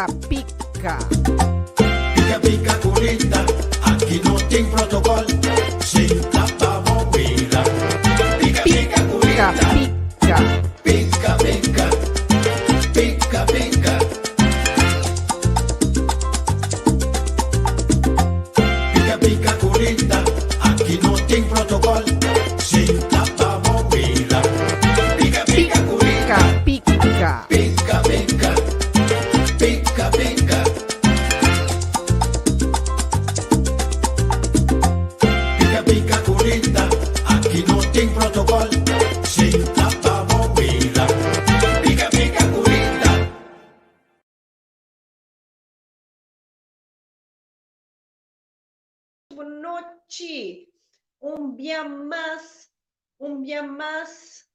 Pica pica. Pica pica curita, aki no tin protocol, sinta pa bo mira. Pica pica Pica curita, pica. pica pica, pica pica. Pica pica curita, aki no tin protocol, sinta pa bo mira. Pica pica curita. Pica pica. Pica pica, pica pica. Pica pica curita, aki no tin protocol, sinta pa bo mira. Pica pica curita. Bon nochi. Un bia mas, un bia mas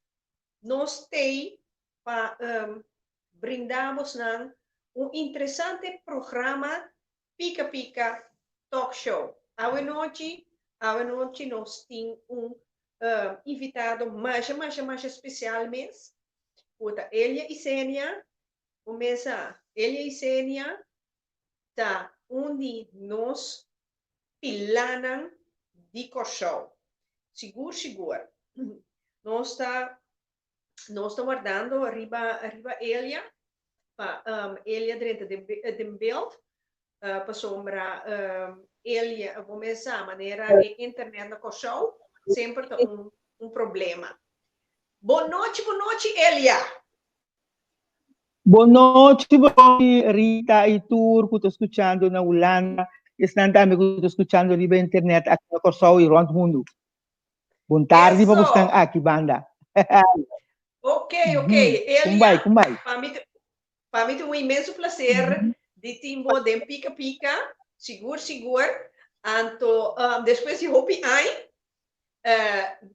nos tei pa brinda bosnan un interesante programa Pika Pika Talk Show. Awe nochi, awe nochi nos tin un invitado masha masha masha special mes, ku ta Elia Isenia. Bo mesa Elia Isenia ta un di nos pilanan di Kòrsou. Sigur sigur nos ta nos ta wardando riba riba Elia pa Elia drenta den den beeld pasobra Elia bo mes sa manera e internet na Kòrsou semper ta un un problema. Bon nochi bon nochi Elia. Bon nochi, bon nochi Rita y tur cu ta scuchando na Hulanda, esnan tambe cu ta scuchando riba internet aki na Corsou y rond mundo. Bon tardi pa bosnan Eso! aki banda. Ok, ok. Con bai, Elia, con bai. pa mi, pa mi ta un inmenso placer di tin bo den Pika Pika, sigur sigur. Anto, despues di hopi añ,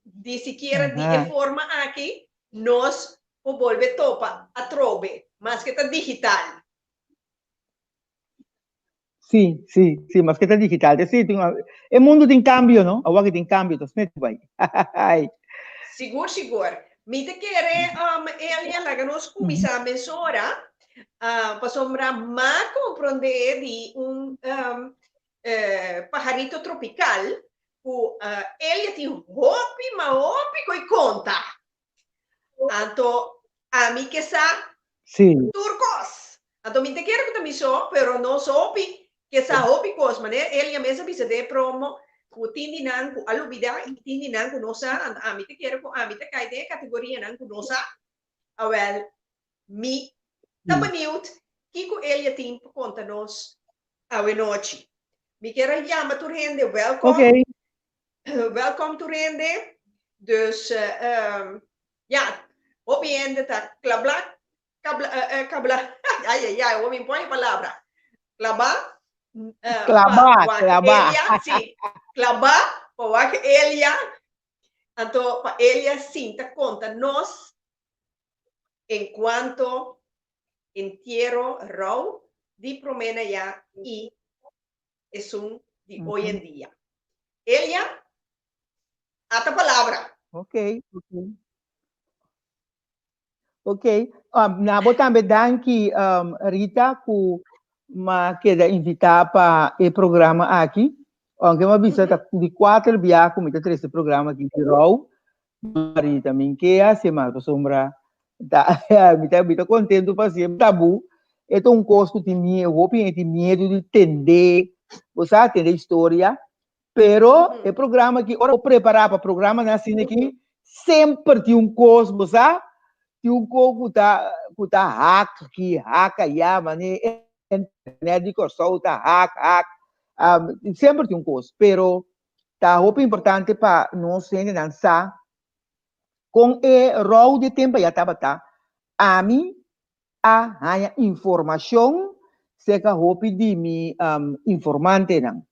di sikiera di e forma aki, nos por bolbe topa atrobe, maske ta digital. Sí, sí, sí, maske ta digital. Sí, tin, e mundo tin cambio, no? Awor ki tin cambio, ta smet bai. Sigur, sigur. Mi ta kere, Elia, laga nos kuminsá mesora, pasobra m'a komprondé di un paharito tropical ku Elia tin hopi, ma hopi ko'i konta. Anto ami ke sa tur kos. Anto mi ta kere ku ta mi so, pero nos hopi ke sa hopi kos. Manera Elia mes a bisa den e promo ku tin di nan ku a lubida i tin di nan ku no sa. Anto ami ta kere ku ami ta kai den e kategorianan ku no sa. Awèl, mi ta beniut kiko Elia tin pa konta nos awenochi. Mi kier a yama tur hende wèlkòm. Welkom tur hende. Dus ja, hopi hende ta klabla, kabla, kabla, ay ay ay, awor mi pone palabra. Klaba, Klaba, pa wak klaba. Elia, si, klaba pa wak Elia. Anto pa Elia sinta konta nos en cuanto entiero rou di promé na ya i esun di hoy en dia. Elia, ata palabra. Ok, ok. Ok, na bo tambe danki um, Rita ku ma keda invitá pa e programa aki. Aunke ma bisa ta di kuater bia ku mi ta trese programa aki di rou. Rita, mi ke hasi mas pasobra ta mi ta mi ta kontentu pa hasié tabu. E ta un kos ku tin miedu, hopi hende tin miedu di tende, bo sa, tende historia. Pero e programa aki, ora bo prepará pa programanan asina aki, semper tin un kos, bo sa, tin un kos ku ta ku ta hak aki, hak ayá, manera e internet di Kòrsou ta hak, hak. Semper tin un kos, pero ta hopi importante pa nos hendenan sa kon e rou di e tempu ayá tabata. Ami a haña informashon serka hopi di mi informantenan.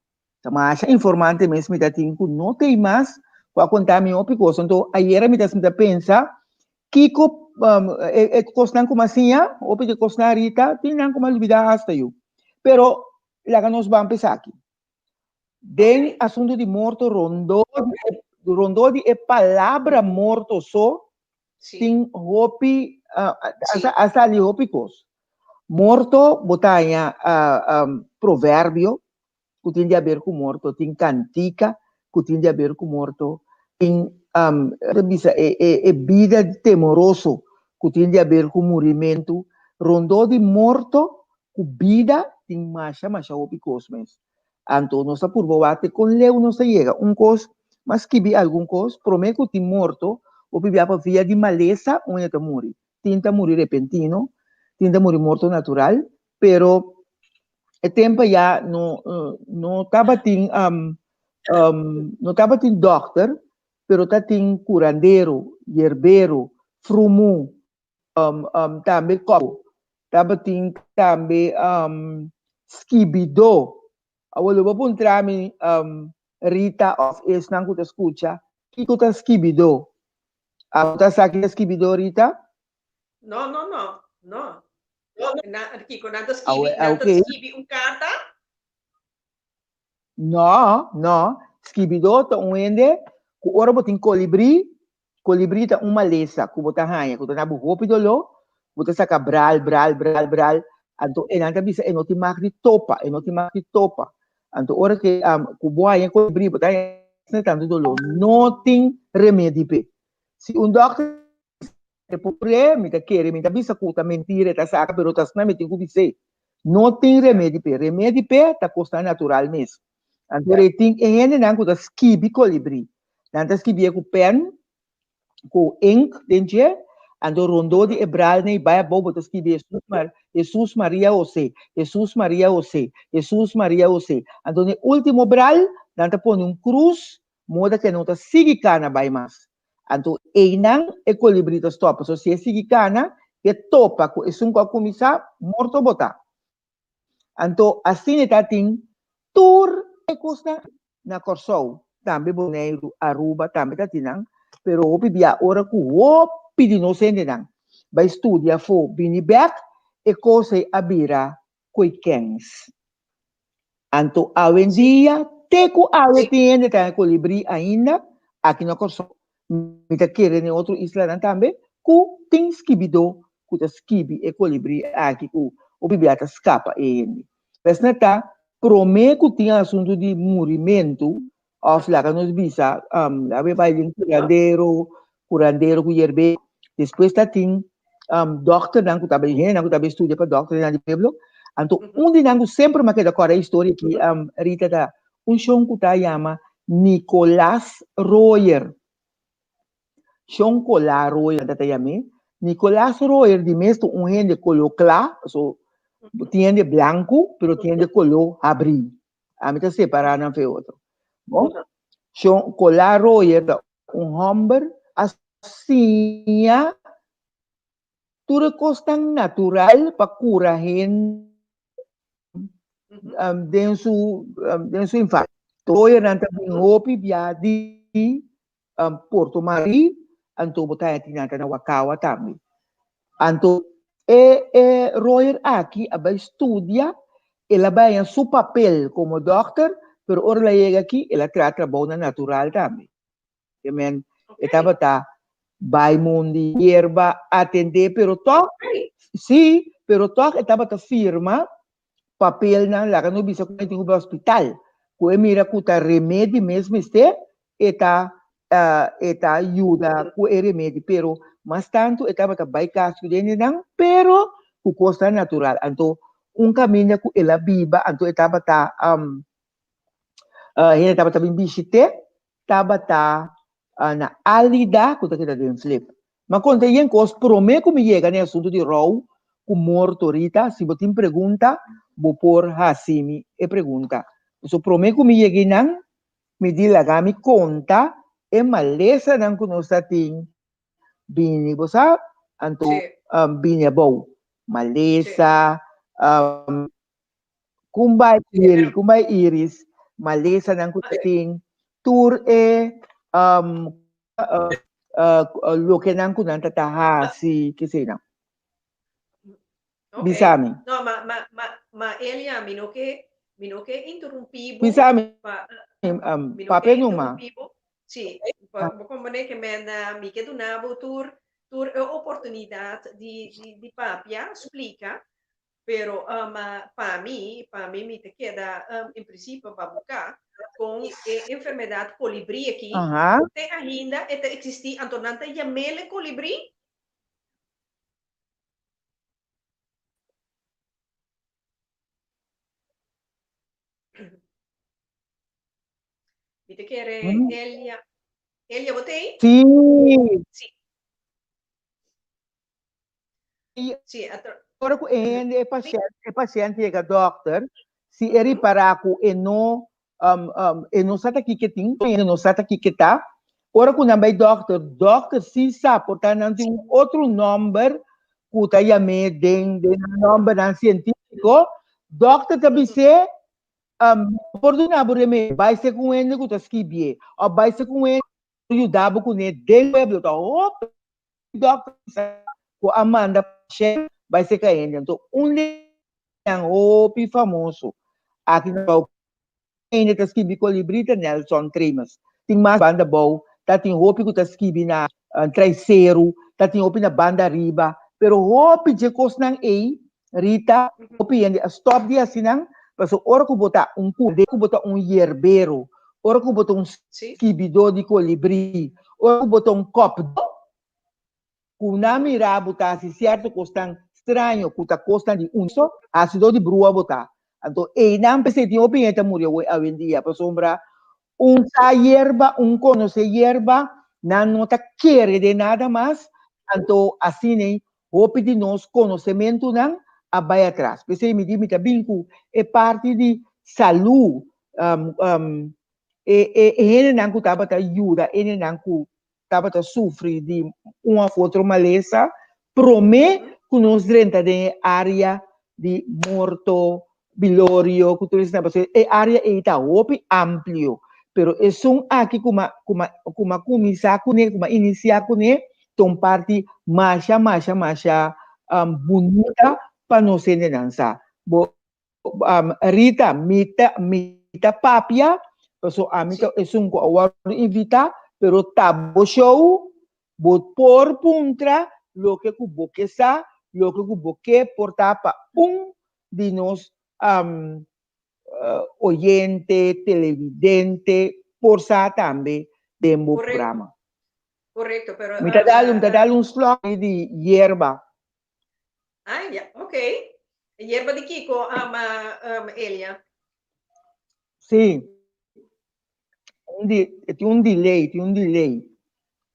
Ta masha informante mes mi ta tin ku no t'ei mas ku a konta mi hopi kos. Anto ayera mi ta sinta pensa kiko e kosnan ku mi a siña, hopi di e kosnan arita tin nan ku mi a lubida asta yu. Pero laga nos ban pa esaki. Den asuntu di morto rondó di e rondó di e palabra morto so tin hopi a sali hopi kos. Morto bo ta haña proverbio ku tin di haber ku morto, tin kantika ku tin di haber ku morto, tin ta bisa e e e bida temoroso ku tin di haber ku murimentu. Rondó di morto ku bida tin masha masha hopi kos mes. Anto nos ta purba wak te kon leu nos ta yega. Un kos, m'a skibi algun kos, promé ku tin morto, hopi bia pa via di malesa un hende ta muri. Tin ta muri repentino, tin ta muri morto natural, pero e tempo ya no no tabatin no tabatin dokter, pero tatin curandero, yerbero, frumu, tambe kòp, tabatin tambe skibidó. Awor lo bo puntra mi, Rita òf esnan ku ta skucha, kiko ta skibidó? Abo ta sa kiko ta skibidó, Rita? No, no, no, no. Na, kiko nan ta skibi, nan ta skibi un karta? No, no. Skibidó ta un hende ku ora bo tin kolibrí, Kolibrí ta un malesa ku bo ta haña ku ta na bo hopi doló, bo ta saka bral, bral, bral, bral, anto e nan ta bisa e no tin mag di topa, e no tin mag di topa. Anto ora ke ku bo haña kolibrí bo ta haña asina tantu doló, no tin remedi p'e. Si un dòkter bisa e por kur'é, mi ta kere, mi ta bisa ku ta mentira e ta saka, pero ta asina mi tin ku bis'é. No tin remedi p'e. Remedi p'e ta kosnan natural mes. Anto e tin e hendenan ku ta skibi kolibrí. Nan ta skibié ku pèn, ku ink den dje, anto rondó di e bralnan i bai abou bo ta skibi Hesus Mar, Hesus Maria Hosé, Hesus Maria Hosé, Hesus Maria Hosé. Anto na e último bral nan ta pone un krus moda ku e no ta sigui kana bai mas. Anto einan e kolibrí ta stòp, pasobra si e sigui kana, e topa ku esun ku a kuminsá, morto bo ta. Anto asina ta tin tur e kosnan na Kòrsou, tambe Boneiru, Aruba tambe ta tin nan, pero hopi bia ora ku hopi di nos hendenan bai studia afó bini bèk e kos ei a bira koe kèns. Anto awendia te ku awe tin hende ta haña kolibrí ainda aki na Kòrsou, mi ta kere den otro islanan tambe ku tin skibidó ku ta skibi e kolibrí aki ku hopi bia ta skapa e hende. Esnan ta promé ku tin asuntu di murimentu òf laga nos bisa laga mi bai den kurandero, kurandero ku yerb'é, despues ta tin dòkternan ku ta bai hendenan ku ta bai studia pa dòkternan di pueblo, anto un di nan ku semper mi a keda kòrda e historia aki Rita ta un shon ku ta yama Nicolas Royer. Shon Colá Royer nan ta yam'é. Nicolas Royer di mes ta un hende koló kla, paso tin hende blanku, pero tin hende koló habrí. Ami ta separá nan fe otro. Bon, Shon Colá Royer ta un hòmber a siña tur e kosnan natural pa kura hende den su den su infancia. Royernan ta bin hopi bia di Porto Marie, anto bo ta haña tin nan ta na Wakawa tambe. Anto e e Royer aki a bai studia, el a bai haña su papel komo dòkter, pero ora el a yega aki el a traha trabounan natural tambe. Ke men e tabata bai mundi yerba atendé pero tòg sí, pero tòg e tabata firma papelnan laga no bisa ku e tin ku bai hospital, ku e mira ku ta remedi mes mester e ta e ta yuda ku e remedi pero mas tantu e tabata bai kas ku dendenan pero ku kosnan natural anto un kaminda ku el a biba anto e tabata hende tabata bin bishit'é tabata na Alida ku ta keda den Flip. Mi a konta yen kos promé ku mi yega na e asuntu di rou ku morto Rita si bo tin pregunta bo por hasi mi e pregunta pasobra promé ku mi yega einan Mi di laga mi konta e malesanan ku nos ta tin bini, bo sa? Anto bini abou. Malesa, kumbai iris, kumbai iris, malesanan ku ta tin, tur e lokenan ku nan ta ta hasi, kesenan. Okay. Bisa mi. No, ma, ma, ma, ma Elia, mi no ke, mi no ke interrumpí bo. Bisa mi. Pa, um, mi no papia ke numa. interrumpí bo. Sí, pa, bo kompone ke men, uh, mi ke duna bo tur, tur e oportunidat di, di, di papia, splika. Pero um, pa mi, pa mi mi ta keda um, en principio babuká con e enfermedad colibrí aki. Te ainda e ta existi, anto nan ta yamele colibrí. Mi ta kere Elia. Elia, bo t'ei? Sí. Sí. I Sí, atro. ora ku e hende, e pashènt, e pashènt yega dòkter, si e ripará ku e no, e no sa ta kiko e tin, e no sa ta kiko e ta, ora ku nan bai dòkter, dòkter si sa, por ta nan tin un otro nòmber ku ta yam'é den den nan nòmbernan sientífiko, dòkter ta bis'é, Mi por duna bo remedi, bai ser ku un hende ku ta skibié, òf bai ser ku un hende ku yuda bo kuné den pueblo, ta hopi Dòkter bisa ku a manda pashènt bai serka hende. Anto un di nan hopi famoso aki na Kòrsou hende ta skibi kolibrí ta Nelson Tremes. Tin mas banda bou, ta tin hopi ku ta skibi na Traiseru, ta tin hopi na banda ariba. Pero hopi dje kosnan ei, Rita, hopi hende a stòp di hasi nan, pasobra ora ku bo ta un kurde, ku bo ta un yerbero, ora ku bo ta un skibidó di kolibrí, ora ku bo ta un kòpdó, ku nan mira bo ta hasi sierto kosnan straño ku ta kosnan di un so hasidó di brua bo ta. Anto einan p'esei tin hopi hende ta muri awor awendia pasobra un sa yerba, un konosé yerba, nan no ta kere den nada mas, anto asin'ei hopi di nos konosementunan a bai atras. P'esei mi di mi ta bin ku e parti di salú, e e hendenan ku tabata yuda hendenan ku tabata sufri di un òf otro malesa promé ku nos drenta den e área di morto, bilorio ku tur esnan pasobra e área ei ta hopi amplio pero esun aki ku mi ku mi ku mi a kuminsá kuné ku mi a inisiá kuné ta un parti masha masha masha bunita pa nos hendenan sa bo Rita mi ta mi ta papia paso ami ta esun ku a wòrdu invitá pero ta bo show bo por puntra loke ku bo ke sa loke ku bo ke por ta pa un di nos oyente televidente por sa tambe den bo programa. Korekto pero Mi ta dal mi ta dal un slòk di yerba. Ah, ya, ok. Yerba di kiko, ama um, Elia? Sí. Un di, tin un delay, tin un delay.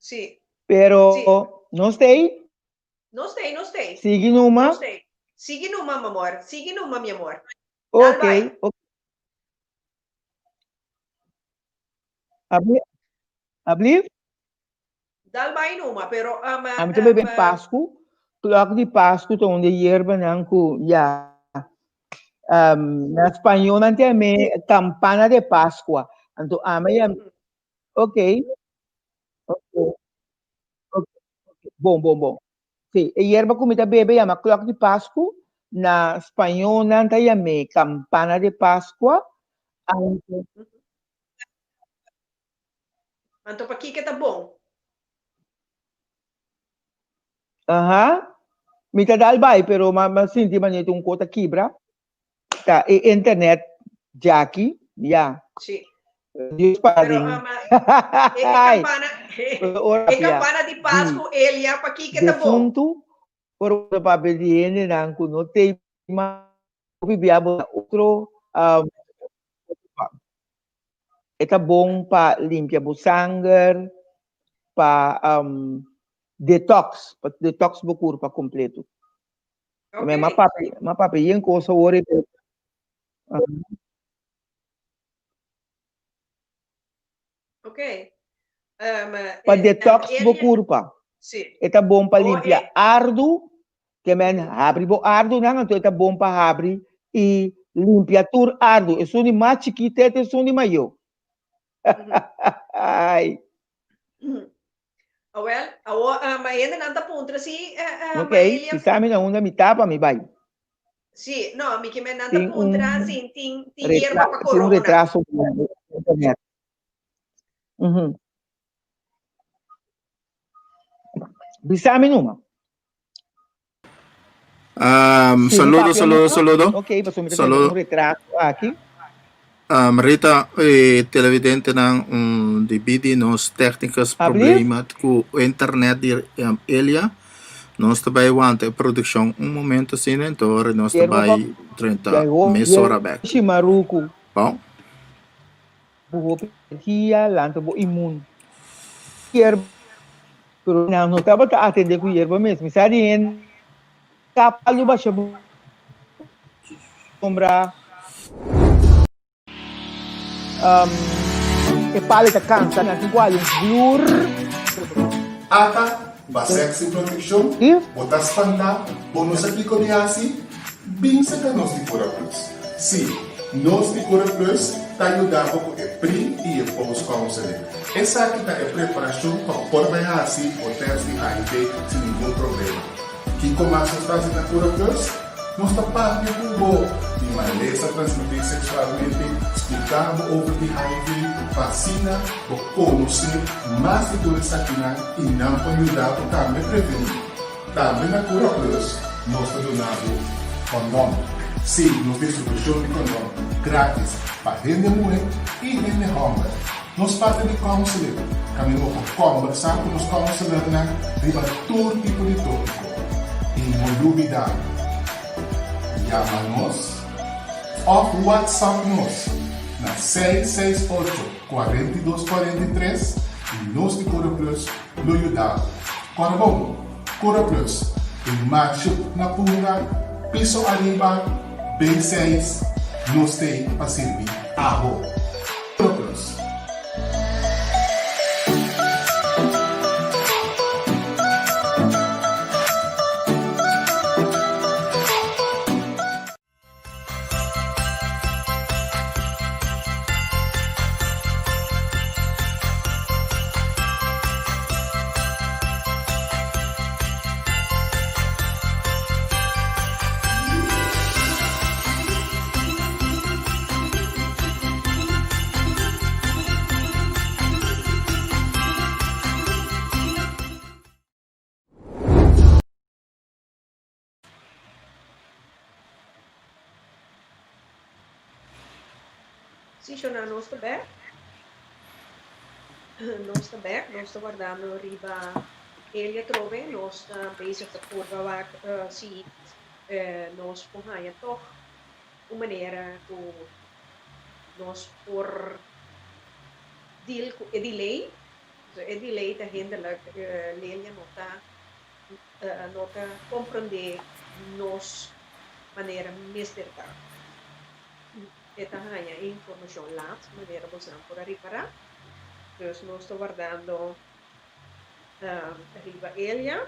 Sí. Pero Sí. no stay, No stay, no stay. sigui numa. No stay. Sigui numa, mi amor. Sigui numa, mi amor. Dal Ok, bai. ok. Abli, abli? Dal bai numa, pero um, Ami ta bebe Pasku. Klok di Pasku ta un di e yerbanan ku ya um, na spañó nan ta yam'é campana de Pascua. Anto ami yam, ok, ok, ok, bon, bon, bon. Sí, e yerba ku mi ta bebe yama klok di Pasku, na spañó nan ta yam'é campana de Pascua. Anto, Anto pakiko ta bon? Aha. Mi ta dal bai, pero ma ma sinti manera un kos ta kibra. Ta e internet djaki, ya. Sí. Dios para Pero den. ama, e, e campana, Ora e papia campana di di Pascu, Elia, pakiko ta bon? defuntu, ora bo ta papia di hendenan ku no tei mas hopi bia bo ta otro um, E ta bon pa limpia bo sanger, pa um, detox, pa detox bo kurpa kompleto. Ok. Ma papia, ma papia yen kos awor e Ok. Um, Pa eh, detox um, bo Elia- kurpa. Sí. E ta bon pa Oh, limpia eh. ardu, ke men habri bo ardunan, anto e ta bon pa habri i limpia tur ardu. Esun di mas chikito te esun di mayó. Ai. Awel, awo, uh, ma hendenan ta puntra si, uh, uh, Ok, ma Elia, bisa mi na unda mi ta pa mi bai. Sí, no, mi ke men nan ta Tin puntra un si tin tin retra yerba pa tin un corona. retraso den internet. Mhm. Bisa mi numa. Um, Sí, saludo, papia saludo, no? saludo. Ok, pasobra mi ta Saludo. un retraso aki. Um, Rita, eh, televidentenan, um, debí di nos técnicas Habli? problema ku internet di um, Elia, nos ta bai wanta e producción un momento asina, entonces nos ta Yerba bai 30 Yai ho, mesora bek. Shimaruku. Bon? Bo hopi energia, lanta bo immuun. Yerba, pero nan no tabata atende ku yerba mes. Mi sa di hende kapa lo basha bo sombra. Um, e palo ta kansa, nan tin ku hali un vloer. Ata, ba sèks sin protekshon? Bo ta spantá? Bo no sa kiko di hasi? Bin saka nos di Cura Plus. Sí, nos di Cura Plus ta yuda bo ku e pre i e post counseling. Esaki ta e preparashon pa por bai hasi bo tèst di HIV sin ningun problema. Kiko mas nos ta hasi na Cura Plus? Nos ta papia ku bo di malesa transmití seksualmente, splika bo over di HIV pa asina bo konosé mas di tur esakinan i nan por yuda bo tambe prevení. Tambe na Cura Plus nos ta duna bo kondon. Sí, nos distribushon di kondon gratis pa hende muhé i hende hòmber. Nos parti di counseling kaminda bo por kòmbersá ku nos counselornan riba tur tipo di tópiko. I no lubidá, yama nos òf WhatsApp nos na 668 42 43 i nos di Cura Plus lo yuda bo. Kòrda bon, Cura Plus, un machu na Punda, piso ariba, B6, nos t'ei pa sirbi abo. Cura Plus. Sí, Shona, nos ta bek. Nos ta bek, nos ta wardando riba Elia atrobe. Nos ta bezig ta purba wak eh, si eh, nos por haña tog un manera ku nos por deal ku e delay. So, e delay ta hinderlijk. Eh, Lelia no ta no ta komprondé nos manera mester ta. E ta haña e informashon lat, manera bosnan por a ripará. Dus nos ta wardando riba Elia.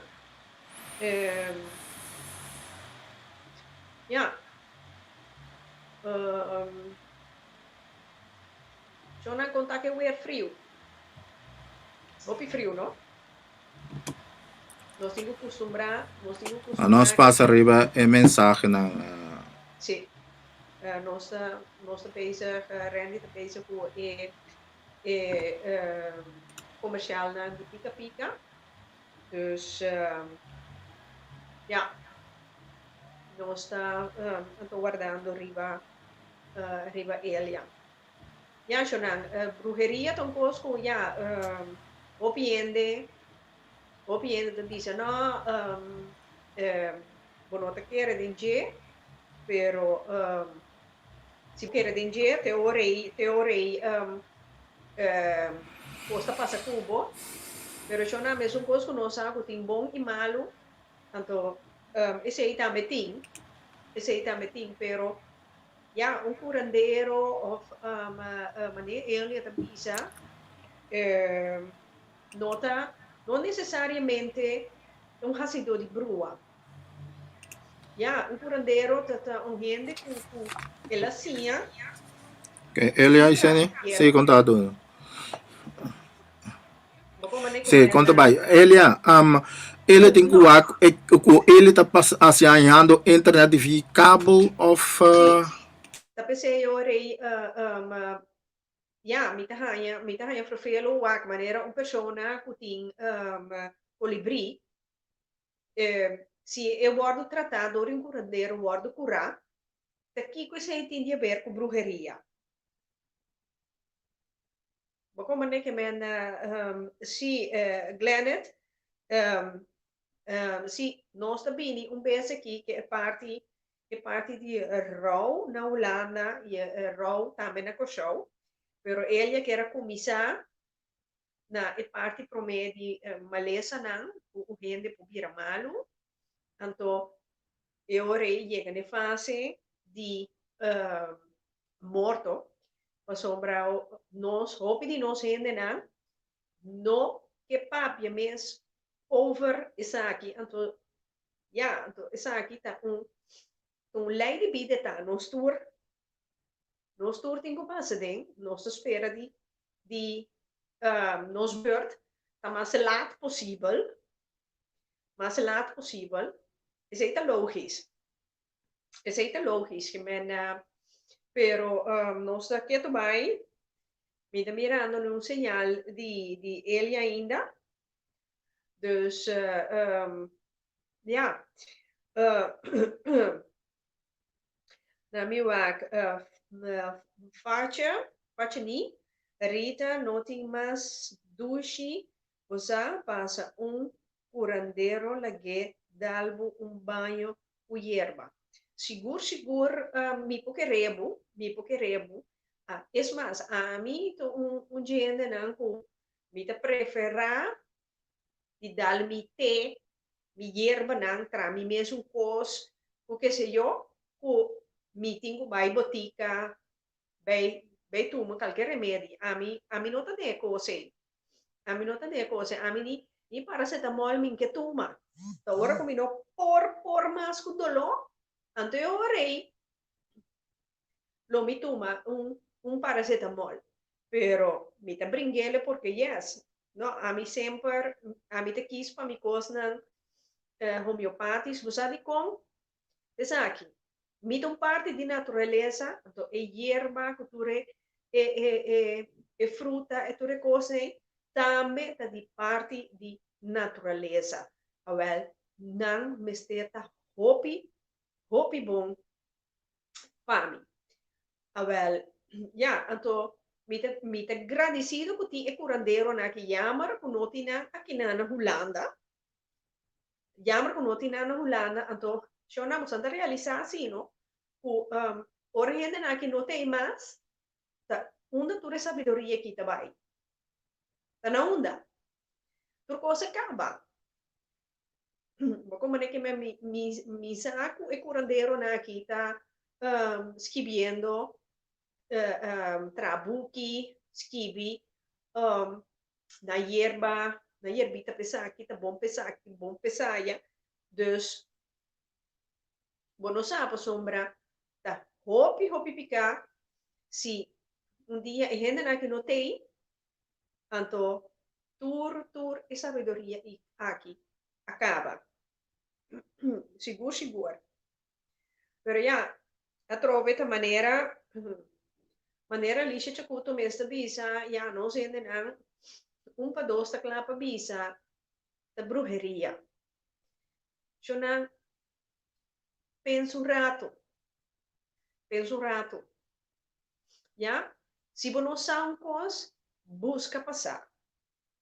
Ya. Shonnan kon ta ke weer friu? Hopi friu, no? Nos tin ku kustumbrá, nos tin ku kustumbrá. Nos pasa riba e mensahenan. Sí. Nos ta, nos ta bezig, Randy ta bezig ku e e komershalnan di Pika Pika. Dus, ya. Nos ta anto wardando riba riba Elia. Ya shonnan, bruheria ta un kos ku ya hopi hende, hopi hende ta bisa no bo no ta kere den dje, pero si bo kere den dje te ora ei, te ora ei kos ta pasa ku bo. Pero shonnan mesun kos ku nos sa ku tin bon i malu, anto esei tambe tin, esei tambe tin, pero Ya, un curandero of manera Elia ta bisa, no ta, no necesariamente un hacidor di brua. Ya, un curandero ta ta un hende cu cu el a siña. Okay, Elia y Seni, sí, conta tu. Sí, konta bai. Elia, um, Elia tin ku wak, e, ku Elia ta pas asiañando internet di via kabel of uh... Ta p'esei yo rei uh, um, uh, ya, mi ta haña, mi ta haña vervelo wak manera un persona ku tin um, kolibrí, eh, Si e wòrdu tratá dor di un kurandero wòrdu kurá, ta kiko esei tin di haber ku bruheria? Bo komprendé ke men si Glennet si nos ta bini un bes aki ke e parti e parti di rou na Hulanda i e rou tambe na Kòrsou, pero Elia kier a kuminsá na e parti promé di malesanan ku un hende por bira malu, anto e ora ei yega na e fase di morto, pasobra nos hopi di nos hendenan no ke papia mes over esaki, anto ya, anto esaki ta un un lei di bida ta, nos tur Nos tur tin ku pasa den, nos ta spera di di nos beurt ta mas laat posibel, mas laat posibel, esei ta logis, esei ta logis, ke men pero nos ta ketu bai, mi ta mirando un señal di di Eli ainda, dus ya. Na mi wak facha, facha ni, Rita no tin mas dushi bo sa pasa un curandero lag'é dal bo un baño cu yerba. Sigur sigur mi por kere bo, mi por kere bo. Es mas, ami ta un dje hendenan cu mi ta prefera di dal mi te mi yerbanan tra mi mesun kos ku keseyo ku mi tin ku bai botika bai bai tuma kalke remedi ami ami no ta den e kos ei ami no ta den e kos ei ami ni ni paracetamol mi ke tuma ta ora ku mi no por por mas ku doló anto e ora ei lo mi tuma un un paracetamol pero mi ta bringele porque yes no ami semper ami ta kies pa mi cosnan homeopatisch bo sa dicon esaki mi ta un parti di naturalesa anto e yerba cu tur e e e e fruta e tur e cosnan ey tambe ta di parti di naturalesa awel nan mester ta hopi hopi bon pa mi. Awel, ya, anto mi ta mi ta gradisido ku tin e kuranderonan aki, jammer ku no tin nan akinan na Hulanda, jammer ku no tin nan na Hulanda, anto shona boso ta realisá si no ku ora hendenan aki no t'ei mas, ta unda tur e sabiduria aki ta bai? Ta na unda? Tur kos a kaba. Bo como ne ke mi mi mi sa ku e kuranderonan aki ta skibiendo traha buki skibi na yerba na yerbita pa esaki ta bon pa esaki bon pa esaya dus bo no sa pasobra ta hopi hopi piká si un dia e hendenan aki no t'ei anto tur tur e sabiduria aki a kaba. Sigur sigur. Pero ya, atrobe ta manera manera Alicia Chacuto mes ta bisa, ya nos hendenan un pa dos ta kla pa bisa ta bruheria. Shonnan, pensa un rato, pensa un rato. Ya, si bo no sa un kos, buska pa sa.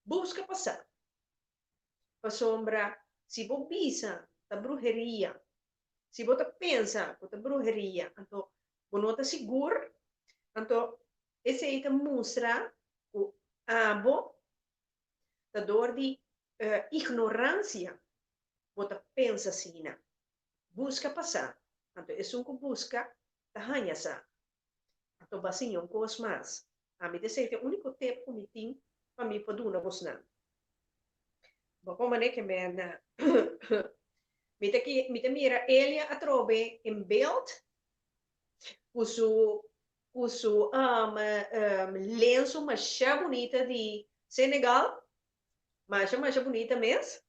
Buska pa sa. Pasobra si bo bisa ta bruheria, si bo ta pensa ku ta bruheria, anto bo no ta sigur, anto esei ta mustra ku abo ta dor di ignoransia bo ta pensa asina. Buska pa sa, anto esun ku buska ta haña sa. Anto bo a siña un kos mas. Ami ta esei ta e úniko tep ku mi tin pa mi por duna bosnan. Bo por manera ke menda mi ta mi ta mira Elia atrobe en beeld ku su ku su lensu masha bunita di Senegal, masha masha bunita mes.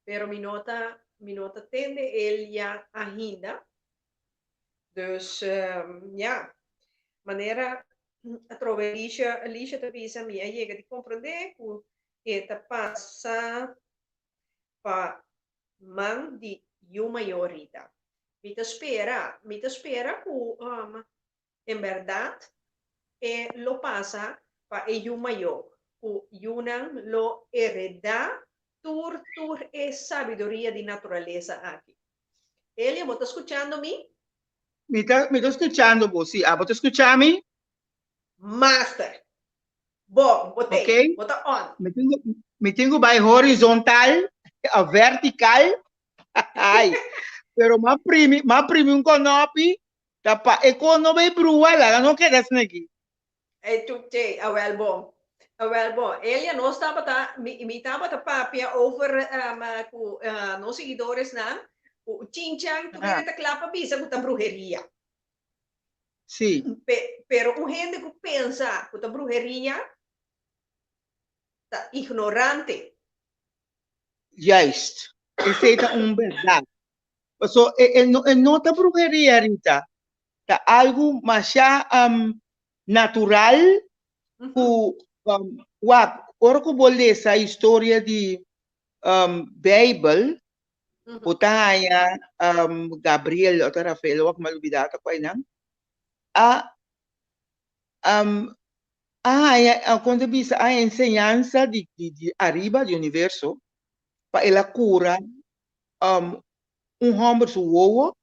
Pero mi no ta mi no ta tende Elia ainda. Dus ya, manera atrobe Alicia, Alicia ta bisa mi a yega di comprende cu e ta pasa pa man di yu mayor Rita. Mi ta spera, mi ta spera ku um, en bèrdat e lo pasa pa e yu mayó, ku yunan lo heredá tur tur e sabiduria di naturalesa aki. Elia, bo ta skuchando mi? Mi ta, mi ta skuchando bo, sí. Abo ta skucha mi? Master. Bo, bo te, Ok. bo ta on. Mi tin ku, mi tin ku bai horizontal of vertical. Ai, pero m'a primi, m'a primi un konopi, ta pa e kon no bai brua, laga no keda asina aki. E tu, che, awel bon. Awel bon. Elia, nos tabata, mi, mi tabata papia over um, ku uh, nos seguidoresnan, ku chinchan tur hende ta kla pa bisa ku ta bruheria. Sí. Pe, pero un hende ku pensa ku ta bruheria ta ignorante. Juist. Esei ta un berdad. Paso e, e, no, e no ta bruheria, Rita. Ta algu masha um, natural ku um, wak, ora ku bo lesa historia di um, Bijbel, bo ta haña um, Gabriel o ta Rafael, wak m'a lubida ta kua einan, a um, a haña, a kon ta bisa, a haña enseñansa di, di, di ariba, di universo, pa el a kura um, un hòmber su wowo,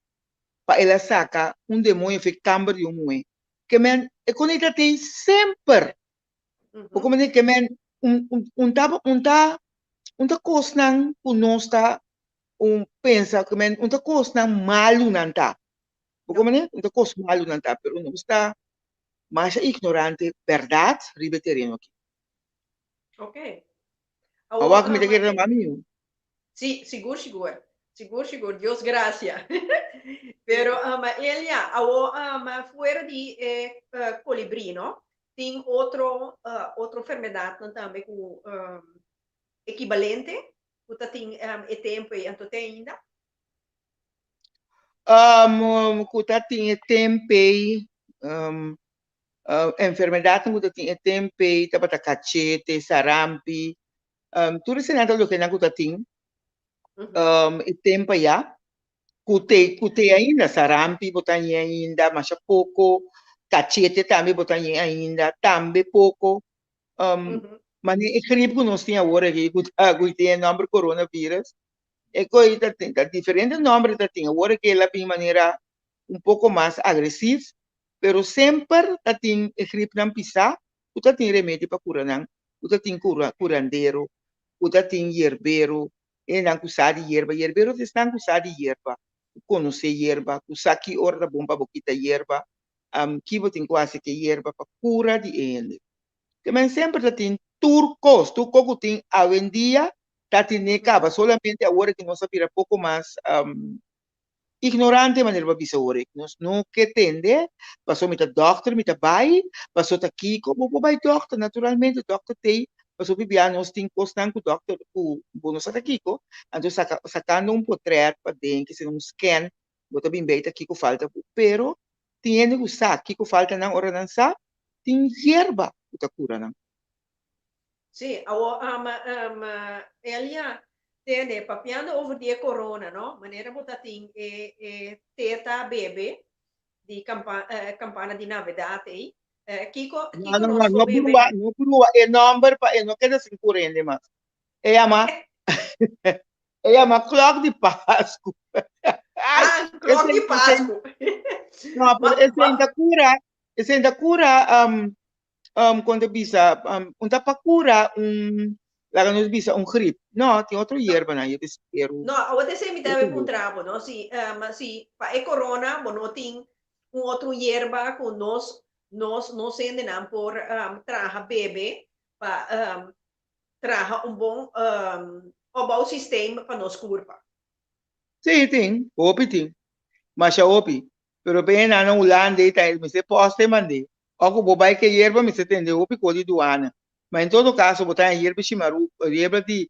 pa el a saka un demoño for e kamber di un muhé. Ke men, e kos ta tin semper. Bo komprende? Ke men, un, un, un ta, un ta, un ta kosnan ku nos ta un pensa, ke men, un ta kosnan malu nan ta. Bo komprende? Un ta kos malu nan ta, pero nos ta masha ignorante bèrdat riba e tereno aki. Ok. Awor ku mi ta kere ta mami yu. Sí, sigur, sigur. Sigur, sigur. Dios gracia. Pero, um, Elia, awo, um, fuera di e uh, colibrí, no? Tin otro, uh, otro enfermedadnan tambe ku um, equivalente, ku ta tin um, e tempo ei anto te ainda? Um, ku ta tin e tempo ei, um, uh, enfermedadnan ku ta tin e tempo ei tabata kachete, sarampi, Um, tur eseinan ta lokenan ku ta tin um, e tempo ya. Ku te, ku te ainda, sarampi bo ta hañ'é ainda, masha poko, kachete tambe bo ta hañ'é ainda, tambe poko. Um, Mane e grip ku nos tin awor aki, ku ta, ku tin e nòmber coronavirus, e koi ta tin, ta diferente nòmber ta tin. Awor aki el a bin manera un poko mas agresiv, pero semper ta tin e gripnan pisá ku ta tin remedi pa kura nan, ku ta tin kura kurandero, ku ta tin yerbero, hendenan ku sa di yerba. Yerbero ta esnan ku sa di yerba, ku konosé yerba, ku sa ki ora ta bon pa bo kita yerba, ki bo tin ku hasi ku e yerba pa kura di e hende. Te men semper ta tin tur kos, tur kos ku tin awendia ta tine kaba, solamente awor ku nos a bira poko mas Ignorante manera bo a bisa ora ei. Nos no ke tende, paso mi ta dòkter mi ta bai, paso ta kiko, bo por bai dòkter, naturalmente dòkter t'ei, paso pibia nos tin kosnan ku dòkter ku bo no sa ta kiko, anto saka sakando un potrèt paden kese un scan bo ta bin bei ta kiko falta bo, pero tin hende ku sa kiko falta nan ora nan sa tin yerba ku ta kura nan. Sí, awor um, um, Elia, tene, papiando over di e corona, no? Manera bo ta tin e, e teta bebe di campa, eh, campana di Navidad ei. Eh, kiko, No, kiko no, nos no, por no bebe? brua, no brua e nomber pa e no keda sin kurende mas. E yama, e yama klok di Pasku. Ai, Ah, klok di esei, esei, Pasku. no, pero Ma, esei ma, ta kura, esei ta kura, um, um, kon ta bisa, um, un ta pa cura un, laga nos bisa un grip. No, tin otro hierbanan, yo bisa, pero No, awor te esei mi otro tambe hierba. puntra bo, no? Si, um, si pa e corona bo no tin un otro hierba ku nos, nos, nos hendenan por um, traha bebe pa um, traha un bon um, opbouwsysteem pa nos kurpa. Sí, tin, hopi tin. Masha hopi. Pero pa e nan na Hulanda ei ta mester posta e mand'é. Ora ku bo bai ke yerba mester tende hopi kos di duana. Ma en todo kaso bo ta haña yerba shimaru, yerba di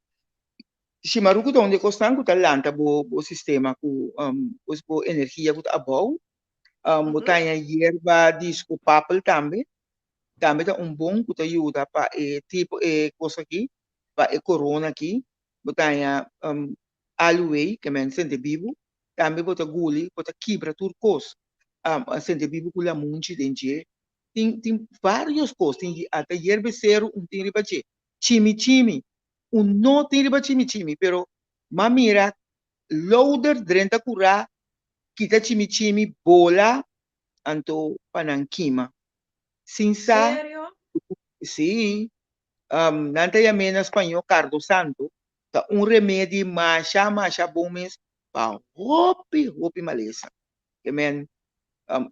shimaru ku ta un di e kosnan ku ta lanta bo bo sistema ku bo energia ku ta abou. Bo ta haña yerba di skopapel tambe, tambe ta un bon ku ta yuda pa e tipo e kos aki, pa e korona aki. Bo ta haña. Aluwei, ke men sente bibu, tambe bo ta guli, bo ta kibra tur kos. Sente bibu ku lamunchi den dje. Tin tin varios kos, tin ata yerbe seru un tin riba dje. Chimi chimi, un no tin riba chimi chimi, pero m'a mira louder drenta kurá, kita chimi chimi, bola, anto pa nan kima. Sin sa, Serio? sí, nan ta yam'é na spañó cardo santo, ta un remedi masha masha bon mes pa hopi hopi malesa. Ke men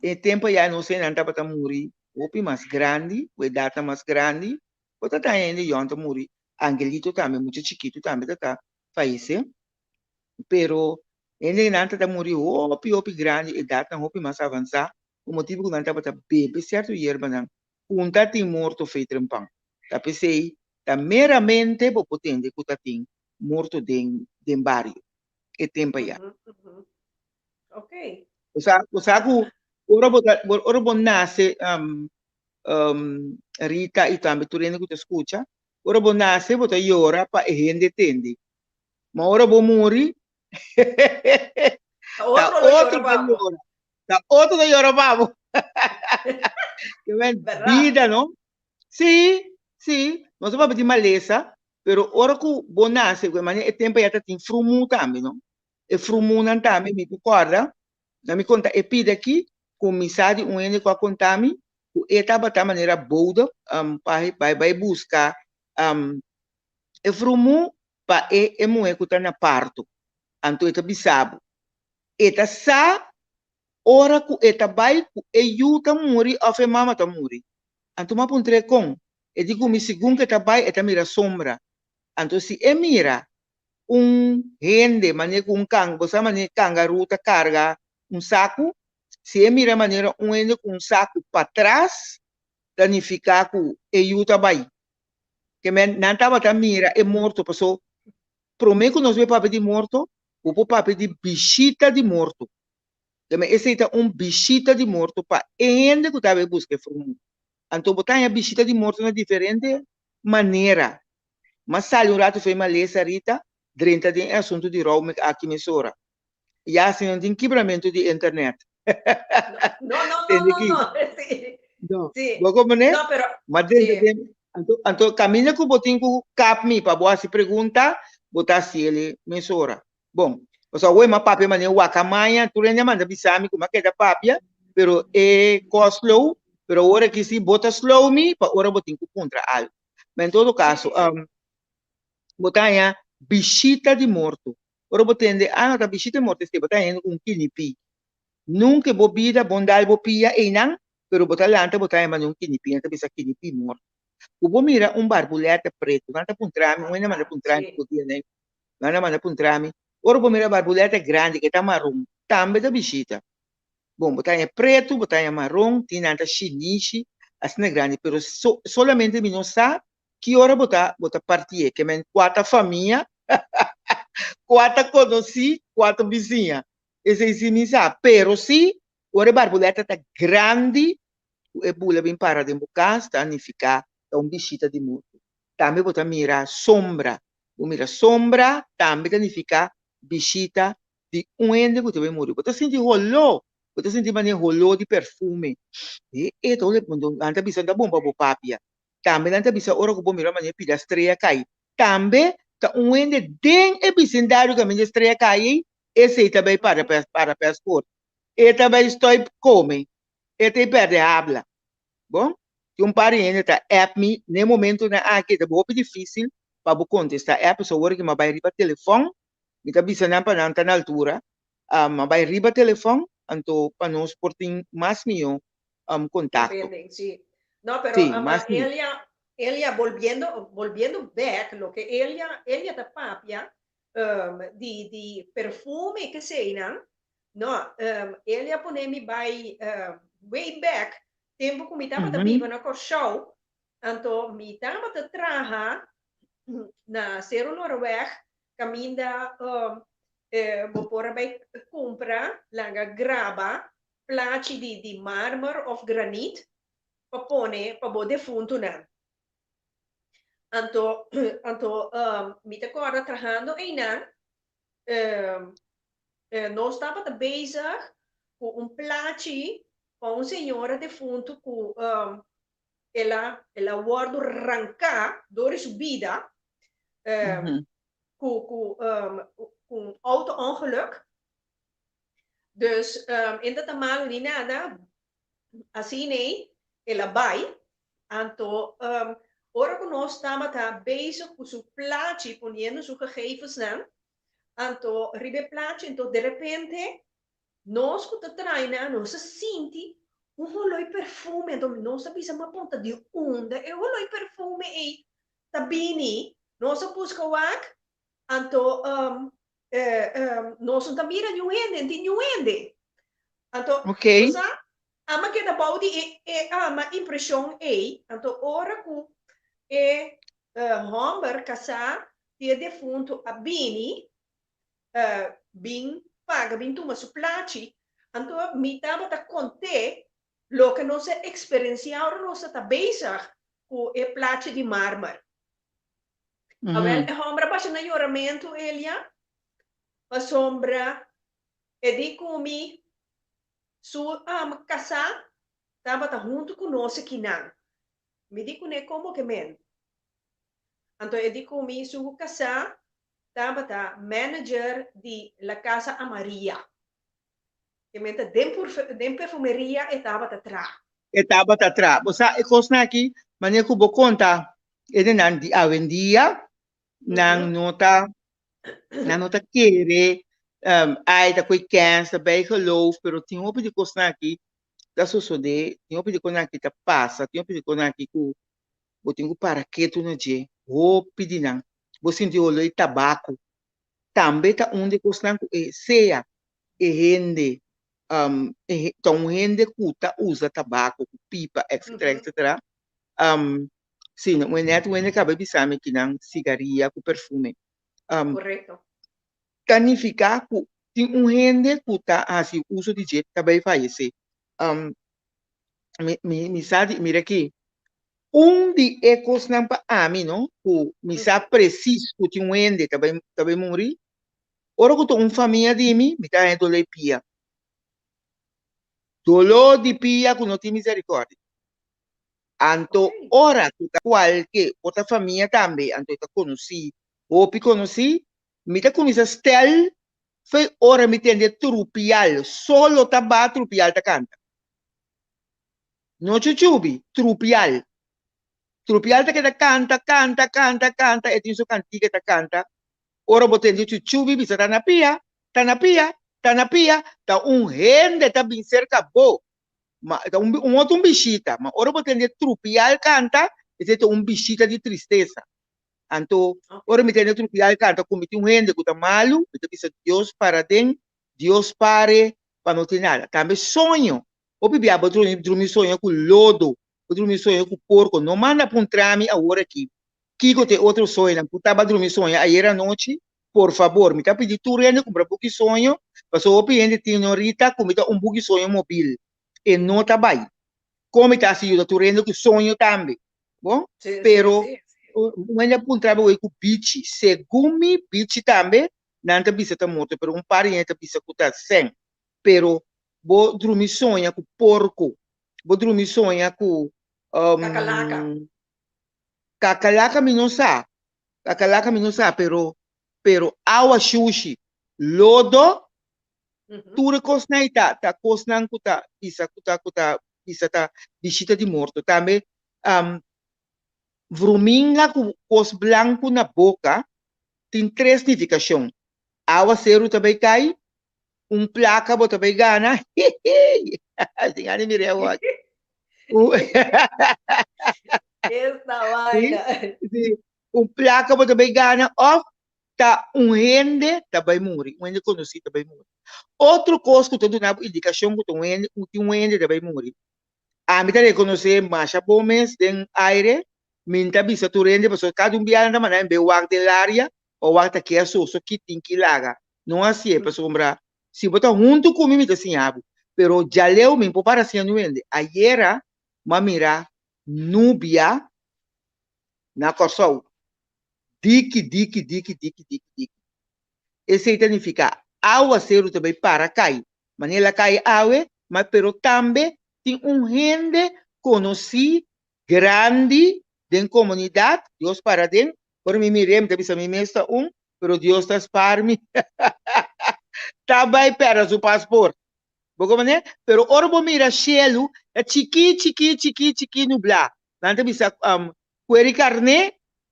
e tempo ya nos hendenan tabata muri hopi mas grandi, ku edatnan mas grandi, bo ta ta hende yòn ta muri, angelito tambe mucha chikitu tambe ta ta fayesé, pero hendenan ta ta muri hopi hopi grandi, edatnan hopi mas avansá, pa motibu ku nan tabata bebe sierto yerbanan ku un ta tin morto fe trempan. Ta p'esei ta meramente bo por tende ku ta tin morto den den bario e tempo ayá. Ok. Bo sa, bo sa ku ora bo ta, ora bo nase Rita i tambe tur hende ku ta skucha, ora bo nase bo ta yora pa e hende tende. Ma ora bo muri, Ta ta otro lo yora otro ta pa bo. yora. Ta otro ta yora pa bo. Ke men Berdad. bida, no? Sí, sí, nos ta papia di malesa, pero ora ku bo nase, ku e manera e tempo ya ta tin frumu tambe, no? E frumunan tambe mi por kòrda, na mi konta e pida aki, ku mi sa di un hende ku a konta mi, ku e tabata manera bode, pa bai bai buska e frumu pa e e muhé ku ta na parto. Anto e ta bisa bo, e ta sa ora ku e ta bai ku e yu ta muri òf e mama ta muri. Anto mi a puntr'é kon. E di ku mi segun ku e ta bai e ta mira sombra. Anto si e mira un hende manera ku un kan, bo sa manera kangaroo ta karga un saku? Si e mira manera un hende ku un saku patras ta nifiká ku e yu ta bai. Ke men nan tabata mira e morto paso promé ku nos bai papia di morto bo por papia di bishita di morto. Dame esei ta un bishita di morto pa e hende ku ta bai buska e frumu. Anto bo ta haña bishita di morto na diferente manera. M'a sali un ratu for e malesa Rita, drenta den e asuntu di roaming aki mesora. Ya si no tin kibramentu di internet. No, no, no, Tende no, ki? no. Sí. No. Sí. Bo komprende? No, pero M'a drenta sí. den, anto, anto kaminda ku bo tin ku kap mi pa bo hasi pregunta, bo ta hasi el mesora. Bon, pasobra awor mi a papia manera wakamaya, tur hende a manda bisa mi ku mi a keda papia, pero e kos slow, pero awor aki si bo ta slow mi pa ora bo tin ku puntra algu. Ma en todo kaso, bo ta haña bishita di morto. Ora bo tende, ah no ta bishita di morto esei, bo ta haña hende ku un kinipí. Nunka bo bida bon dal bo pia einan, pero bo ta lanta bo ta haña manera un kinipí, nan ta bisa kinipí morto. Ku bo mira un barbulètè pretu, nan ta puntra mi, un hende a manda puntra mi otro dia, Nan a manda puntra mi, Ora bo mira barbuleta grandi ke ta maron, tambe ta bishita? Bon, bo ta haña pretu, bo ta haña maron, tin nan ta shinishi, asina grandi, pero so, solamente mi no sa ki ora bo ta, bo ta partié, ke men kua ta famia, kua ta konosí, kua ta bisiña. Esei sí mi sa, pero sí, ora e barbuleta ta grandi, ku e bula bin para den bo kas, ta nifiká ta un bishita di morto. Tambe bo ta mira sombra. Bo mira sombra tambe ta nifiká bishita di un hende ku ta bai muri. Bo ta sinti holó, bo ta sinti manera holó di perfume. E e ta nan ta bisa ta bon pa bo papia. Tambe nan ta bisa ora ku bo mira manera pida strea kai. Tambe ta un hende den e bisindario kaminda e strea kai ei, esei ta bai para para pèsport. E ta bai stòi kome, e ta pèrdè habla. Bon, tin un par di hende ta app mi n'e momentonan aki e ta hopi dificil pa bo contesta app, pasobra ora ki mi a bay riba telefon mi ta bisa nan pa nan ta na altura, mi a bay riba telefon anto pa nos por tin mas miyo contacto. Comprende, sí. No, pero Sí, ama mas miyo. Elia, Elia volviendo, volviendo back loke Elia, Elia ta papia di di perfume keseinan, No, Eli a pone mi bai way back, tempu ku mi tabata biba na Kòrsou, anto mi tabata traha na Seru Norweg, kaminda bo por a bai kumpra laga graba plachi di di marmer òf granit pa pone pa bo defuntunan. Anto, anto mi ta kòrda trahando einan. Nos tabata bezig ku un plachi pa un señora defuntu ku el a el a wòrdu ranká dor di su bida ku ku ku un auto ongeluk. Dus e no ta malu ni nada, asina ei el a bai. Anto ora ku nos tabata bezig ku su plachi poniendo su gegevensnan, anto riba e plachi anto derepente nos ku ta traina nos a sinti un holoi perfume, anto nos a bisa ma punta di unda e holoi perfume ei ta bini? Nos a buska wak anto nos no ta mira niun hende, no tin niun hende. Anto, Ok. bo sa, ama keda bou di e, e ama impreshon ei, anto ora ku e hòmber kasá di e defuntu a bini, bin paga, bin tuma su plachi, anto mi tabata kont'é loke nos a eksperensiá ora nos a ta bezig ku e plachi di marmer. Awel, e hòmber a basha na yoramentu, Elia, pasobra e di ku mi su kasá tabata huntu ku nos akinan. Mi di kuné, Komo ke men? Anto e di ku mi su kasá tabata manager di La Casa Amarilla. Ke men ta den den perfumeria e tabata traha. E tabata traha. Bo sa e kosnan aki, manera ku bo konta e denan di awendia, nan no ta nan no ta kere ai ta koe kens, ta bijgeloof, pero tin hopi di kosnan aki ta sosodé, tin hopi di kosnan aki ta pasa, tin hopi di kosnan aki ku bo tin ku para ketu na dje, hopi di nan. Bo sinti holó di tabako, tambe ta un di e kosnan ku e sea e hende e ta un hende ku ta usa tabako, ku pipa, etcetera, etcetera. Si, un net un hende kaba bisa mi kinan sigaria ku perfume. Korekto. Ta nifiká ku tin un hende ku ta hasi uso di dje ta bai fayesé. Mi mi mi sa di mira aki, un di e kosnan pa ami no ku mi sa presis ku tin un hende ta bai ta bai muri, ora ku ta un famia di mi, mi ta haña doló di pia. Doló di pia ku no tin miserikòrdia. Anto ora ku ta kualke por ta famia tambe, anto e ta konosí, hopi konosí, mi ta kuminsá stèl Fei ora mi tende trupial, solo ta ba trupial ta kanta. No chuchubi, trupial. Trupial ta keda kanta, kanta, kanta, kanta, e tin su kantika e ta kanta. Ora bo tende chuchubi bisa ta na pia, ta na pia, ta na pia, ta un hende ta bin serka bo. Ma ta un un otro un bishita, ma ora bo tende trupial kanta, esei ta un bishita di tristesa. Anto, ora mi tende trupial kanta ku mi tin un hende ku ta malu, mi ta bisa Dios para den, Dios pare pa no tin nada. Tambe soño, hopi bia bo drumi drumi soña ku lodo, bo drumi soña ku porko. No manda puntra mi awor aki kiko ta e otro soñonan ku tabata drumi soña ayer anochi. Por fabor, mi ta pidi tur hende kumpra buki soño, pasobra hopi hende tin norita ku mi ta un buki soño mobil. E no ta bai. Kon mi ta hasi yuda tur hende ku soño tambe? Bon, Sí, sí, pero sí, sí. un hende a puntra mi oe ku bichi. Segun mi, bichi tambe nan ta bisa ta morto, pero un par di hende ta bisa ku ta sèn. Pero bo drumi soña ku porko, bo drumi soña ku Kakalaka. Kakalaka mi no sa, kakalaka mi no sa, pero pero awa shushi, lodo, tur e kosnan ei ta ta kosnan ku ta bisa ku ta ku ta bisa ta bishita di morto. Tambe vruminga ku kos blanku na boka tin tres nifikashon, awaseru ta bai kai, un plaka bo ta bai gana, hihii, sin gana di mira awor. Esta vaina. Sí, un plaka bo ta bai gana òf ta un hende ta bai muri, un hende konosí ta bai muri. Otro kos ku ta duna bo indikashon ku ta un hende, ku tin un hende ta bai muri, ami ta rekonosé masha bon mes den aire, mi ta bisa tur hende pasobra kada un biaha nan ta manda mi bai wak den laria pa wak ta ke asoso ki tin ki laga. No hasié pasobra si bo ta huntu ku mi mi ta siña bo, pero djaleu mi no por para siña niun hende. Ayera mi a mira nubia na Kòrsou. Diki, diki, diki, diki, diki, diki. Esei ta nifiká áwaseru ta bai para kai, manera el a kai awe, ma pero tambe tin un hende konosí grandi den komunidat, Dios para den, ora mi mir'é mi ta bisa mi mes ta un, pero Dios ta spar mi, ta bai pèrdè su pasport. Bo komprendé? Pero ora bo mira shelu ta chikí chikí chikí chikí nublá. Nan ta bisa kueri karné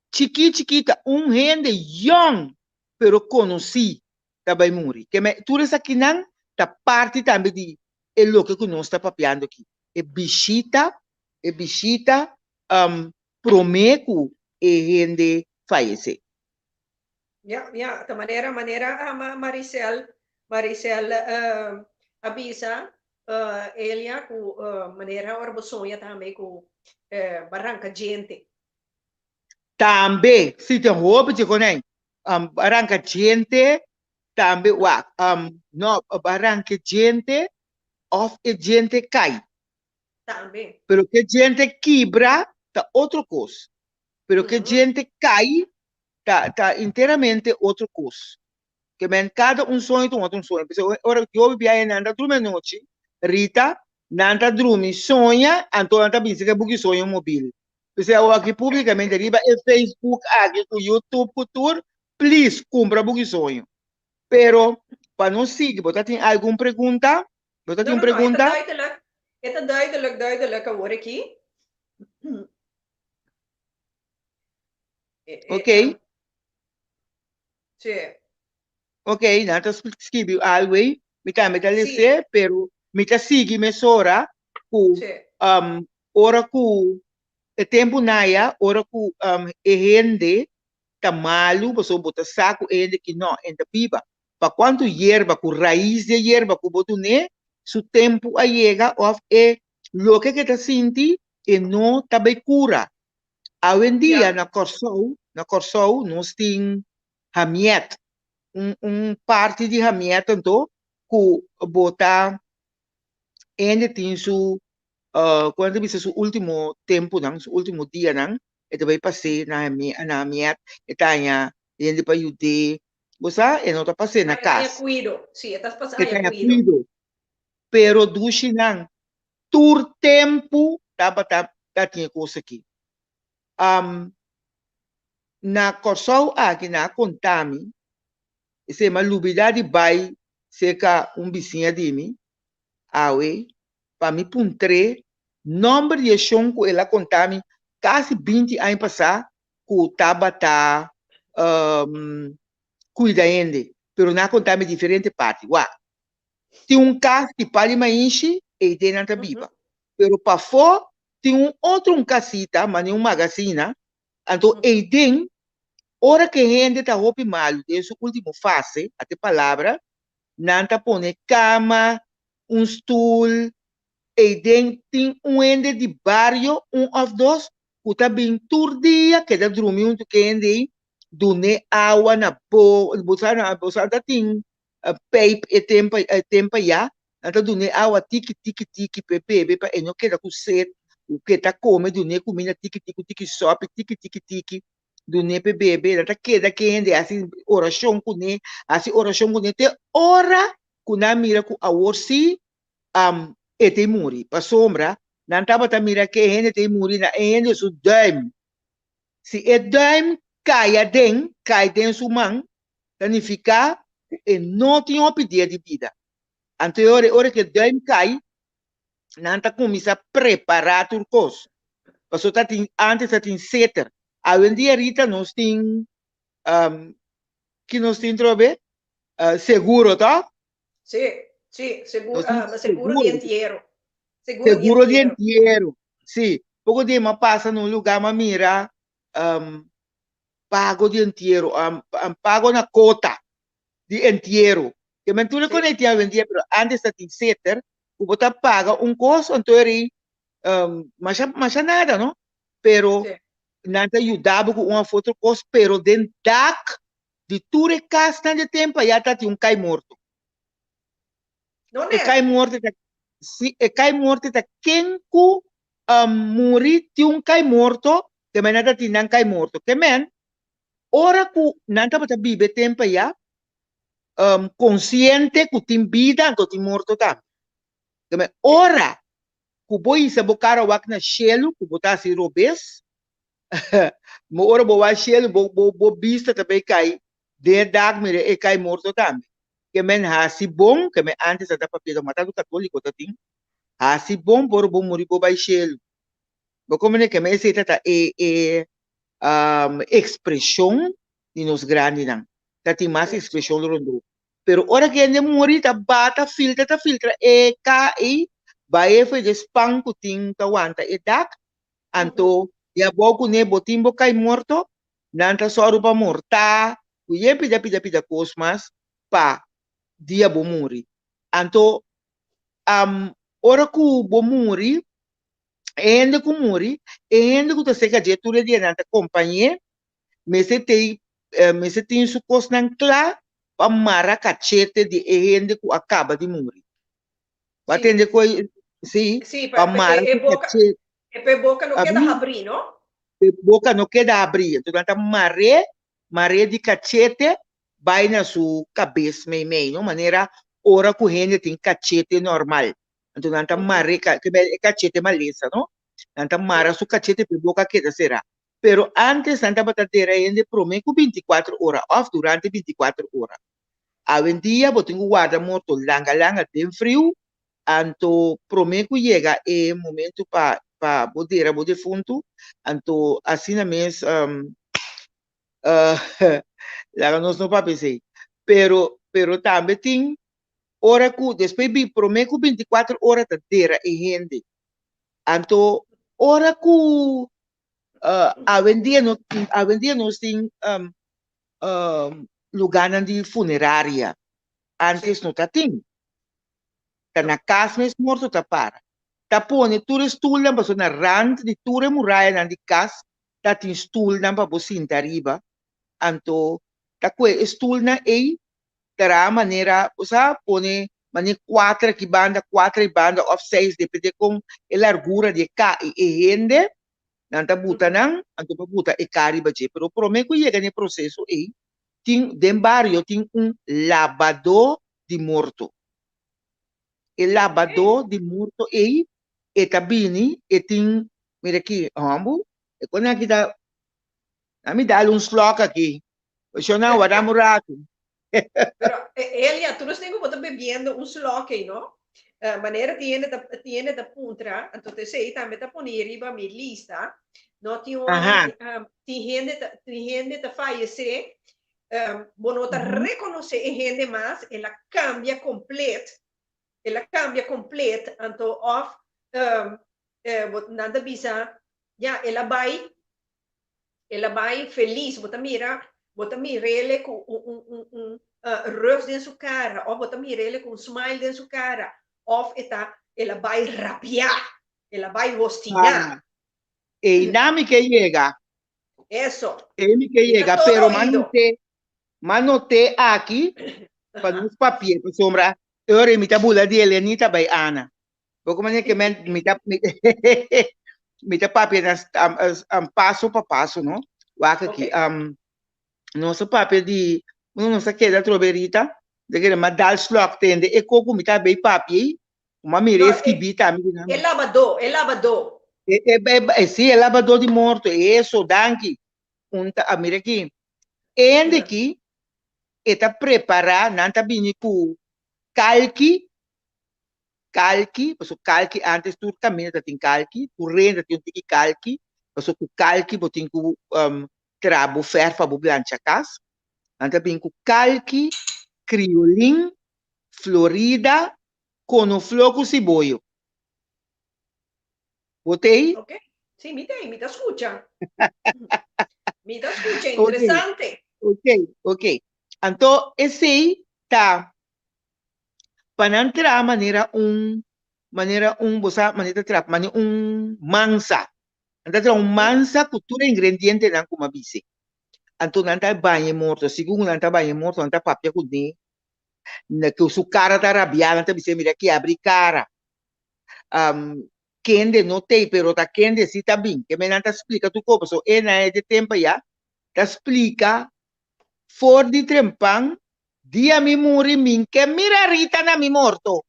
chikí chikí ta un hende yòn pero konosí ta bai muri. Ke men tur esakinan ta parti tambe di e loke ku nos ta papiando aki. E bishita, e bishita promé ku e hende fayesé. Ya, ya, ta manera, manera Maricel, Maricel a bisa Elia ku manera ora bo soña tambe ku bo a ranka djente. Tambe, si tin hopi dje konai. Bo a ranka djente, tambe wak, no, bo a ranka djente òf e djente kai. Tambe. Pero ke djente kibra ta otro kos. Pero ke djente kai ta ta enteramente otro kos. Ke men kada un soño ta un otro soño. P'esei ora yo bibi aye nan ta drumi anochi, Rita, nan ta drumi soña, anto nan ta bisa ke buki soño mobil. P'esei awor aki publicamente riba e Facebook aki ku YouTube ku tur, please kumpra buki soño. Pero pa nos sigui, bo ta tin algun pregunta? Bo ta tin No, un no, no, e ta pregunta? duidelijk. E ta duidelijk, duidelijk awor aki. Ok. Sí. Ok, nan ta skibi algo ei. Mi tambe ta les'é, pero mi ta sigui mesora ku ora ku e tempu naya, ora ku e hende ta malu, pasobra bo ta sa ku e hende ki no, e ta biba. Pa kuantu yerba ku rais di e yerba ku bo dun'é, su tempu a yega òf e loke ku e ta sinti e no ta bai kura. Awendia na Kòrsou, na Kòrsou nos tin hamiet, un un parti di hamiet anto ku bo ta hende tin su ku nan ta bisa su ultimo tempunan, su ultimo dianan e ta bai pas'é na na hamiet, e ta haña hende pa yud'é, bo sa e no ta pas'é na E ta haña kas. kuido, si e ta pasa E ta haña haña kuido. kuido, pero dushinan tur tempu tabata ta tin e kos aki. Na Kòrsou aki nan a konta mi, esei mi a lubidá di bai serka un bisiña di mi awe pa mi puntr'é nòmber di e shon ku el a konta mi kasi binti aña pasá ku tabata kuida hende, pero nan a konta mi diferente parti. Wak, Tin un kas di pali maishi, ei den nan ta biba. Pero pafó tin un otro un kasita, manera un magasina, anto ei den, ora ku e hende ta hopi malu den su ultimo fase, ata e palabra, nan ta pone kama, un stul, ei den tin un hende di bario, un òf dos, ku ta bin tur dia keda drumi huntu ku e hende ei, dun'é awa na bo, bo sa bo sa ta tin pijp e tempo e tempo ya, nan ta dun'é awa tiki tiki tiki p'e bebe pa e no keda ku set, ku ke ta kome dun'é kuminda tiki tiki ku tiki sòpi tiki tiki tiki dun'é p'e bebe, nan ta keda ke hende hasi orashon kuné, hasi orashon kuné te ora ku nan mira ku awor sí e ta muri, pasobra nan tabata mira ke hende ta muri na e hende su dùim, si e dùim kai aden, kai den su man, ta nifiká ku e no tin hopi dia di bida. Anto e ora, ora ku e duim kai, nan ta kuminsá prepará tur kos. Pasobra ta tin, ántes ta tin seter. Awendia Rita nos tin, ki nos tin trobe? Seguro, tòg? Sí, sí, seguro, Nos tin ah, seguro di seguro. entiero. Seguro di Seguro di entiero. entiero, sí. Poko dia mi a pasa na un lugá mi a mira pago di entiero, pago na kota di entiero. Ke men tur e kone tin awendia, pero antes ta tin seter, ku bo ta paga un kos, anto e rei masha masha nada no, pero nan ta yuda bo ku un of otro kos, pero den dak di tur e kasnan di e tempu aya ta tin un kai morto. E kai morto ta, si, e kai morto ta ken ku muri tin un kai morto, ke men nan ta tin nan kai morto. Ke men, ora ku nan tabata biba e tempu aya, Konsiente ku tin bida anto tin morto tambe. Keme ora ku bo hisa bo kara wak na shelu ku bo ta hasi robes, mo ora bo wak shelu bo bo bo bista ta bay kai den e dak mira e kai morto tambe. Ke men hasi bon, ke men antes a ta papia ta tantu katoliko ta tin, hasi bon por bo muri bo bay shelu. Bo komprende? Ke men esei ta ta e e ekspreshon di nos grandinan. Ta tin mas ekspreshon rondó. Pero ora ku hende muri ta ba ta filtra ta filtra e ka ei bai e for di span ku tin ta wanta e dak. Anto di abou kuné bo tin bo kai morto, nan ta sòru pa mortá ku yen pida pida pida kos mas pa dia bo muri. Anto ora ku bo muri, e hende ku muri, e hende ku ta serka dje tur e dianan ta kompañ'é mester tei mester tin su kosnan kla pa mara kachete di e hende ku a kaba di muri. Bo a tende ku e si Sí, pa pa, pa mara e, e su boka, kachete. e pa e boka no keda Abrí, habrí, no? e boka no keda habrí. Entonces nan ta mar'é, mar'é di kachete bai na su kabes meimei, no? Manera ora ku hende tin kachete normal. Anto nan ta mar'é, e kachete malesa, no? Nan ta mara su kachete pa e boka keda será. Pero antes nan tabata dera hende prome ku bintikuater ora òf durante bintikuater ora. Awendia bo tin ku warda morto langa langa den friu, anto prome ku yega e momento pa pa bo dera bo defuntu, anto asina mes laga nos no papia esei. Pero pero tambe tin ora ku despues bi prome ku bintikuater ora ta dera e hende. Anto ora ku awendia no awendia nos tin lugarnan di funeraria, antes no ta tin. Ta na kas mes morto ta para. Ta pone tur e stulnan pasobra na rand di tur e murayanan di kas ta tin stulnan pa bo sinta ariba. Anto ta kue e stulnan ei traha manera, bo sa, pone manera kuater aki banda, kuater ei banda òf seis, depende kon e largura di e ka i e hende, nan ta buta nan, anto bo buta e ka riba dje. Pero promé ku yega na e proseso ei, tin, den bario tin un labadó di morto. E labadó di morto ei, e ta bini, e tin, mira aki, hòmbu, e kos nan aki ta, nan mi dal un slòk aki. Shona, wardam un ratu. Pero, Elia, tur esnan ku bo ta bebiendo un slòk ei, no? Manera tin hende ta, tin hende ta puntra, anto esei tambe ta pone riba mi lista, no? Tin ora, tin hende ta, tin hende ta fayesé, bo no ta rekonosé e hende mas, el a kambia komplet, el a kambia komplet, anto òf bo, nan ta bisa, ya, el a bai El a bai felis, bo ta mira, bo ta mir'ele ku un un un un rus den su kara òf bo ta mir'ele ku un smile den su kara òf e ta el a bai rabiá, el a bai hostiná. Einan mi ke yega. Eso. Ei mi ke Mi ta yega, todo pero m'a oído. noté, m'a noté aki pa nos papié pasobra e ora ei mi ta bula di Elenita bai Ana. Bo ku manera ke men mi ta mi ta papia na paso pa paso, no? Wak aki. Okay. Nos a papia di uno nos a keda atrobe Rita, de kere ma dal slok tende e koko mi ta bei papia ei, ku ma mira No, e skibí tambe di nan. E labadó, e labadó. E, e, e, sí, e labadó di morto, eso, danki. Un ta, a mira aki. Hende ki e ta prepará, nan ta bini ku kalki, kalki, pasobra kalki antes tur kaminda ta tin kalki, tur renda tin un tiki kalki, pasobra ku kalki bo tin ku traha bo fèrf pa bo blancha kas. Nan ta bin ku kalki, kriolin, florida, konofló ku siboyo. Bo t'ei? Ok, sí, mi t'ei, mi ta skucha. Mi ta skucha, interesante. Ok, ok. Anto esei ta pa nan traha manera un, manera un, bo sa manera ta traha, manera un mansa. Nan ta traha un mansa ku tur e ingredientenan ku mi a bis'e. Anto nan ta baña e morto, segun ku nan ta baña e morto nan ta papia kuné, ku su kara ta rabiá nan ta bis'é mira ki abri kara. Kende no t'ei pero ta kende si ta bin. Ke men nan ta splika tur kos pasobra e nan e di tempu ayá ta splika for di trempan. Dia mi muri min ke mira Rita na mi morto.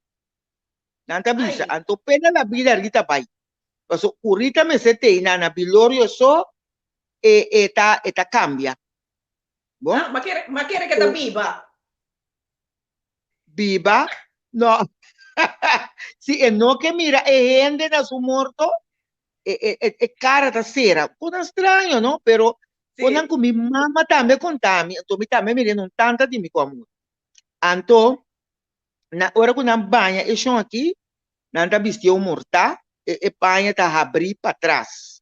Nan ta bisa, anto pena la bida Rita bai. Paso ku Rita mester tei na na bilorio so e e ta e ta kambia. Bon? Ah, ma kere ma kere ke ta biba. Biba? No. Si e no ke mira e hende na su morto, e e e e kara ta sera. Konan straño, no? Pero konan ku mi mama tambe konta mi, anto mi tambe mira un tanta di mi ku a muri. Anto na ora ku nan baña e shon aki, nan ta bistié un mortá, e e paña ta habrí patras.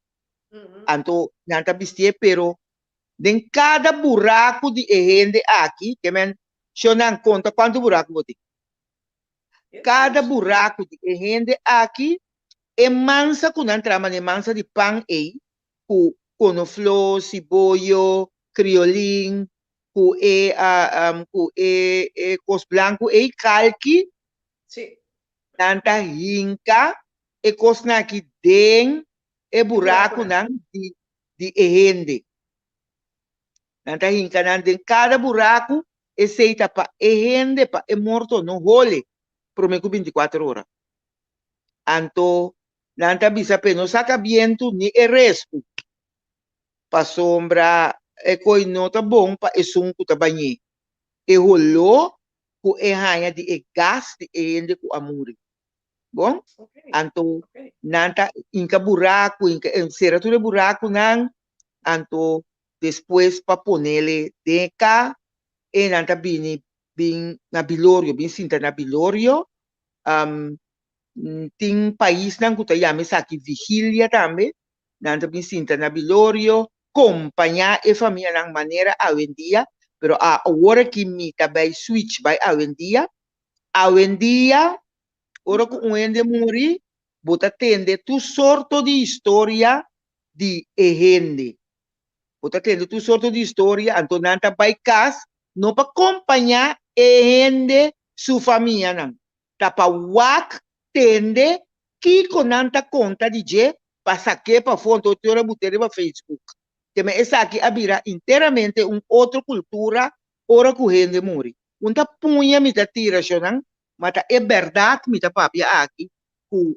Anto nan ta bistié, pero den kada buraku di e hende aki, ke men shonnan konta kuantu buraku bo tin. Kada buraku di e hende aki, e mansa ku nan traha manera e mansa di pan ei, ku konofló, siboyo, kriolin, ku e ku e e kos blanku ei, kalki, nan ta hinka e kosnan aki den e burakunan di di e hende. Nan ta hinka nan den kada buraku, esei ta pa e hende, pa e morto no hole promé ku binti kuater ora. Anto nan ta bisa p'e no saka bientu ni e respu, pasobra e koi no ta bon pa esun ku ta bañ'é, e holó ku e haña di e gas di e hende ku a muri. Bon? Anto nan ta hinka buraku, hinka, sera tur e burakunan, anto despues pa ponele den e ka, e nan ta bini bin na bilorio, bin sinta na bilorio. Tin paisnan ku ta yama esaki vigilia tambe, nan ta bin sinta na bilorio, kompañá e famianan manera awendia, pero awor aki mi ta bai switch bai awendia. Awendia, ora ku un hende muri, bo ta tende tur sorto di historia di e hende. Bo ta tende tur sorto di historia, anto nan ta bai kas no pa kompañá e hende su famianan, ta pa wak tende kiko nan ta konta di dje pa sak'é pafó, anto te ora bo te riba Facebook. Keme esaki a bira enteramente un otro kultura ora ku hende muri. Un ta puña mi ta tira shonnan, ma ta e bèrdat mi ta papia aki ku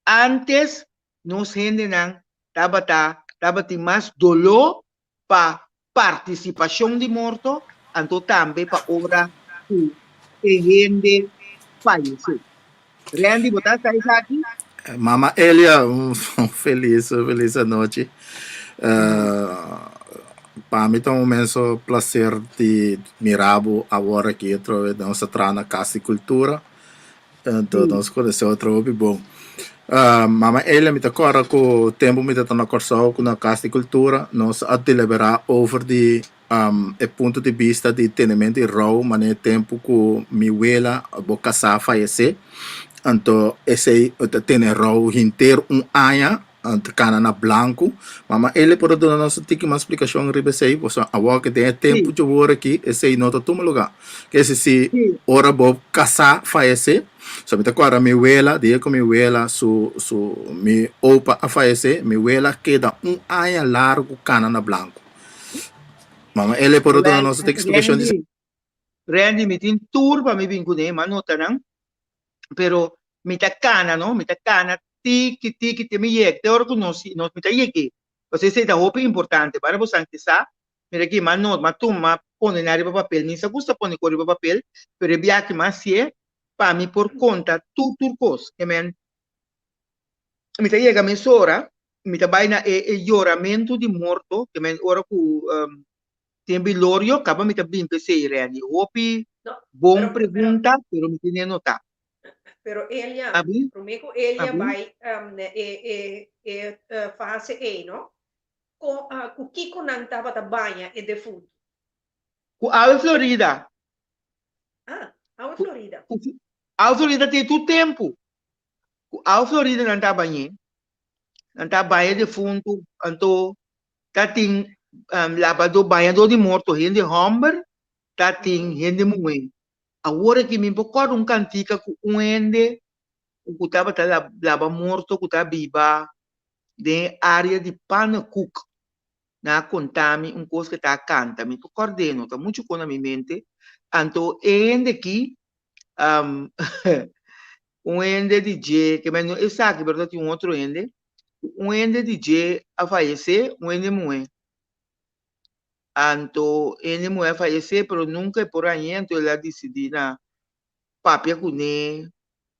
ántes nos hendenan tabata tabatin mas doló pa partisipashon di morto, anto tambe pa ora ku e hende fayesé. Randy, bo ta sa esaki? Mama Elia, un felis, felis anochi. Pa mi ta un inmenso placer di mira bo awor aki atrobe. Nos a traha na Cas di Cultura, enton nos conoce otro hopi bon. Mama Elia, mi ta corda cu tempo mi ta na Corsou cu na Cas di Cultura nos a delibera over di e punto di bista di tenemento di rou manera e tempu ku mi wela bo kasá fayesé anto esei ta tene rou henter un aña anto kana na blanku mama Eli por a duna nos un tiki mas splikashon riba esei pasobra awor ke den e tempu djawor aki esei no ta tuma lugá kese si ora bo kasá fayesé So mi ta kòrda mi wela, dia ku mi wela su su mi opa a fayesé, mi wela keda un aña largu kana na blanku. Mama Ele por duna nos un eksplikashon di Randy, Randy, mi tin tur pa mi bin kuné, mi a nota nan, pero mi ta kana no, mi ta kana tiki tiki te mi yega, te ora ku nos nos mi ta yeg'é, pasobra esei ta hopi importante, para bosan ke sa, mira aki mi a nota, mi a tuma, mi a pone nan riba papel, mi sa gusta pone kos riba papel, pero e biaha mi a hasié pa mi por konta tur tur kos, ke men mi ta yega mesora, mi ta bai na e e yoramentu di morto, ke men ora ku tin bilorio, kaba mi ta bin p'esei, Renny. Hopi No, bon pero, pero, pregunta, pero mi tene notá. pero Elia, Abi? promé ku Elia Abi? bai na e e e fase ei, no? Kon, ku kiko nan tabata baña e defuntu? Ku awe Florida. Ah, awe Florida. Ku awe Florida tin tur tempu. Ku awe Florida nan ta bañ'é. Nan ta baña defuntu, anto ta tin labadó, bañadó di morto, hende hòmber, ta tin hende muhé. Awor aki mi por kòrda un kantika ku un hende ku tabata laba morto ku ta biba den e área di Pannekoek. Nan a konta mi un kos ku e ta kanta, mi por kòrd'é, no ta muchu kon na mi mente. Anto e hende aki, un hende di dje, ke men no esaki pero ta tin un otro hende, un hende di dje a fayesé, un hende muhé. Anto e hende muhé a fayesé pero nunka e por hañ'é, anto el a disidí na papia kuné,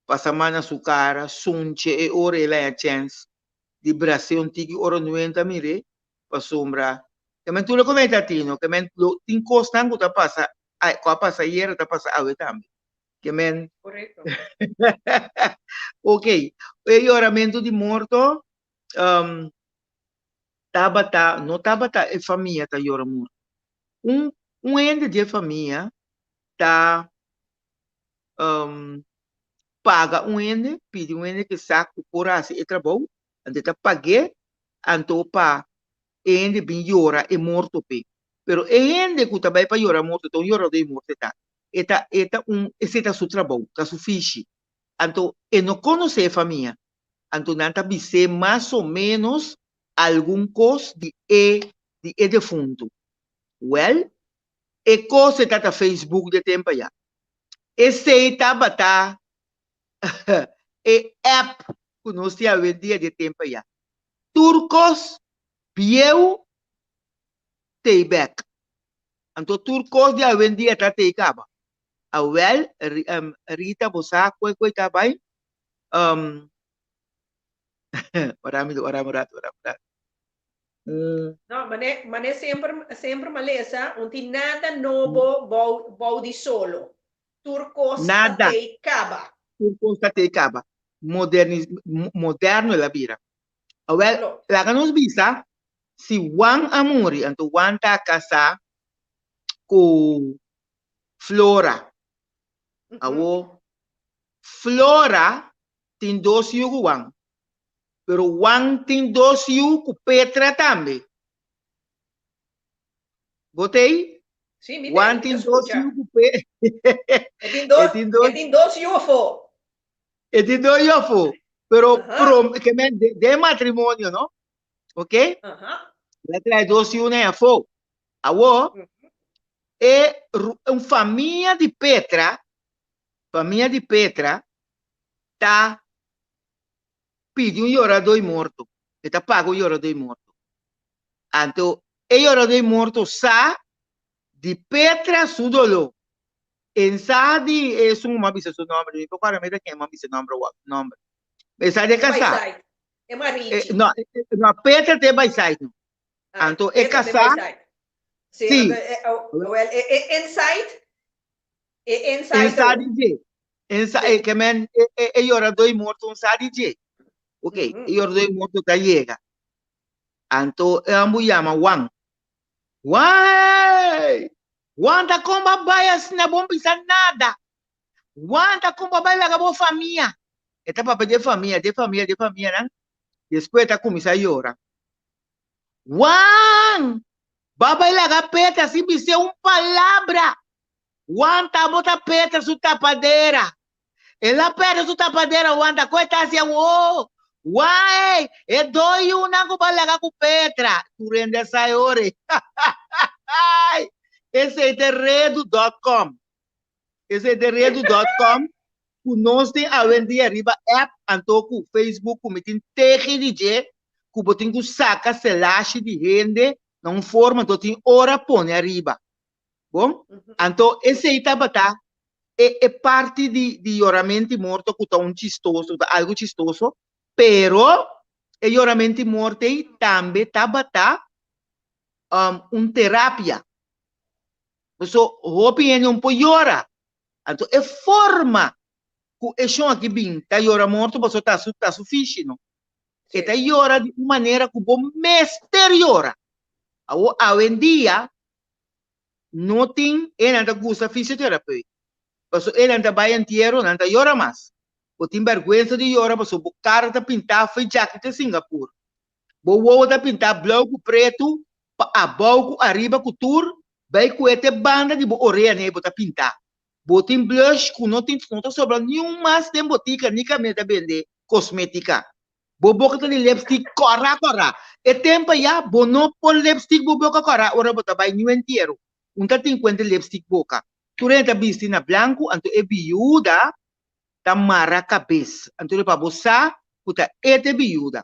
pasa man na su kara, sunche e ora el haña chèns di bras'é un tiki ora nuen ta mir'é, pasobra ke men tur lo ku men ta tino, ke men lo tin kosnan ku ta pasa ku a pasa ayera ta pasa awe tambe. Ke men Korekto. Ok, e yoramentu di morto tabata, no tabata e famia ta yora morto. Un un hende di e famia ta paga un hende, pidi un hende ke sa ku por hasi e trabou, anto e ta pag'é anto pa e hende bin yora e morto p'e. Pero e hende ku ta bai pa yora morto ta un yoradó di morto e ta. E ta e ta un esei ta su trabou, ta su fishi. Anto e no konosé e famia, anto nan ta bis'é mas o ménos algun kos di e di e defuntu. Wèl, e kos e ta ta Facebook de tempu ayá. Esei tabata e app ku nos tin awendia di e tempu ayá. Tur kos bieu tei bèk. Anto tur kos di awendia ta tei kaba. Awèl, Rita bo sa koe koe ta bai? Ora mi, ora mi un ratu, ora mi un ratu. No, mane, mane semper, semper malesa, un tin nada nobo bou, bou di solo. Tur kos ta Nada. tei kaba. Tur kos ta tei kaba. Modernis, moderno el a bira. Awel, Klopt. laga nos bisa, si Juan a muri, anto Juan ta kasá ku Flora. Awo, Flora tin dos yu ku Juan. Pero Juan tin dos yu ku Petra tambe. Bo t'ei? Sí, mi Juan t'ei, mi tin ta dos skucha. yu ku Pe. E tin dos, E tin dos. e tin dos yu afó. E tin dos yu afó. Pero Aha. prom, ke men de, den matrimonio, no? Ok? Aha. El a trae dos yunan afó. Awor, e ru, un famia di Petra, famia di Petra ta pidi un yoradó i morto, e ta paga un yoradó i morto. Anto e yoradó i morto sa di Petra su doló. En sa di esun ku mi a bisa su nòmber, mi por kòrda mi ta ken mi a bisa nòmber wak, nòmber. E sa di e E kasá. baisait, e Marichi. No, no, Petra ta e baisait no. Ah, Anto e Petra ta e kasá. baisait. Sí, Sí. anto e, oh, wel, e, e inside E En inside sa ook. di dje. En sa, Sí. e, ke men, e, e, e yoradó i morto un sa di dje. Ok, Mhm. e yoradó i morto ta yega. Anto e ambu yama Juan. Juan, ey! Juan ta kon bo a bai asina bo no bisa nada. Juan ta kon bo a bai laga bo famia. E ta papia di e famia, di e famia, di e famianan. Despues e ta kuminsá yora. Juan! Bo a bai laga Petra sin bis'é un palabra. Juan tabata Petra su tapadera. El a perde su tapadera, Juan ta koe ta hacia wo. Juan, ey, e do yunan ku bo a laga ku Petra. Tur hende a sa e ora ey. Esei ta redu dot com. Esei ta redu dot com ku nos tin awendia riba app anto ku Facebook ku mi tin tegi di dje ku bo tin ku saka selashi di hende na un forma anto tin ora pone ariba. Bon? Anto esei tabata e e parti di di yoramenti morto ku ta un chistoso, ta algu chistoso, pero e yoramenti morto ei tambe tabata um, un terapia. Paso hopi hende un por yora. Anto e forma ku e shon aki bin ta yora morto paso ta su ta su fishi no. E ta yora di un manera ku bo mester yora. Awo awendia no tin e nan ta gusta fisioterapeut paso e nan ta bai entiero nan ta yora mas bo tin berguensa di yora paso bo kara ta pintá fo'i djaki te Singapur bo wowo ta pintá blou ku pretu pa abou ku ariba ku tur bai ku e te banda di bo orea nei bo ta pintá bo tin blush ku no tin no ta sobra niun mas den botika ni kaminda ta bende kosmetika. Bo boka ta di lipstick kòrá kòrá. E tempu ayá bo no por lipstick bo boka kòrá ora bo ta bai niun entiero. Un ta tin kuenta lipstick boka. Tur hende ta bisti na blanku anto e biuda ta mara kabes. Anto pa bo sa ku ta e ta e biuda.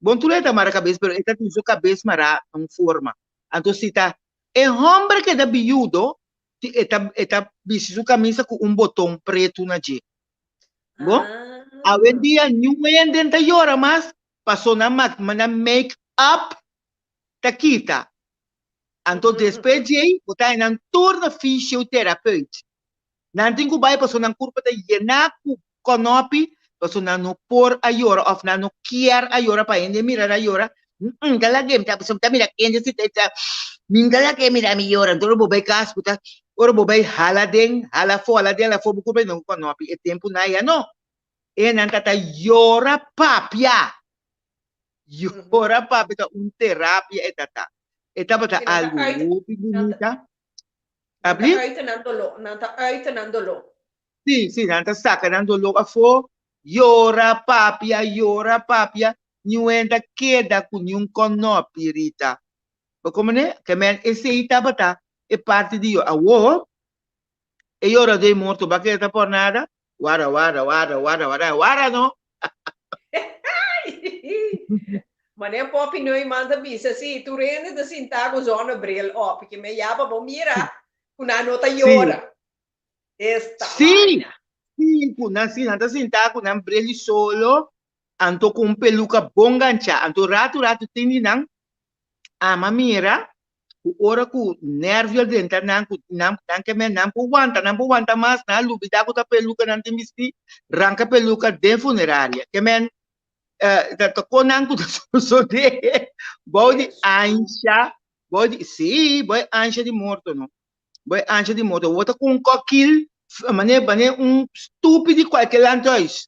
Bon tur hende ta mara kabes pero e ta tin su kabes mará na un forma. Anto si ta e hòmber keda biudo e ta e ta bisti su kamisa ku un boton pretu na dje. Bo? Awendia niun hende ta yora mas paso nan nan make up ta kita. Anto despues djei bo ta haña nan tur na fysioterapeut. Nan tin ku bai paso nan kurpa ta yená ku kònòpi paso nan no por a yora òf nan no kier a yora pa hende mira nan yora. Mi ta lag'é, mi ta mira kende si ta, mi ta lag'é mira mi yora. Anto ora bo bai kas bo ta, ora bo bai hala aden, hala afó, hala aden, hala afó, bo kurpa yena ku kònòpi. E tempunan ya no. E nan ta ta yora papia. Yora papia ta un terapia e ta ta. E tabata algu hopi bunita. Nan ta uita nan doló. Nan ta uita nan doló. Sí, sí, nan ta saka nan doló afó. Yora papia, yora papia. Niun ta keda ku niun kònòpi, Rita. Bo komprendé? Ke men esei tabata e parti di yora. Awor, e yoradó e morto ba keda ta por nada? Warda, warda, warda, warda, warda, warda no! Manera Poppy Neumann ta bisa, si, tur hende ta sintá ku zonnebril op, ke me ya pa bo mira ku nan no ta yora. Esta Sí, vaina. sí, ku nan, sí, nan ta sintá ku nan bril di solo, anto ku un peluka bon ganchá. Anto ratu ratu tin di nan ama mira ku ora ku nervio a drenta nan, ku nan, nan ke men nan por wanta, nan por wanta mas, nan a lubidá ku ta peluka nan tin bistí, ranka peluka den funeraria. Ke men ta ta kon nan ku ta sosodé bou di ansha, bou di, sí, bou e ansha di morto no. Bou e ansha di morto. Bo ta ku un kokil, mane, mane un stupi di kualke landhuis.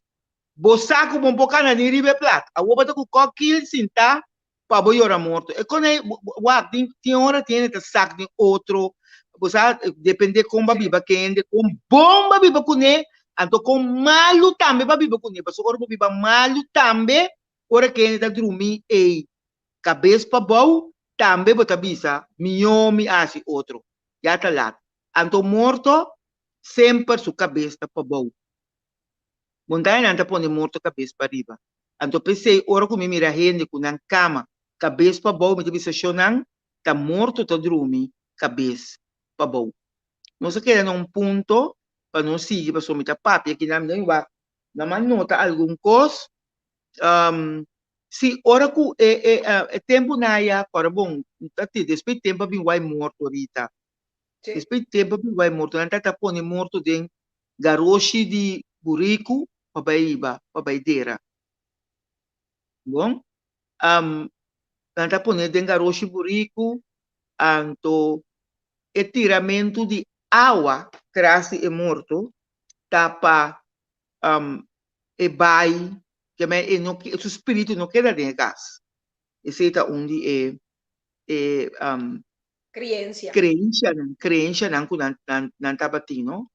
Bo sa ku bo no por kana ni riba e plat. Awor bo ta ku kokil sintá pa bo yora morto. E kon ei, wak, tin, tin ora tin hende ta sak den otro, bo sa, depende kon bo a biba ku hende, kon bon bo a biba kuné, anto kon malu tambe bo a biba kuné, pasobra ora bo biba malu tambe, ora ku hende ta drumí ei kabes pabou, tambe bo ta bisa, mihó mi a hasi otro, ya ta lat. Anto morto semper su kabes ta pabou. Montañanan ta pone morto kabes pariba. Anto p'esei ora ku mi mira hende ku nan kama kabes pabou mi ta bisa shonnan ta morto ta drumi kabes pabou. Nos a keda na un punto pa nos sigui pasobra mi ta papia kinan mi ta wak nan a nota algun kos si ora ku e e tempunan aya kòrda bon ta despues tempu a bin wak morto rita despues tempu a bin wak morto nan ta pone morto den garoshi di buriku pa bai riba, pa bai dera. Bon, um, nan ta pone den garoshi buriku, anto e tiramentu di awa tras di e morto ta pa um, e bai, ke men e no, su spiritu no keda den e kas. Esei ta un di e e um, Creencia. creencianan, creencianan cu nan, nan, nan tabatin, no?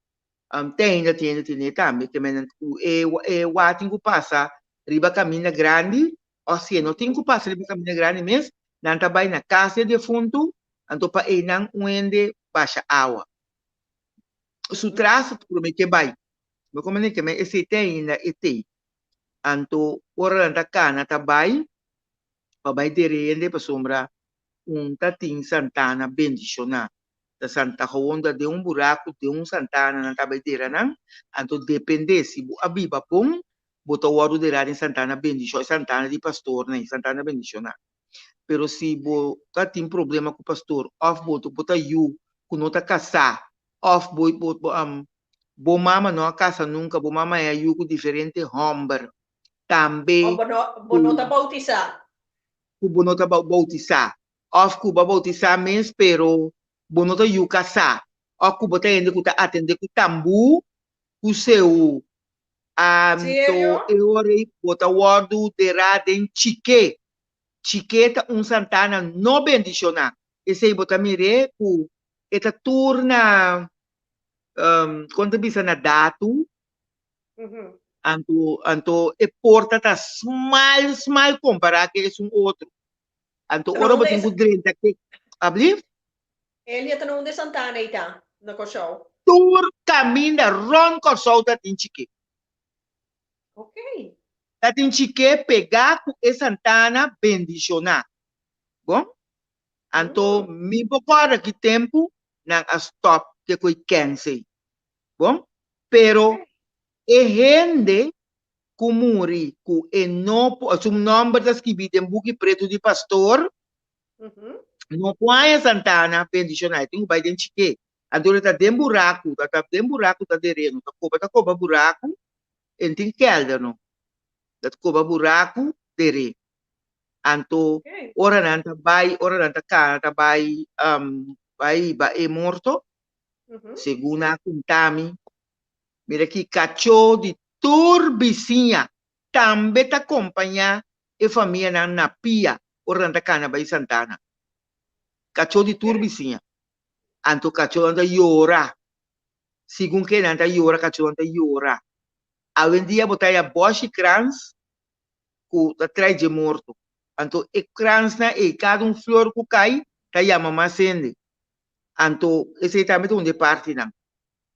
Um, te ainda tin hende tene tambe, ke men ku e, e wa tin ku pasa riba kaminda grandi, o si e no tin ku pasa riba kaminda grandi mes, nan ta bai na kas di e defuntu, anto pa einan un hende basha awa. Su tras prome ke bai. Bo komprende? Ke men esei te ainda e tei. Anto ora nan ta kana ta bai, pa bai dere hende pasobra un ta tin santana bendishoná. Ta santa gewoon ta den un buraku den un santana nan ta bai dera nan, anto depende si bo a biba bon bo ta wòrdu derá den santana bendishon, e santana di pastornan ei, santana bendishoná. Pero si bo ta tin problema ku pastor òf bo bo ta yu ku no ta kasá òf bo bo bo mama no a kasa nunka, bo mama a yu ku diferente hòmber tambe Òf bo no bo no ta boutisá. Ku bo no ta boutisá òf ku bo a boutisá mes pero bo no ta yu kasá òf ku bo ta hende ku ta atendé ku tambú ku seú anto e ora ei bo ta wòrdu derá den chiké. Chiké ta un santana no bendishoná. Esei bo ta mir'é ku e ta tur na kon ta bisa na datu. Anto, anto e porta ta smal, smal kompará ku esun otro. Anto ora bo tin ku drenta ke, ablief? Elia ta na unda e santana ei ta, na Kòrsou? Tur kaminda rònt Kòrsou ta tin chiké. Ok. Ta tin chiké pegá ku e santana bendishoná. Bon? Anto mi por kòrda ki tempu nan a stòp ke ku e kèns ei. Bon? Pero e hende ku muri ku e no por, su nòmber ta skibí den buki pretu di pastor, no por haña santana bendishoná, e tin ku bai den chiké. Anto e ta den buraku, ta ta den buraku ta dereno, ta koba ta koba buraku, e no tin kèlder no, ta koba buraku der'é. Anto ora nan ta bai, ora nan ta kana ta bai bai hiba e morto, segun nan a konta mi, mira ki kachó di tur bisiña tambe ta kompañá e famianan na pia ora nan ta kana bai Santana. Kachó di tur bisiña. Anto kachónan ta yora. Segun ke nan ta yora, kachónan ta yora. Awendia bo ta haya bòshi krans ku ta trae dje morto. Anto e kransnan ei, kada un flor ku kai ta yama mas hende. Anto esei tambe ta un di e partinan.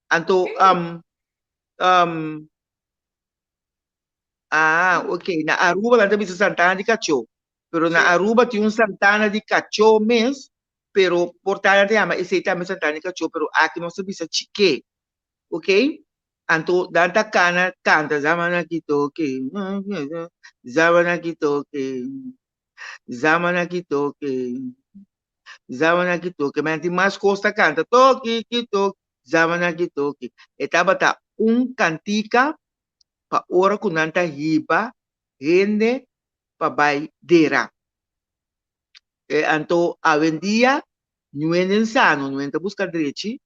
Anto, ah, ok, na Aruba nan ta bisa Santana di Kachó. Pero na Aruba tin un Santana di Kachó mes, pero por ta nan ta yama esei tambe Santana di Kachó, pero aki nos ta bisa Chiké. Ok? Anto nan ta kana kanta Zamana ki toke, zamana ki toke, zamana ki toke, zamana ki toke. Ma nan tin mas kos ta kanta, toki ki toki, zamana ki toki. E tabata un kantika pa ora ku nan ta hiba hende pa bai dera. E anto awendia ñuenen sa no, ñuen ta buska drechi,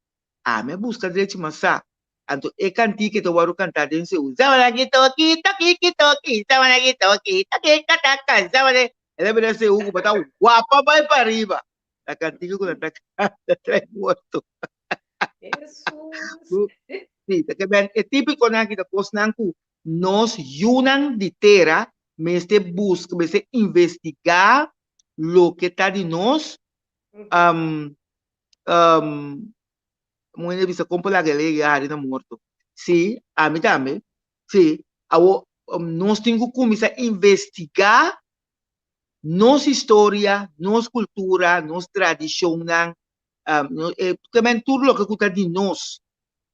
ami a buska drechi mas sa. Anto e kantika e ta wòrdu kantá den seu, Zamanaki toki, toki ki toki, zamanaki toki, toki kataka, zamane. El a bira seu ku bo ta wapa bai pariba. Ta kantika ku nan ta kanta trae morto. Hesus. Sí, ta ke ben e típikonan aki ta kosnan ku nos yunan di tera mester buska, mester investigá loke ta di nos. Um, um, un hende bisa kon por laga el yega hari na morto. Sí, ami tambe. Sí, awo nos tin ku kuminsá investigá nos historia, nos kultura, nos tradishonnan, um, tur loke ku ta di nos.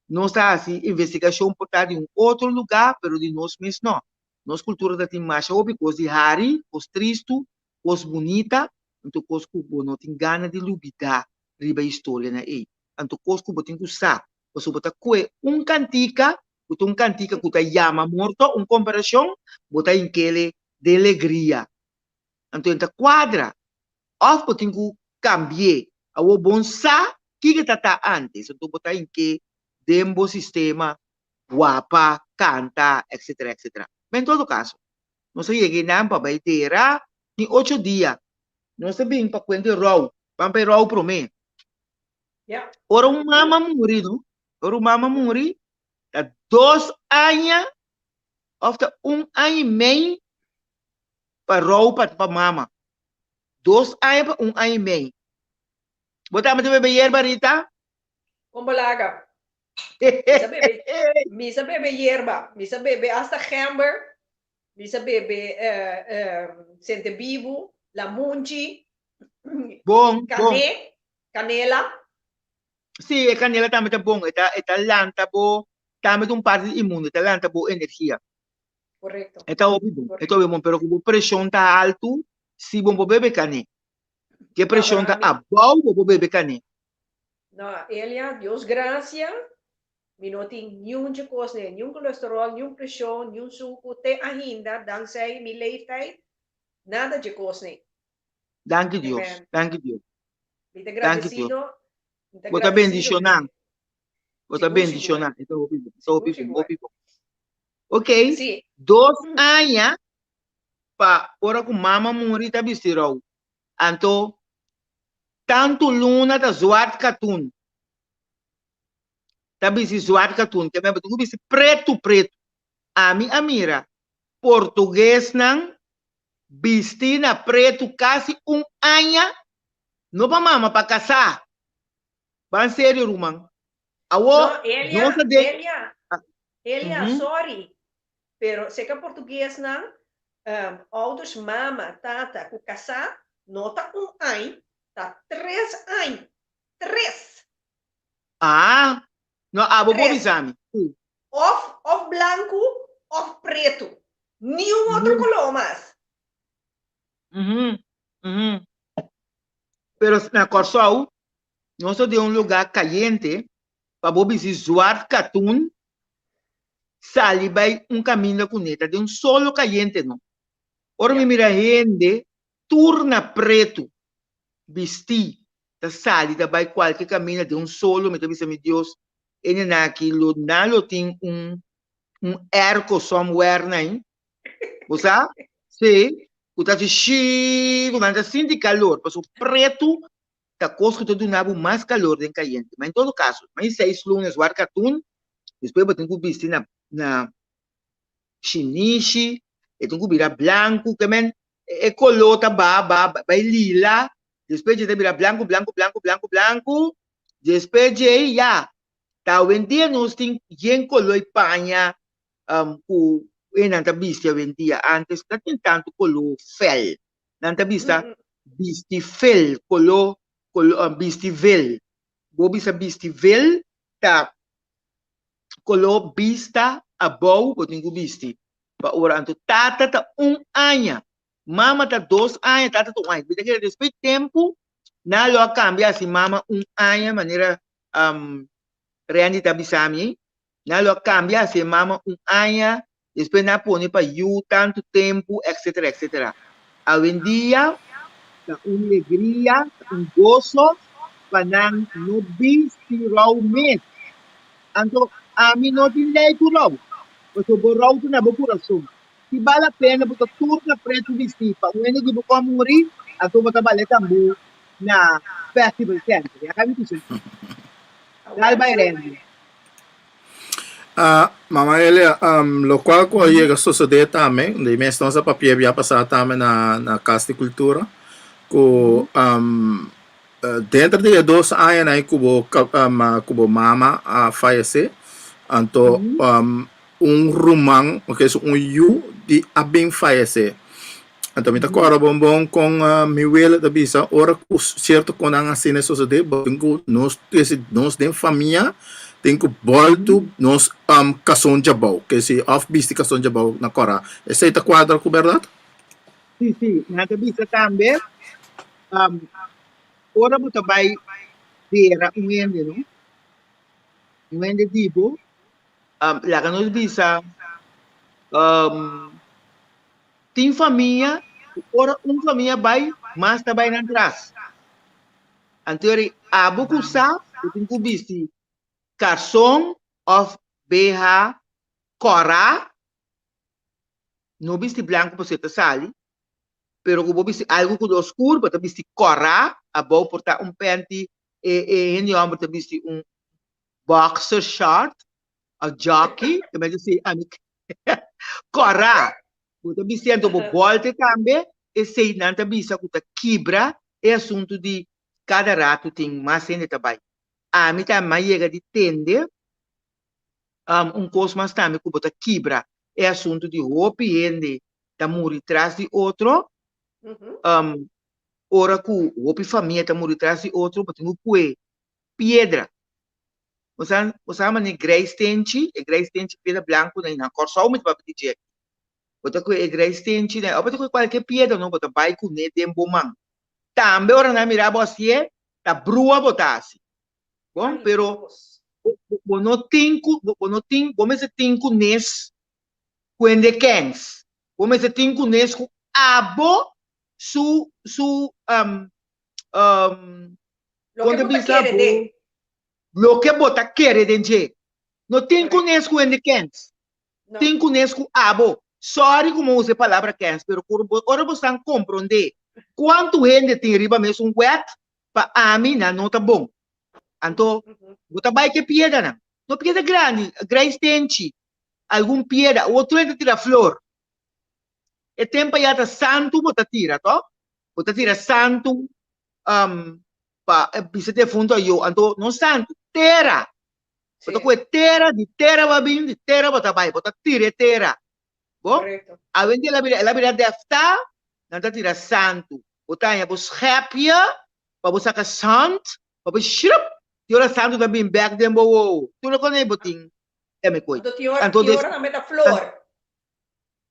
Nos ta hasi investigashon por ta di un otro lugá, pero di nos mes no. Nos kultura ta tin masha hopi kos di hari, kos tristu, kos bunita, anto kos ku bo no tin gana di lubidá riba e historianan ei. Anto kos ku bo tin ku sa, pasobra bo ta kue un kantika, ku ta un kantika ku ta yama morto, un komparashon, bo ta hink'el den legria. Anto e ta kuadra. Òf bo tin ku kambi'é. Awor bon sa kiko ta ta ántes, anto bo ta hink'é den bo sistema, wapa, kanta, etcetera, etcetera. Ma en todo kaso, nos a yega einan pa bai dera tin ocho dia. Nos a bin pa kuenta e rou. Ban pa e rou promé. Ya. Ora un mama muri, no? Ora un mama muri, ta dos aña òf ta un aña i mei pa rou pa pa mama. Dos aña pa un aña i mei. Bo tambe ta bebe yerba, Rita? Kon bo laga? Mi sa bebe, mi sa bebe yerba, mi sa bebe hasta gember, mi sa bebe sentebibu, lamunchi, Bon, bon. kané, kanela. Sí, e kanela tambe ta bon. E ta, e ta lanta bo, tambe ta un parti di inmuno, e ta lanta bo energia. Correcto. E ta hopi bon, e ta hopi bon, pero ku bo preshon ta haltu, si bo por bebe kané. Ke preshon ta abou, bo por bebe kané. No, Elia, Dios gracia, mi no tin niun dje kos ne, niun kolesterol, niun preshon, niun suku, te ainda, dankzij mi leeftijd, nada dje kos ne. Danki Dios, danki Dios. Mi ta gradecido. Bo ta bendiciona. Bo ta bendiciona. E ta hopi bon, e ta hopi bon, hopi bon. Ok, dos aña pa ora ku mama muri ta bisti rou. Anto tantu luna ta zwart katoen. Ta bisti zwart katoen. Ke men bo tin ku bisti pretu pretu. Ami a mira portuguesnan bisti na pretu kasi un aña, no pa mama, pa kasá. Ban serio ruman. Awo No, Elia, nos a den Elia, Elia, sorry. Pero seka portuguesnan, um, ouders, mama, tata ku kasá, no ta un añ, ta tres añ. Tres. Ah, no abo por Tres. bisa mi. Sí. Of, of blanku of pretu. Ni un otro koló mas. Mhm, mhm. Pero na Kòrsou, nos ta den un lugá kayente pa bo bisti zwart katoen sali bai un kaminda kuné. Ta den un solo kayente no. Ora mi mira hende tur na pretu bistí ta sali ta bai kualke kaminda den un solo mi ta bisa mi Dios e nena aki lo nan lo tin un un airco somewhere na ei. Bo sa? Sí, ku ta hasi shii ku nan ta sinti kalor pasobra pretu ta kos ku ta duna bo mas kalor den kayente. Ma en todo kaso, ma e seis luna zwart katoen, despues bo tin ku bisti na na shinishi, e tin ku bira blanku, ke men e koló ta ba ba bai lila, despues dje ta bira blanku blanku blanku blanku blanku, despues dje ya, ta awendia nos tin yen koló i paña ku e nan ta bisti awendia, antes no tin tantu koló fel, nan ta bisa bisti fel, koló koló bisti vel, bo bisa bisti vel ta koló bista abou bo tin ku bisti pa ora anto tata ta un aña, mama ta dos aña, tata ta un aña, mi ta kere despues tempu nan lo a kambia hasi mama un aña manera Randy ta bisa mi, nan lo a kambia hasi e mama un aña, despues nan a pone pa yu tantu tempu etcetera etcetera. Awendia ta un legria, ta un goso pa nan no bisti rou mes. Anto ami no tin lei ku rou, pasobra bo rou ta na bo kurason. Si bal la pena bo ta tur na pretu bisti pa un hende di bo kon muri, anto bo ta bale tambu na Festival Center. Ya ka mi bisa. Dal bai Randy. Ah, Mama Elia, um, locual cu a yega sucede tambe, di mes nos a papia bia pasá tambe na, na Cas di Cultura, cu um, eh, dentro di e dos añanan cu bo, um, cu bo mama a fayece, anto um, un ruman, oke, so un yu di a bin fayece. Anto mi ta kòrda bon bon kon mi wela ta bisa ora ku sierto konan asina sosodé bo tin ku nos trese nos den famia tin ku bòltu nos kason djabou ke si òf bisti kason djabou na kòrá. Esei ta kuadra ku bèrdat? Sí, sí. Nan ta bisa tambe ora bo ta bai dera un hende no, un hende di bo, laga nos bisa Tin famia ku ora un famia bai, mas ta bai nan tras. Anto eri abo ku sa bo tin ku bisti karson òf BH kòrá, no bisti blanku pasobra e ta sali, pero ku bo bisti algu ku ta oskur bo ta bisti kòrá abou por ta un pènti e e hende hòmber ta bisti un boxer short òf jockey, ta mester si ami Kòrá, bo ta bisti anto bo bòlte tambe, esei nan ta bisa ku ta kibra e asuntu di kada ratu tin mas hende ta bai. Ami tambe a yega di tende un kos mas tambe ku bo ta kibra e asuntu di hopi hende ta muri tras di otro, ora ku hopi famia ta muri tras di otro bo tin ku kue piedra. Bo sa, bo sa manera grei stenchi, e grei stenchi piedra blanku na na Kòrsou mi ta papia di dje. Bo ta kohe e grei stenchi na, òf bo ta kohe kualke piedra no, bo ta bai kuné den bo man. Tambe ora nan mira bo hasié, ta brua bo ta hasi. Bon, pero bo, bo no tin ku, bo, bo no tin, bo mester tin kunes ku hende kèns. Bo mester tin kunes ku abo su, su, um, um, Loke bo ta kere den. Loke bo ta kere den dje. No tin kunes ku hende kens. Tin kunes ku abo. Sorry ku mi a usa e palabra kens, pero ora bo stan komprondé kuantu hende tin riba mesun wet, pa ami nan no ta bon. Anto, bo ta bai ku e piedranan. No piedra grandi, grei stenchi. Algun piedra, otro hende ta tira flor. E tempo ya ta santu bo ta tira, to? Bo ta tira santu um, pa bisa defunto ayo. Anto, no santu, tera. Bo ta kohe tera, di tera bo a bin, di tera bo ta bai. Bo ta tira e tera. Bo? Awendia el a bira, el a bira deftá, nan ta tira santu. Bo ta haña bo schepje pa bo saka sant, pa bo shrup, di ora santu ta bin bek den bo wowo. Tur loke nei bo tin e koe. Anto tin ora, tin ora tambe ta flor.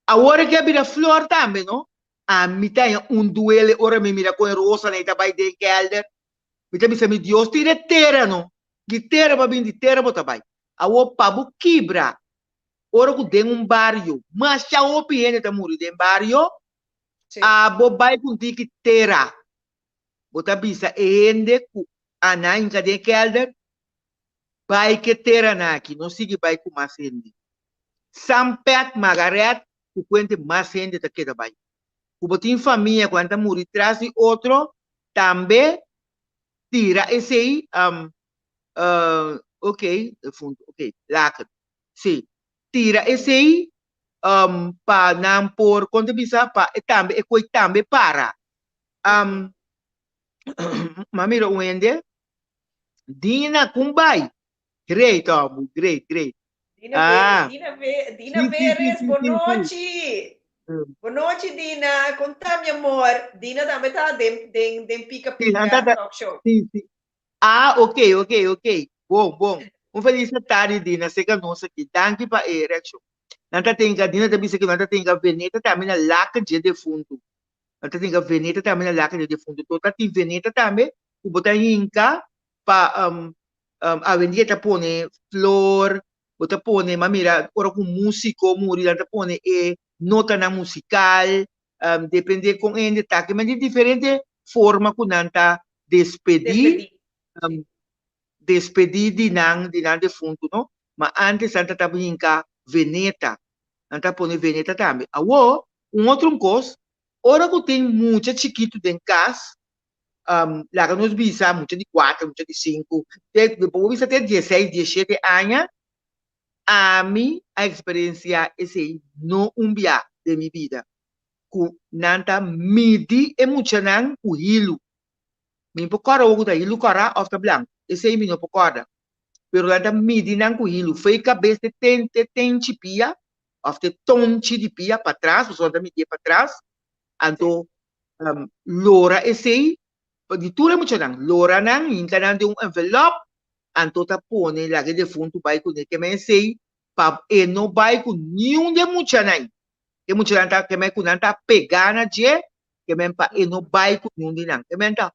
Awor e ke a bira flor tambe, no? Ami ta haña un duele ora mi mira kon e rosanan ta bai den kelder. Mi ta bisa mi Dios, tira e tera no. Di tera bo a bin, di tera bo ta bai. Awor pa bo kibra ora ku den un bario masha hopi hende ta muri den bario, abo bai ku un tiki tera. Bo ta bisa e hende ku a nan hinka den e kelder, bai ke teranan aki, no sigui bai ku mas hende. San Pet Magaret ku kuente mas hende ta keda bai. Ku bo tin famia ku nan ta muri tras di otro, tambe tira esei, ok, ok, laken, si, tira esei pa nan por, kon ta bisa, pa e tambe e koi tambe para. M'a mira un hende, Dina, kon bai? Great, hombre, great, great. Dina ah. Dina, Dina sí, Veres, sí, sí, bonochi. Bonochi, Dina. Conta, mi amor. Dina tambe ta den, den, den Pika Pika Talk Show. Sí, sí. Ah, ok, ok, ok. Bon, bon. Un feliz tarde, Dina. Seka nos aki. Danki pa e reaccion. Nan ta tenga, Dina ta bisa que nan ta tenga veneta tambe na laka dje defuntu. Nan ta tenga veneta tambe na laka dje defuntu. Tota tin veneta tambe ku bo ta hinka pa um, um, awendia ta pone flor, bo ta pone, ma mira, ora ku músiko muri, nan ta pone e notanan musikal, um, depende kon hende ta. Ke men di diferente forma ku nan ta despedí, um, despedí di nan, di nan defuntu, no? Ma antes nan ta ta hinka veneta, nan ta pone veneta tambe. Awo, un otro un kos, ora ku tin mucha chikitu den kas, um, laga nos bisa mucha di kuater, mucha di sinku, te, bo bisa te dieseis, dieshete aña, ami a eksperensiá esei no un bia den mi bida, ku nan ta midi e muchanan ku hilu. Mi no por kòrda awor ku ta hilu kòrá òf ta blanku, esei mi no por kòrda. Pero nan ta midi nan ku hilu, fo'i kabes te ten te tenchi pia òf te tonchi di pia patras, pasobra nan ta midié patras, anto lora esei di tur e muchanan, lora nan, hinka nan den un envelop, anto ta pone laga e defuntu bai kuné, ke men esei pa e no bai ku niun di e muchanan, e muchanan ta ke men ku nan ta pegá na dje, ke men pa e no bai ku niun di nan, ke men ta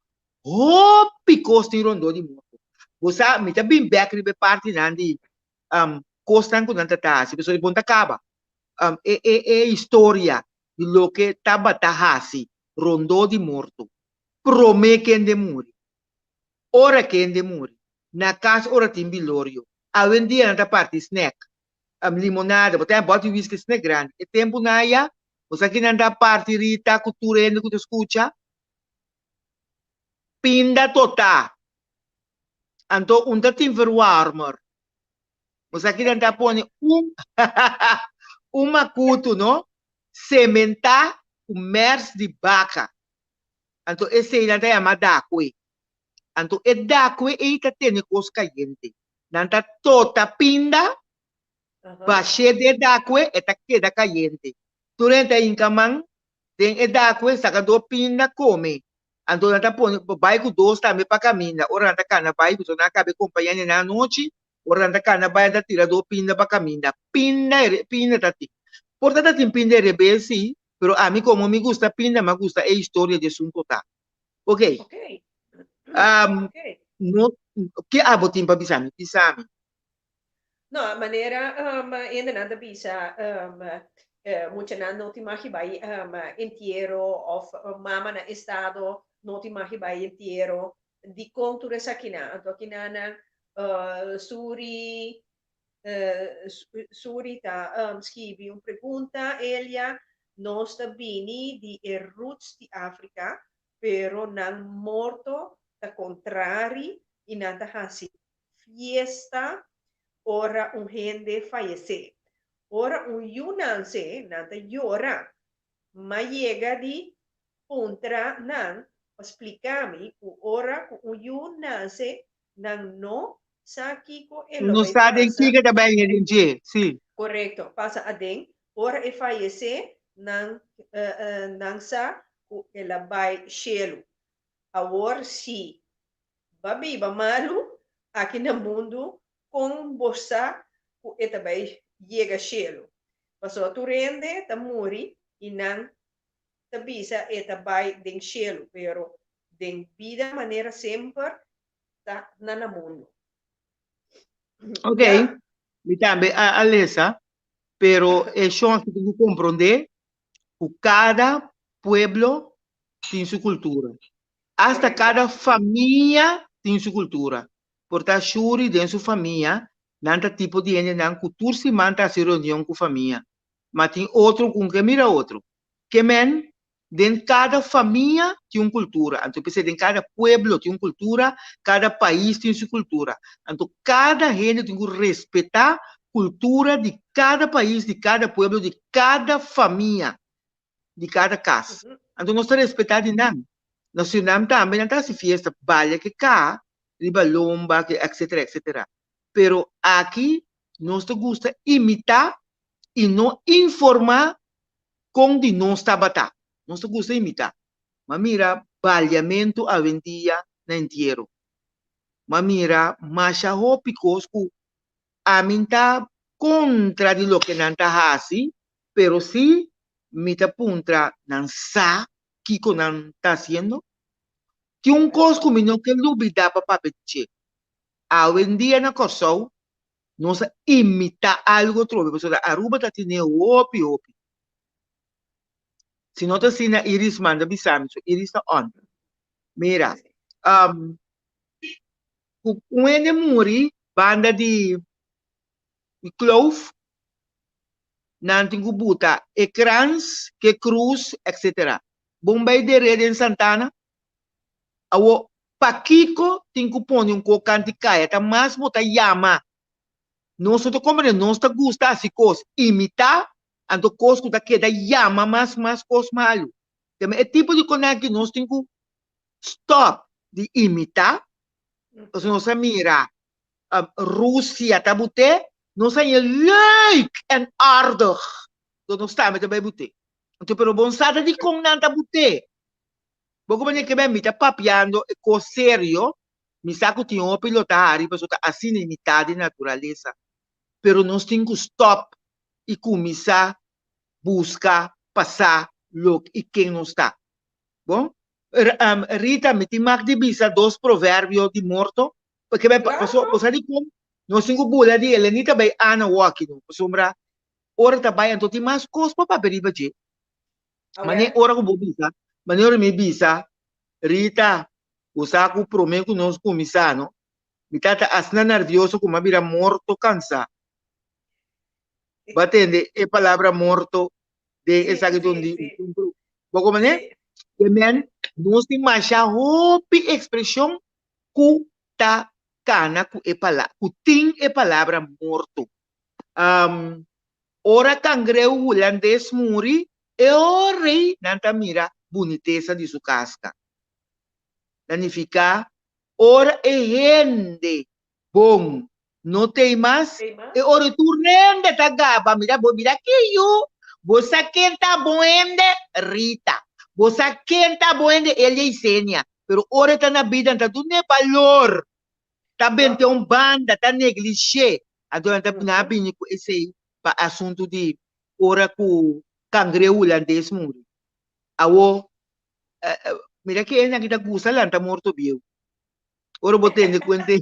hopi kos tin rondó di morto. Bo sa, mi ta bin bèk riba e partinan di kosnan ku nan ta ta hasi, pasobra e bon ta kaba e e e historia di loke tabata hasi rondó di morto promé kende muri, ora kende muri, na kas ora tin bilorio. Awendia nan ta parti snack, limonada, bo ta haña bòt di whisky snack grandi. E tempu nan aya, bo sa ki nan ta parti Rita ku tur hende ku ta skucha? Pinda totá. Anto un ta tin verwarmer. Bo sa ki nan ta pone un un makutu no sementá ku mers di baka. Anto esei nan ta yama dakwe. Anto e dakwe ei ta tene kos kayente. Nan ta tota pinda, bash'é den e dakwe, e ta keda kayente. Tur hende ta hinka man den e dakwe, saka do pinda, kome. Anto nan ta pone bai ku dos tambe pa kaminda. Ora nan ta kana bai, pasobra nan a kaba e kompaña di nan anochi, ora nan ta kana bai nan ta tira do pinda pa kaminda. Pinda e pinda ta tin. Por ta ta tin pinda e rebel si, pero ami komo mi gusta pinda, mi a gusta e historia di esun kotá. Ok. Um, no, ke abo tin pa bisa mi? Bisa mi. No, manera um, hendenan ta bisa um, eh, muchanan no tin mag bai um, entiero of mama na estado no tin mag bai entiero. Dikon tur esakinan? Anto akinanan uh, Suri uh, Suri ta um, skibi un pregunta, Elia, nos ta bini di e roots di Afrika, pero nan morto ta kontrari i nan ta hasi fiesta ora un hende fayesé. Ora un yu nanse, nan ta yora. M'a yega di puntra nan pa splika mi ku ora ku un yu nanse, nan no sa kiko e lo No bai sa den pasa. kiko ta bai den dje, si. Korekto, pasa aden. Ora e fayesé, nan nan sa ku el a bai shelu. Awor si ba biba malu aki na mundu, kon bo sa ku e ta bai yega shelu? Pasobra tur hende ta muri i nan ta bisa e ta bai den shelu, pero den bida manera semper ta na na mundu. Ok, Ya. mi tambe a a lesa, pero e shon aki tin ku komprondé ku kada pueblo tin su kultura. Asta Korekto. kada famia tin su kultura. Por ta Shuri den su famia, nan ta tipo di hendenan ku tur siman ta hasi reunion ku famia. Ma tin otro ku ke mira otro. Ke men, den kada famia tin un kultura. Anto p'esei den kada pueblo tin un kultura, kada pais tin su kultura. Anto kada hende tin ku respetá kultura di kada pais, di kada pueblo, di kada famia. di kada kas. Anto nos ta respetá di nan. Na Surinam tambe nan ta hasi fiesta, balia ke ka riba lomba, ke etcetera etcetera. Pero aki nos ta gusta imitá i no informá kon di nos tabata. Nos ta gusta imitá. M'a mira baliamentu awendia na entiero. M'a mira masha hopi kos ku ami n'ta kontra di loke nan ta hasi, Pero si mi ta puntra nan sa kiko nan ta hasiendo? Tin un kos ku mi no ke lubidá pa papia di dje. Awendia na Kòrsou nos a imitá algu atrobe pasobra Aruba ta tene hopi hopi. Si no ta asina Iris manda bisa mi, so Iris ta on. Mira, ku un hende muri banda di kloof nan tin ku buta e krans, ke krus, etc. Bon bai deré den Santana? Awo, pakiko tin ku pone un kos kanti kaya? Ta mas bo ta yama. Nos no ta komprende, nos ta gusta hasi kos, imitá, anto kos ku ta keda yama mas mas kos malu. Keme e tipo di konan aki nos tin ku stòp di imitá, pasobra nos a mira Rusia ta but'é, nos haña leuk en aardig. Enton nos tambe ta bai but'é. Enton pero bon sa ta dikon nan ta but'é. Bo ku manera ke bai mi ta papiando e kos serio, mi sa ku tin hopi lo ta hari pasobra ta asina e mitad di naturalesa. Pero nos tin ku stòp i kuminsá buska pa sa loke i ken nos ta. Bon? Rita, mi tin mak di bisa dos proverbio di morto Porque bai pa, paso, Claro. bo sa dikon nos tin ku bula di Elenita bai Ana woki no, pasobra ora ta bai anto tin mas kos pa papia riba dje. A Mane wer. ora ku bo bisa, mane ora mi bisa, Rita, bo sa ku prome ku nos kuminsá no, mi tata asina nervioso ku mi a bira morto kansá. Bo a tende e palabra morto den Sí, esaki sí, dundi sí. bo komprende? Sí. Ke men nos tin masha hopi ekspreshon ku ta kana ku e pala ku tin e palabra morto. Um, ora kangreu hulandes muri, e ora ei nan ta mira bunitesa di su kaska. Ta nifiká ora e hende bon no t'ei mas, e ora ei tur hende ta gaba, mira bo mira ki yu, bo sa ken ta bon hende? Rita. Bo sa ken ta bon hende? Elia i Senia. Pero ora e ta na bida nan ta dun'é balor, ta bent'é un banda, ta neglish'é. Anto nan ta nan a bini ku esei pa asuntu di ora ku kangreu hulandes muri. Awor, mira ke hende aki ta gusta lanta morto bieu. Ora bo tende kuente,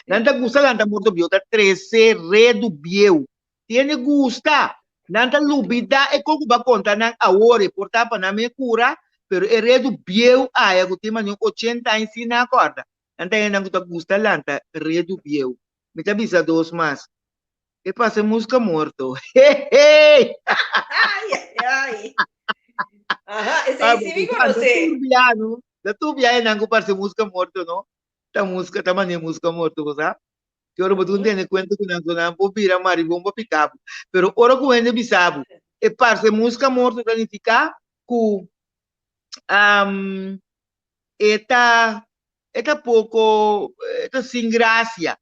nan ta gusta lanta morto bieu, ta trese redu bieu. Tiene gusta, nan ta lubida e kon ku bo a konta nan awor, e por ta pa nan me kura, pero e redu bieu aya ku tin mane un ochenta aña sin nan a kòrda. Nan ta hendenan ku ta gusta lanta redu bieu. Mi ta bisa dos mas, e pasa e muska morto. Hehe! Ay, ay, ay. Aha, esei Ah, sí mi bo ta conoce. turbia, no? Ta turbia e nan ku parse muska morto, no? Ta muska, ta mane muska morto, bo sa? Ki ora bo ta tene kuenta ku nan, ku nan por bira maribon pa pika bo. Pero ora ku hende bisa bo, e parse muska morto ta nifiká ku e ta e ta poko e ta sin grasia.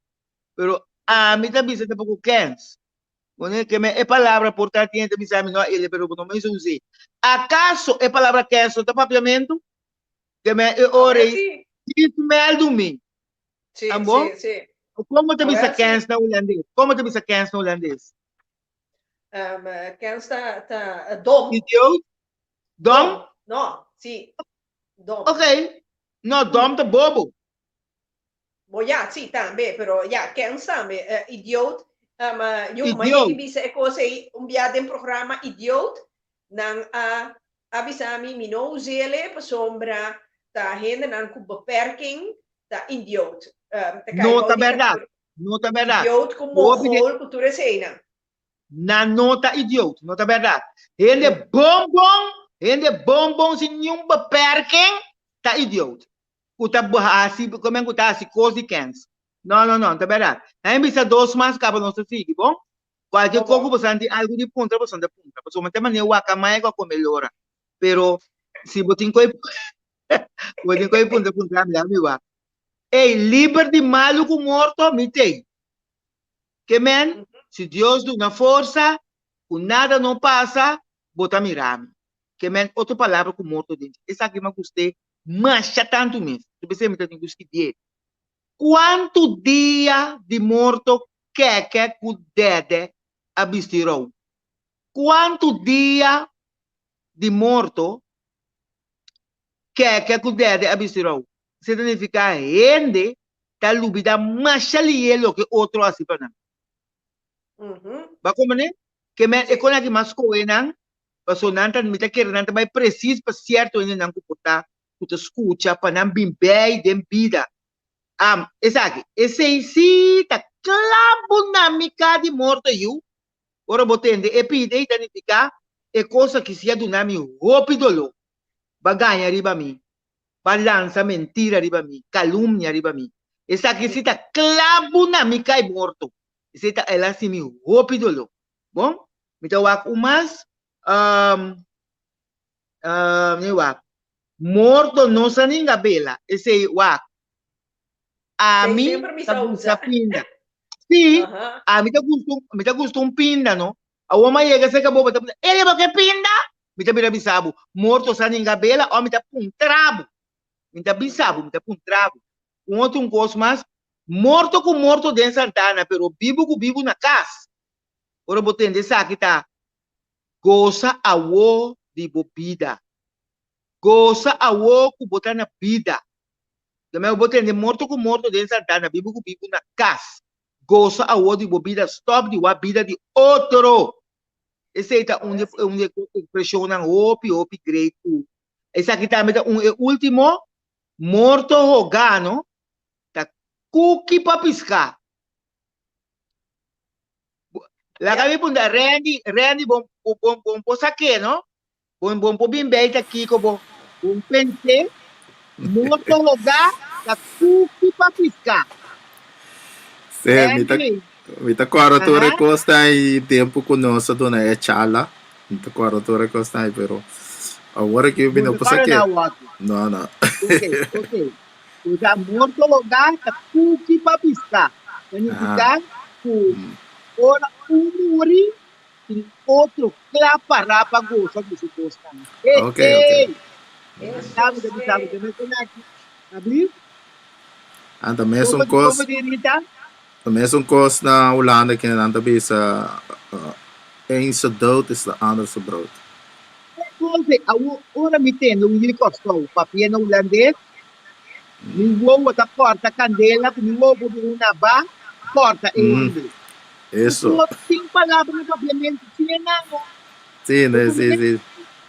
Pero ami ta bisa ta poko kens. Bo ke men e palabra por ta tin hende ta bisa mi no a ele pero bo no mester us'é. Akaso e palabra kens no ta papiamentu? Ke men e ora ei djis mèldu mi. Sí, Ambo? sí, sí. Kon bo ta bisa Awel sí. kens na hulandes? Kon bo ta bisa kens na hulandes? Um, kens ta, ta eh, dom. Idioot? Dom? Dom. No, sí. Dom. Ok. No, dom ta bobo. Bo ya, sí, tambe, pero ya, kens tambe. Eh, idioot. Um, eh, yo, ma Idioot. yegi bisa e cosa ei, un bia den programa idioot, nan a a bisa mi, mi no usele pasobra ta hendenan ku beperking ta idioot. Um, ta kai No bou ta di bèrdat. kategori No ta bèrdat. idioot ku Hopi de mogol ku tur eseinan. Nan no ta idioot. No ta bèrdat. Hende bon bon, hende bon bon sin niun beperking ta idioot. Ku ta hasi, ku ta hasi kos di kèns. No, no, no, no ta bèrdat. Nan bisa dos mas kaba nos ta sigui, bon? Kualke Bo kos ku bon. boso tin algu di puntra, boso ta puntra. Pasobra mi ta manera waka maya ku a kome lora. Pero si bo tin koi bo tin koi puntra, puntra mi, laga mi wak. Ey, liber di malu ku morto, mi t'ey. Ke men, si Dios duna forsa, ku nada no pasa, bo ta mira mi. Ke men, otro palabra ku morto den dje. Esaki mi a gust'é masha tantu mes. Tur bes mi ta tin ku skibié. Kuantu dia di morto kèkè ku dèdè a bisti rou? Kuantu dia di morto kèkè ku dèdè a bisti rou? Esei ta nifiká hende ta lubidá masha lié loke otro a hasi pa nan. Bo a komprendé? Ke men e kon aki mas skohe nan, pasobra nan ta, mi ta kere nan ta bai presis pa sierto hendenan ku por ta ku ta skucha pa nan bin bei den bida. Am, esaki, esei sí ta klabu na mi ka di morto, yu. Ora bo tende e pide i ta nifiká e kos aki sí a duna mi hopi doló. Ba gaña riba mi, ba lansa mentira riba mi, kalumnia riba mi. Esaki sí ta klabu na mi ka i morto. Esei ta, el a hasi mi hopi doló. Bon, mi ta wak un mas. Um, Uh, mi wak. Morto no sa ninga bela. Esei wak. Ami Sei sempre mi ta sa gusta usa. pinda. Sí, Aha. ami ta gusta, mi ta gusta un pinda, no? Awor ma yega cerca bo, bo ta puntra, Ele bo ke pinda? Mi ta bira bisa bo, morto sa ninga bela, o mi ta puntra bo. Mi ta bisa bo, mi ta puntra bo. Un otro un kos mas, morto ku morto den Santana, pero bibu ku bibu na kas. Ora bo tende esaki ta Gosa awo di bo bida. Gosa awo ku bo ta na bida. Dame bo tende morto ku morto den santana, bibu ku bibu na kas. Gosa awo di bo bida, stop di wak bida di otro. Esei ta un di un di e ekspreshonnan hopi hopi great ku esaki tambe ta un e ultimo, morto hogá no ta kuki pa piská. Laga mi punta, Randy, Randy, bon, bon, bon por saké, no? Bon, bon por bin bij ta kiko bo, bon pensé, morto hogá ta kuki pa piská. Sí, mi ta, Randy, mi ta kòrda tur e aha. kosnan ei tempu ku nos a duna e charla. Mi ta kòrda tur e kosnan ei, pero awor aki mi Bon no ta por kòrda saké. na awor. No, no. Ok, ok. Usa morto hogá ta kuki pa piská. Ta nifiká ku ora un muri, tin otro kla pará pa gosa ku su kosnan. Hey, Ok, ok. hey! Sabi ta bisa bo te mester aki. Abli? Anta mesun Como kos, como di Rita? ta mesun kos na Hulanda kende nan ta bisa een se dood is de ander se brood. Entonces, awo ora mi tende un yu Kòrsou papia na hulandes, mi wowo ta kòrta kandela ku mi wowo por bira un nabá, kòrta e Mm, hende. eso. Pasobra tin palabra na papiamentu sin e nan no. Sí, Bo ne, sí, comprende? sí.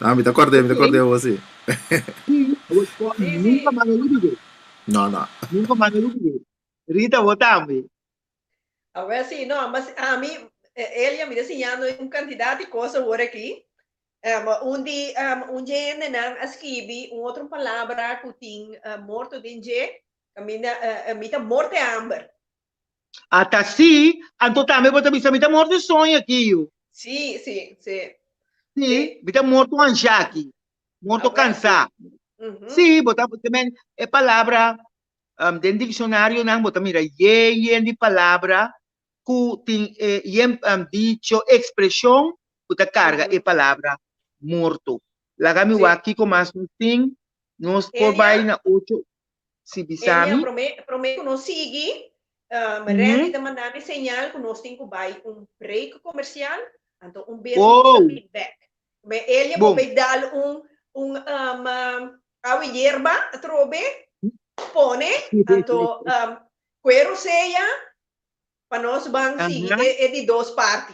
No, mi ta kòrd'é, mi ta Ok. kòrd'é awor sí. Sí, awor ko Sí, nunka sí. mas no lubid'é. No, no. Nunka mas no lubid'é. Rita, bo tambe. Awor sí, no, mas ami, Elia, mi ta siñando un kantidat di kos awor aki. Un di un dje hendenan a skibi un otro palabra ku tin morto den dje, kaminda mi ta morte hamber. Ata si, anto tambe bo ta bisa mi ta morto di soño aki yu. Sí, sí, sí. Sí, mi ta morto anshá aki, morto kansá. Sí, bo ta, te men, e palabra den dikshonarionan bo ta mira yen yen di palabra ku tin e yen dicho, ekspreshon ku ta karga e palabra morto. Laga mi wak kiko mas nos tin, nos por bai na ocho Si bisa Elia, mi. promé, promé ku nos sigui, um, Randy ta manda mi señal ku nos tin ku bai un break komersial, anto un bes nos ta Oh, bin bèk. Me Elia bo bon. bai dal un, un um, awe yerba atrobe, pone, anto um, kuero sea pa nos ban sigui Aha. e, e di dos parti.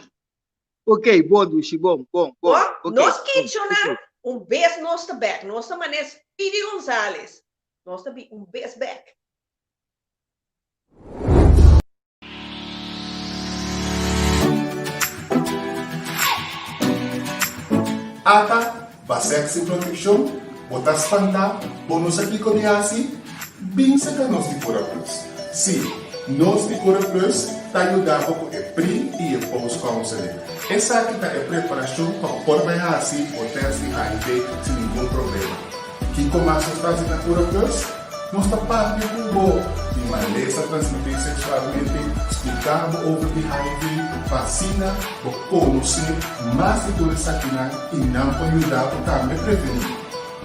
Ok, bon Dushi, bon, bon, bon. Bon, Ok, nos bon, kitchonan, ok. un bes nos ta bèk. Nos ta manera Speedy Gonzales. Nos ta bin un bes bèk. Ata, ba sèks sin protekshon, bo ta spantá, bo no sa kiko di hasi? Bin seka nos di Cura Plus. Sí, nos di Cura Plus ta yuda bo ku e pre i e post counseling. Esaki ta e preparashon pa bo por bai hasi bo tèst di HIV sin ningun problema. Kiko mas nos ta hasi na Cura Plus? Nos ta papia ku bo di malesa transmití seksualmente, splika bo over di HIV pa asina bo konosé mas di tur esakinan i nan por yuda bo tambe prevení.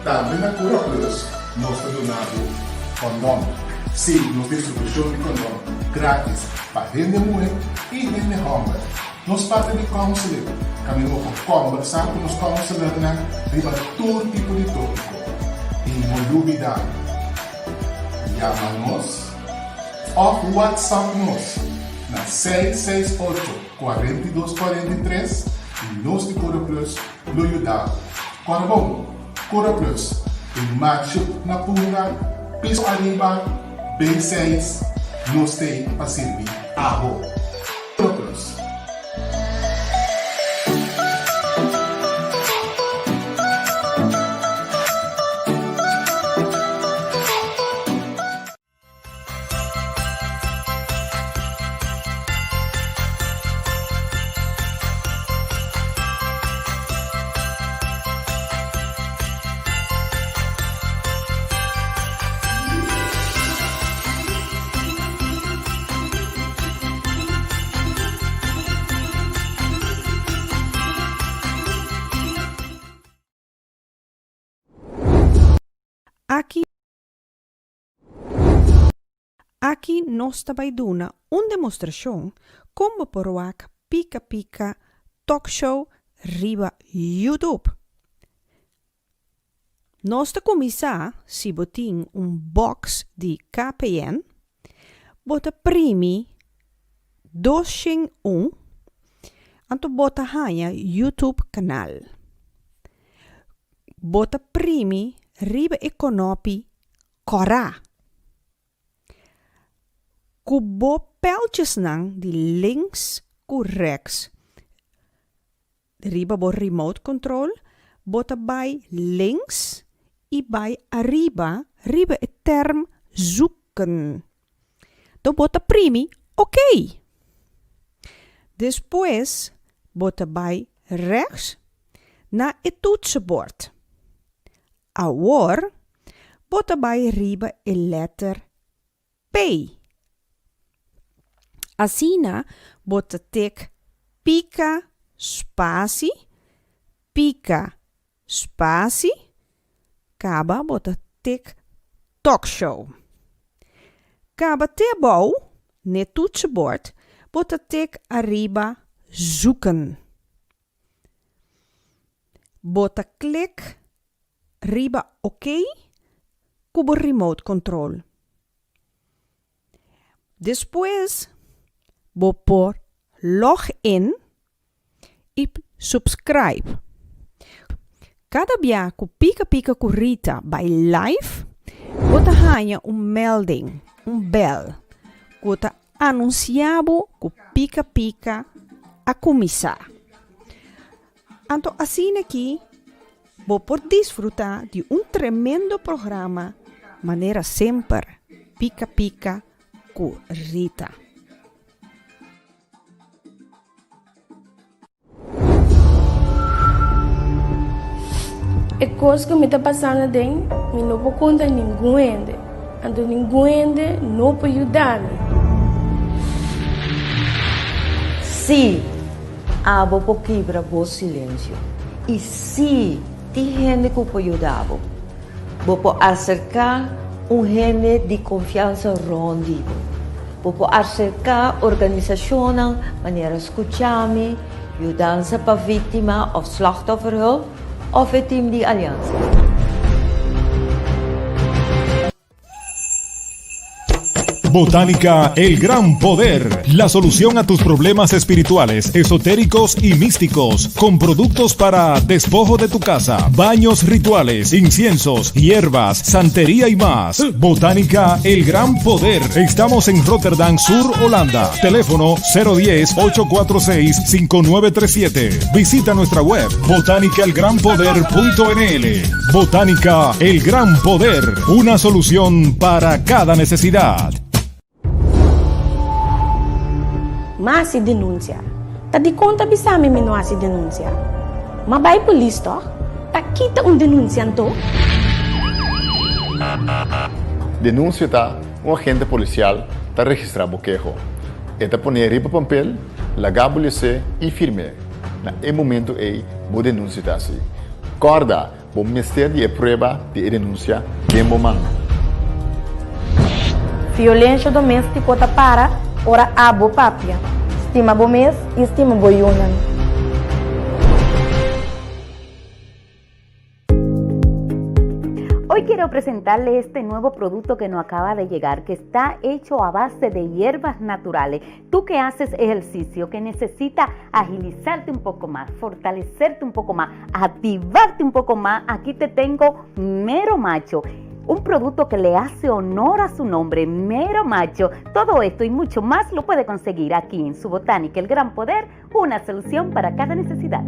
Tambe na Cura Plus nos ta duna bo kondon. Sí, nos distribushon di kondon gratis pa hende muhé i hende hòmber. Nos parti di counseling kaminda bo por kòmbersá ku nos counselornan riba tur tipo di tópiko. I no lubidá, yama nos òf whatsapp nos na 668 42 43 i nos di Cura Plus lo yuda bo. Kòrda bon, Cura Plus, e machu na pura, piso ariba, B6, nos t'ei pa sirbi abo. Cura Plus. Aki Aki nos ta bai duna un demostrashon kon bo por wak Pika Pika Talk Show riba YouTube. Nos ta kuminsá si bo tin un box di KPN, bo ta primi 201, anto bo ta haña YouTube kanal. Bo ta primi riba e konopi kòrá. Ku bo pèltjesnan di links ku rèks riba bo remote control, bo ta bai links i bai ariba riba e tèrm zoeken. Do bo ta primi ok. Despues bo ta bai rechts na e toetsenbord. Awor bo ta bai riba e letter P. Asina bo ta tik pika spasi, pika spasi, kaba bo ta tik talkshow. Kaba te abou n'e toetsenbord bo ta tik ariba zoeken. Bo ta klik riba ok ku bo remote control. Despues bo por log in i subscribe. Kada bia ku Pika Pika ku Rita bai live, bo ta haña un melding, un bèl, ku ta anunsiá bo ku Pika Pika a kuminsá. Anto asina ki bo por disfrutá di un tremendo programa manera semper, Pika Pika ku Rita. E kos ku mi ta pasando aden, mi no por konta ningun hende, anto ningun hende no por yuda mi. Sí, abo por kibra bo silensio. I sí, tin hende ku por yuda bo. Bo por aserká un hende di konfiansa rònt di bo. Bo por aserká organisashonnan manera Skuchami, Yudansa pa Víktima òf Slachtofferhulp òf e tim di Aliansa. Botánica El Gran Poder, la solución a tus problemas espirituales, esotéricos y místicos, con productos para despojo de tu casa, baños rituales, inciensos, hierbas, santería y más. Botánica El Gran Poder. Estamos en Rotterdam Sur, Holanda. Teléfono 010-846-5937. Visita nuestra web botánicaelgranpoder.nl. Botánica El Gran Poder, una solución para cada necesidad. M'a hasi denunsia. Ta dikon ta bisa mi mi no hasi denunsia? M'a bai polis tòg? Ta kita un denunsia anto? Denunsia ta un agente polisial ta registrá bo keho. E ta pon'é riba pampel, laga bo les'é i firm'é. Na e momentu ei bo denunsia ta hasi. Kòrda! Bo mester di e prueba di e denuncia den bo man. Violencia domestico ta para ora abo papia. Stima bo mes y stima bo yunan. Hoy quiero presentarles este nuevo producto que nos acaba de llegar, que está hecho a base de hierbas naturales. Tú que haces ejercicio, que necesita agilizarte un poco más, fortalecerte un poco más, activarte un poco más, aquí te tengo Mero Macho. Un producto que le hace honor a su nombre, Mero Macho. Todo esto y mucho más lo puede conseguir aquí en su Botánica El Gran Poder, una solución para cada necesidad.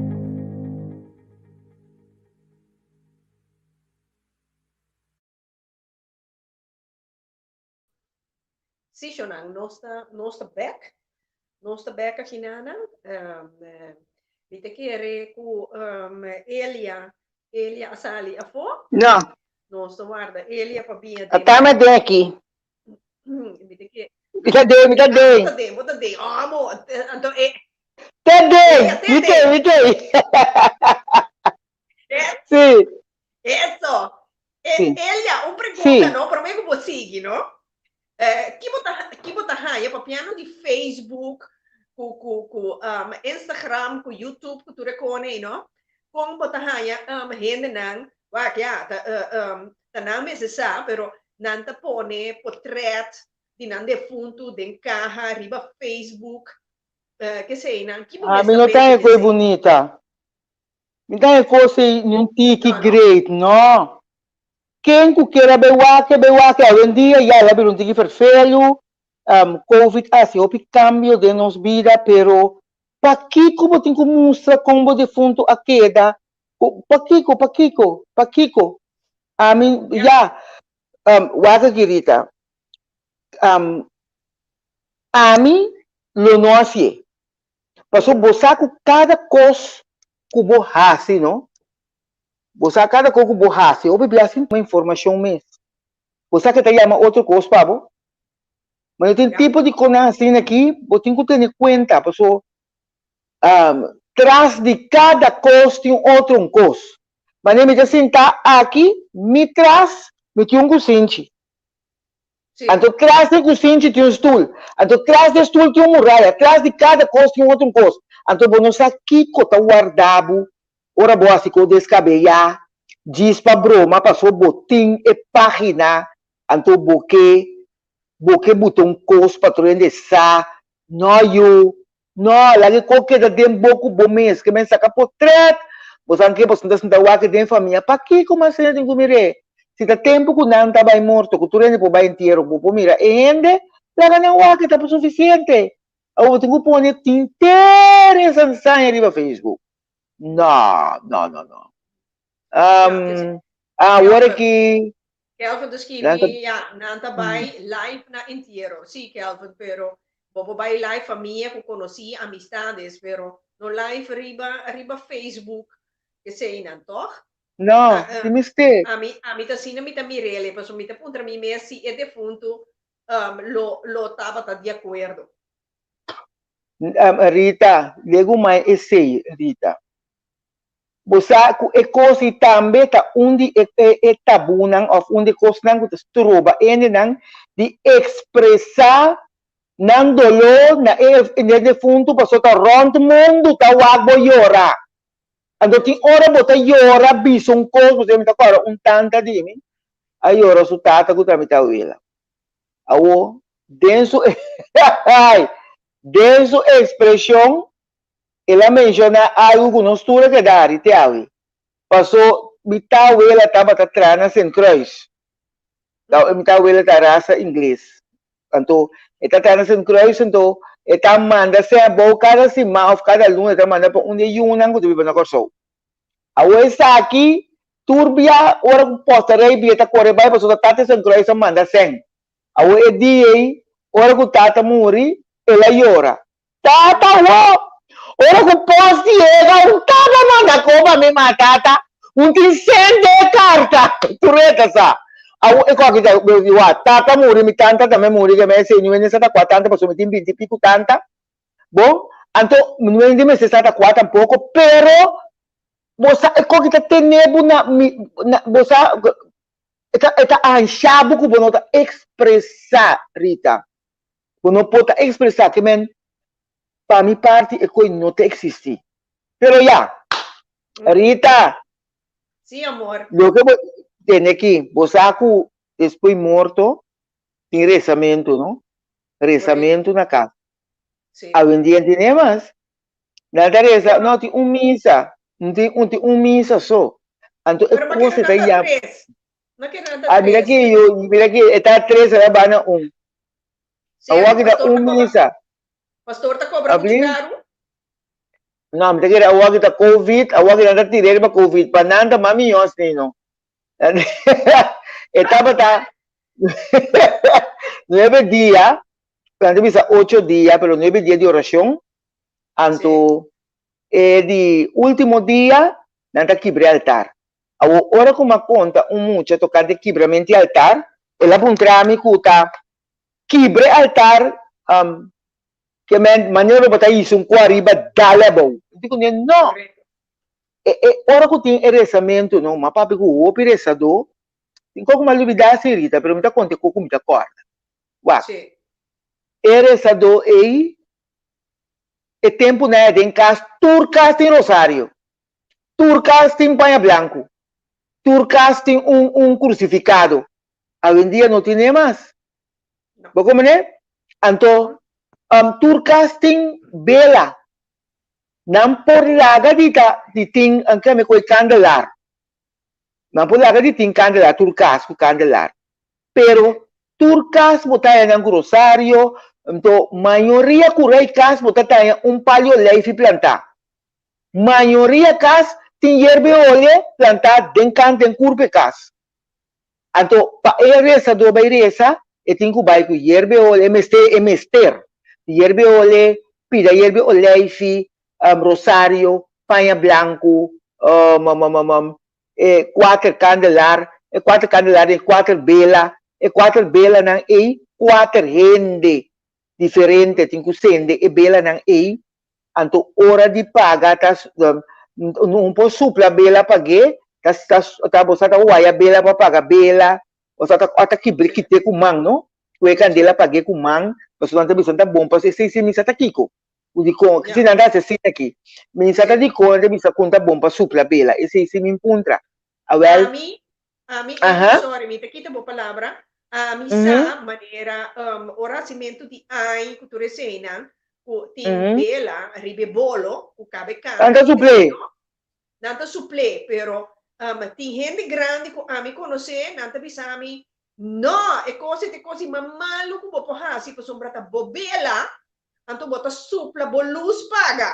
Sí, Shonan, nos ta, nos ta bek. Nos ta bek akinanan. Um, mi ta kere ku um, Elia, Elia a sali afó. No. Nos ta warda Elia pa bia den. Atame den aki. Mi ta kere. Mi ta den, mi ta den. Bo ta den, bo ta den. Oh, amo. Anto, e. Te den, mi te, mi te. Sí. Eso. E, sí. Elia, un pregunta, sí. no? Promé ku bo sigui, no? Eh, ki bo ta, ki bo ta haya papiando di Facebook, ku, ku, ku um, Instagram, ku YouTube, ku tur e kone, no? Kon bo ta haya um, hendenan, wak ja, ta, uh, um, ta nan mester sa, pero nan ta pone potret di nan defuntu den kaha riba Facebook, uh, keseinan, ki bo Ah, mi mester no ta pensa e koe di esei? bunita. Mi ta e kos ei ni un tiki great, no. Ken ku kier a bai wak, a bai wak. Awendia ya el a bira un tiki ferfelu, Covid a hasi hopi kambio den nos bida, pero pakiko bo tin ku mustra kon bo defuntu a keda? Pakiko, pakiko, pakiko? Ami, ya, wak aki Rita, ami lo no hasié. Pasobra bo sa ku kada kos ku bo hasi, no? Bo sa kada kos ku bo hasi, hopi bia sin tuma informashon mes. Bo sa ke ta yama otro kos pa bo? Ma no tin tipo di konan asina aki, bo tin ku tene kuenta, pasobra tras di kada kos tin otro un kos. Manera mi ta sinta aki, mi tras mi tin un kusinchi. Anto tras di kusinchi tin un stul. Anto tras di e stul tin un muraya. Tras di kada kos tin otro un kos. Anto bo no sa kiko ta warda bo ora bo hasi kos deskabeyá, djis pa broma paso bo tin e página anto bo ke bo ke buta un kos pa tur hende sa. No yu, No, laga e kos keda den bo ku bo mes, ke men saka potret, bo sa ke boso ta sinta wak den famia, pakiko mas hende tin ku mir'é? Si ta tempu ku nan ta bai morto, ku tur hende por bai entiero, bo por mira e hende, laga nan wak, ta por sufisiente. Awor bo tin ku pone tinter e sansaña riba Facebook. No, no, no, no. Awor aki Kelvin ta skibi, ya, nan ta bai live na entiero. Sí, Kelvin, pero bo por bai live famia ku konosí, amistades, pero no live riba riba Facebook, eseinan, tòg? No, tin mester. Ami, ami ta asina mi ta mir'el, pasobra mi ta puntra mi mes si e defuntu lo, lo tabata di akuerdo. Rita, legu mai esei, Rita. Bo sa ku e kos ei tambe ta un di e e tabunan òf un di e kosnan ku ta stroba hendenan di ekspresá nan doló na e defuntu pasobra ta rònt mundu ta wak bo yora. Anto tin ora bo ta yora bisa un kos, pasobra mi ta kòrda un tanta di mi a yora su tata ku ta mi tawela. Awo den su den su ekspreshon el a menshoná algu ku nos tur a keda hari te awe. Paso mi tawela tabata traha na Sint Kruis. Mi tawela ta rasa ingles. Anto e ta traha na Sint Kruis anto e ta manda sèn abou kada siman òf kada luna e ta manda pa un di e yunan ku ta biba na Kòrsou. Awor esaki tur bia ora ku pòsta rei bia ta kore bai pasobra tata Sint Kruis a manda sèn. Awor e dia ei ora ku tata muri el a yora. Tata wo! Ora ku pos yega un tata manda koba mi ma tata un tin sende e karta tur e ta sa. Awo e koki ta wa tata muri mi tanta tambe muri ke me esei nuende sa ta kua tanta pasobra mi tin binti piku tanta bon anto nuende mester sa ta kua tampoko pero bo sa e koki ta tene bo na mi na bo sa e ta e ta ansha bo ku bo no ta ekspresa Rita. Bo no por ta expresa ke men pa mi parti e koe no ta existi. Pero ya, Rita. Sí, amor. Loke bo tende aki, bo sa ku despues morto tin rezamento, no? Rezamento na kas. Sí. Awendia no tin mas. Nan ta reza, no, tin un misa, tin un, tin un misa so. Anto e Pero ma kos keda ta nan ta yam. tres. Ma keda nan ta Ah, mira tres. ki yo, mira ki e ta tres, e ta bana un. Sí, Awor ki ta pastor un ta cobra, misa. pastor ta cobra mucho Abli? caro? No, mi ta kere awor ki ta COVID, awor ki nan ta tira riba COVID, pa nan ta mas mihó así, no. E tabata nuebe dia, nan ta bisa ocho dia, pero nuebe dia di orashon, anto e di último dia nan ta kibra e altar. Awor ora ku mi a konta un mucha tokante kibramento di altar, el a puntra mi ku ta kibra e altar ke men manera bo ta hisa un kua riba dal abou. Mi di kuné no. E e ora ku tin e resamentu no, mi a papia ku hopi resadó, tin kos ku mi a lubidá si Rita, pero mi ta konta e kos ku mi ta kòrda. Wak, e resadó ei, e tempunan ei aden kas, tur kas tin rosario. Tur kas tin paña blanku. Tur kas tin un un krusifikado. Awendia no tine mas. Bo komprende? Anto, tur kas tin bela. Nan por laga di ta di tin keme ku e kandelar. Nan por laga di tin kandelar, tur kas ku kandelar. Pero tur kas bo ta haña nan ku rosario, anto mayoria ku rei kas bo ta taña un palio leifi plantá. Mayoria kas tin yerbe olie plantá den kant den kurp e kas. Anto pa e resadó bai resa e tin ku bai ku yerbe olie, e mester e mester di yerbe olie, pida yerbe oleifi, rosario, paña blanku, e kuater kandelar, e kuater kandelar den kuater bela, e kuater belanan ei kuater hende diferente tin ku sende e belanan ei Anto ora di paga ta un por supla bela pag'é, ta ta bo sa ta waya bela pa paga bela, o sa ta ota kibri kit'é ku man no, ku e kandela pag'é ku man, pasobra nan ta bisa nan ta bon pasobra esei si mi sa ta kiko, ku dikon si nan ta hasi asina aki, mi sa ta dikon nan ta bisa ku ta bon pa supla bela, esei si mi puntra. Awèl. Ami, ami, Angie, sorry, mi ta kita bo palabra, ami sa manera ora hasimentu di ai ku tur eseinan, ku tin bela riba e bolo ku kabe kanta. Nan ta supl'é. Nan ta supl'é, pero tin hende grandi ku ami konosé, nan ta bisa mi, no, e kos ei ta e kos di mas malu ku bo por hasi pasobra ta bo bela, anto bo ta supla bo lus paga.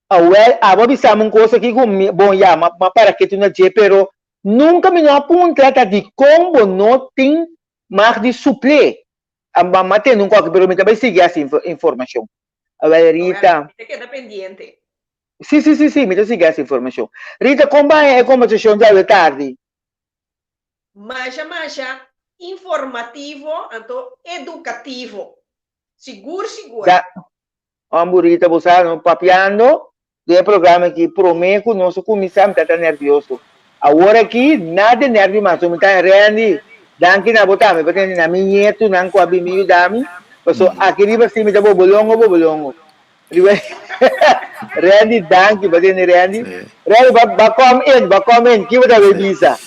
Awel, abo a bisa mi un kos aki ku mi, bon ya, mi a para ketu na dje, pero nunka mi no a puntra ta dikon bo no tin mag di supl'é. A ma tende un koki, pero mi ta bai sigui hasi informashon. Awel, Rita. Mi ta keda pendiente. Sí, sí, sí, sí, mi ta sigui es informashon. Rita, kon baña e kombersashon djawe tardi? Masha masha informativo anto edukativo. Sigur sigur. Da, hombre Rita, bo sa no papiando den e programa aki prome ku nos a kuminsá mi ta ta nervioso. Awor aki nada di nervio mas, so mi ta Randy, danki na bo tambe pa tende na mi ñetunan ku a bin mi yuda mi, paso aki riba si mi ta bobolongo bobolongo. Riba Randy, danki pa tende Randy. Randy, ba ba kom in, ba kom in, ki bo ta bay bisa?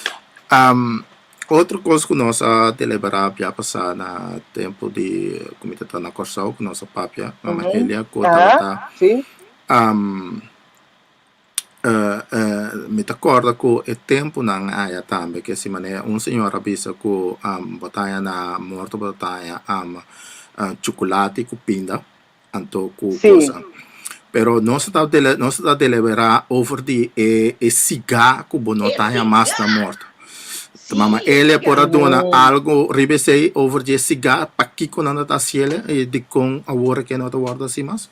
Um, otro kos ku nos a deliberá bia pasá na tempu di ku mi ta ta na Kòrsou ku nos a papia, Mama Elia ku tabata Sí. um, eh, eh, mi ta kòrda ku e tempunan aya tambe ke si manera un señor a bisa ku um, bo ta haña na morto bo ta haña um, chukulati ku pinda. anto ku Sí. cosa. Pero nos ta dele, nos ta deliberá over di e, e sigá ku bo no E ta haña mas na sigá. morto. Mama Sí, Elia sigá. por a duna Mm. algo riba esei over di e sigá, pakiko nan ta hasiele i dikon awor ke no ta wòrdu hasi mas?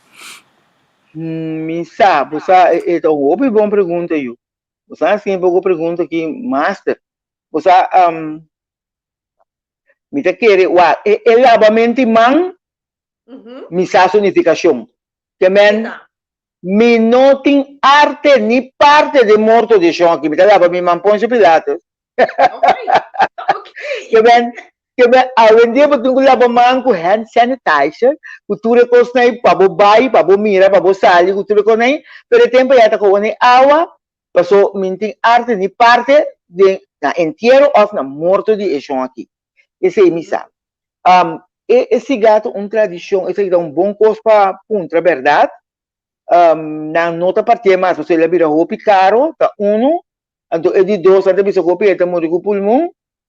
Mi sa, bo sa, e, e ta un hopi bon pregunta yu. Bo sa hasi un poko pregunta aki, master. Bo sa, um, mi ta kere, wa, e, e labamento di man Mi sa su nifikashon. Ke men, mi no tin arte ni parte den morto di e shon aki. Mi ta laba mi man Poncio Pilatus. Ke men, ke men, awendia bo tin ku laba man ku hand sanitizer, ku tur e kosnan ei pa bo bai, pa bo mira, pa bo sali ku tur e kosnan ei. Pero e tempu ya ta kohe awa, paso mi no tin arte ni parte den na entiero òf na morto di e shon aki. Esei mi sa. Um, e, e siga ta un tradishon, esaki ta un bon kos pa puntra bèrdat. Um, nan no ta partié mas, pasobra el a bira hopi karo, ta unu. Anto e di dos, nan ta bisa ku hopi hende ta muri ku pulmon,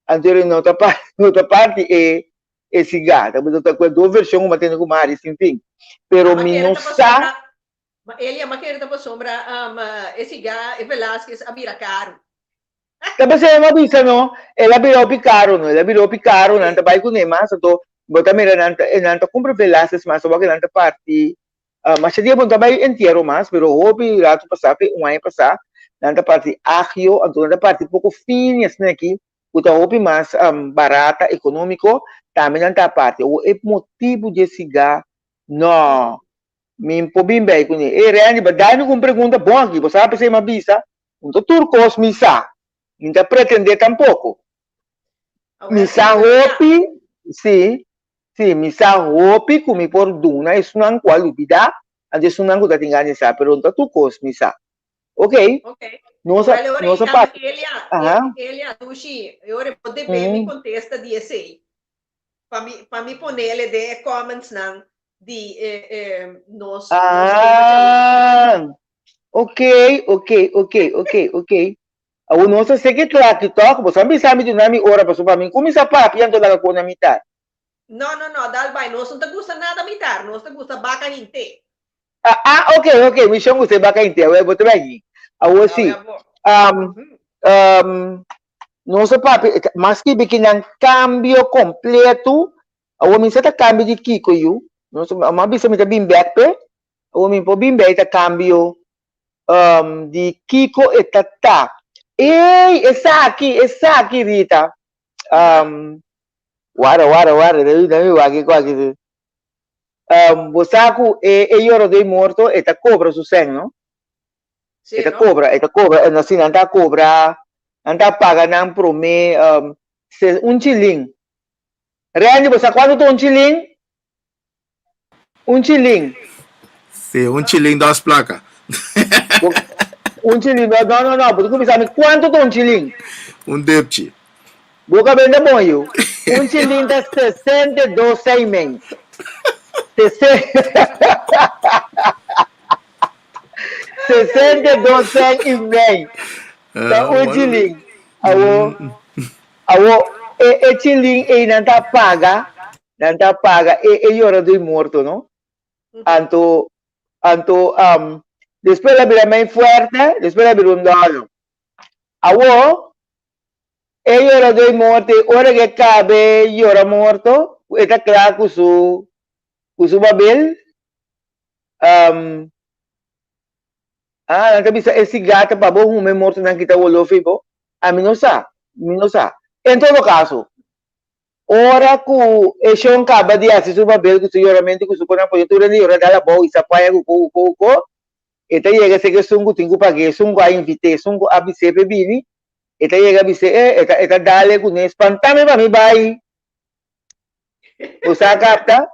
anto e no ta no ta parti e e siga. Ta ta ku e dos vershon ku mi a tende ku Mari sin fin. Pero Ma mi kere no ta sa. pasobra, ma Elia, ma kere ta pasobra um, e siga, e Velasquez a bira karu. Ta p'esei mi a bisa no, el a bira hopi caro no, el a bira hopi caro, nan ta bai cune mas, anto bo ta mira nan ta, nan ta cumpra Velasquez mas, awor nan ta parti, masha dia bo no ta bai entiero mas, pero hopi rato pasa, pe un aña pasa, nan ta parti agio, anto nan ta parti poco fini asina aki, cu ta hopi mas barata, economico, tambe nan ta parti. Awor e motibu di e siga, no, mi por bin bay cune. Ey Randy, bo dai mi cu un pregunta bon aki, bo sa p'esei mi a bisa, No ta tur kos mi sa, mi ta pretendé tampoko. Mi sa hopi, sí, sí, mi sa hopi ku mi por duna esunnan ku a lubidá, anto esunnan ku ta tin gana di sa, pero no ta tur kos mi sa. Ok, nos a, nos a pasa, aha. Elia, Dushi, e ora bo debe mi kontesta di esei, pa mi, pa mi ponele den e commentsnan di e nos, nos tema djawe. Ah, Ok, ok, ok, ok, ok. Awor nos ta seki klaki tòg? Bo sa bisa mi duna mi ora pasobra pa mi kuminsá papia anto laga kos na mitar. No, no, no, dal bai. Nos no ta gusta nada mitar. Nos ta gusta baka hint'é. Ah, ah, ok, ok. Mi shon gusta e baka hint'é. Awor bo ta bai allí. Awor sí. Awe abo. Um, um, nos a papia, mas skibi kinan kambio kompleto. Awor mi sa ta kambio di kiko yu. Nos, mi a bisa mi ta bin bèk p'e. Awor mi por bin bay ta cambio um, di kico e ta ta. Ey, esaki, esaki Rita. Um, wara, wara, wara, dami, dami wak kiko aki si. Um, bo sa cu e, e yorador morto e ta cobra su sen, no? Sí, E ta no? cobra, e ta cobra, en asina nan ta cobra, nan ta paga nan prome, um, se, un chilin. Randy, bo sa cuanto ta un chilin? Un chilin. Sí, un chilin dos placa. Un chilin, no, no, no, no. Bo ta kuminsá mi kuantu ta un chilin? Un depchi. Bo ka bende bon yu. Un chilin ta 62 seimen. 62 sen i mei. Ta un chilin. Awo, awo, e, e chilin ei nan ta paga. Nan ta paga e e yora dui morto no. Anto anto um, despues el a bira mei fuerte, despues el a bira un dòler. Awo e yora dui morto i ora ke kabe yora morto e ta kla ku su ku su babel um. Ah, nan ta bisa e sigá ta pa bo huma e mortonan kita wolo fi bo. Ami no sa, mi no sa. En todo kaso, ora ku e shon kaba di hasi su babel ku su yoramentu ku su konan pone tur hende yora dal abou i sa paña ku ko ku ko ku ko, e ta yega serka esun ku tin ku pag'é, esun ku a invit'é, esun ku a bis'é p'e bini, e ta yega bis'é, e, e ta e ta dal e kuné, spantami pa mi bai. Bo sa kapta?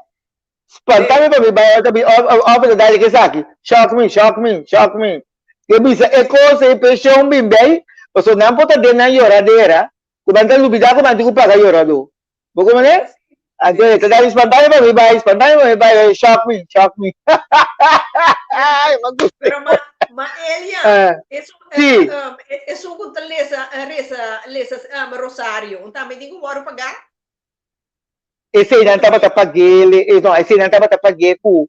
Spantami pa mi bai ora ta bin of ta dal ke esaki, shock me, shock me, shock me. Ke bisa e kos ei p'e shon bin bei, pasobra nan por ta den nan yoradera, ku nan ta lubidá ku nan tin ku paga yoradó. Bo komprendé? Anto e ta dal spantami pa mi bai, spantami pa mi bai, shock me, shock me. Pero ma, ma Elia, Eh, esun, sí. um, esun ku ta lesa, resa, lesa um, rosario, un tambe tin ku wòrdu pagá? Eseinan tabata pag'é, no, eseinan tabata pag'é ku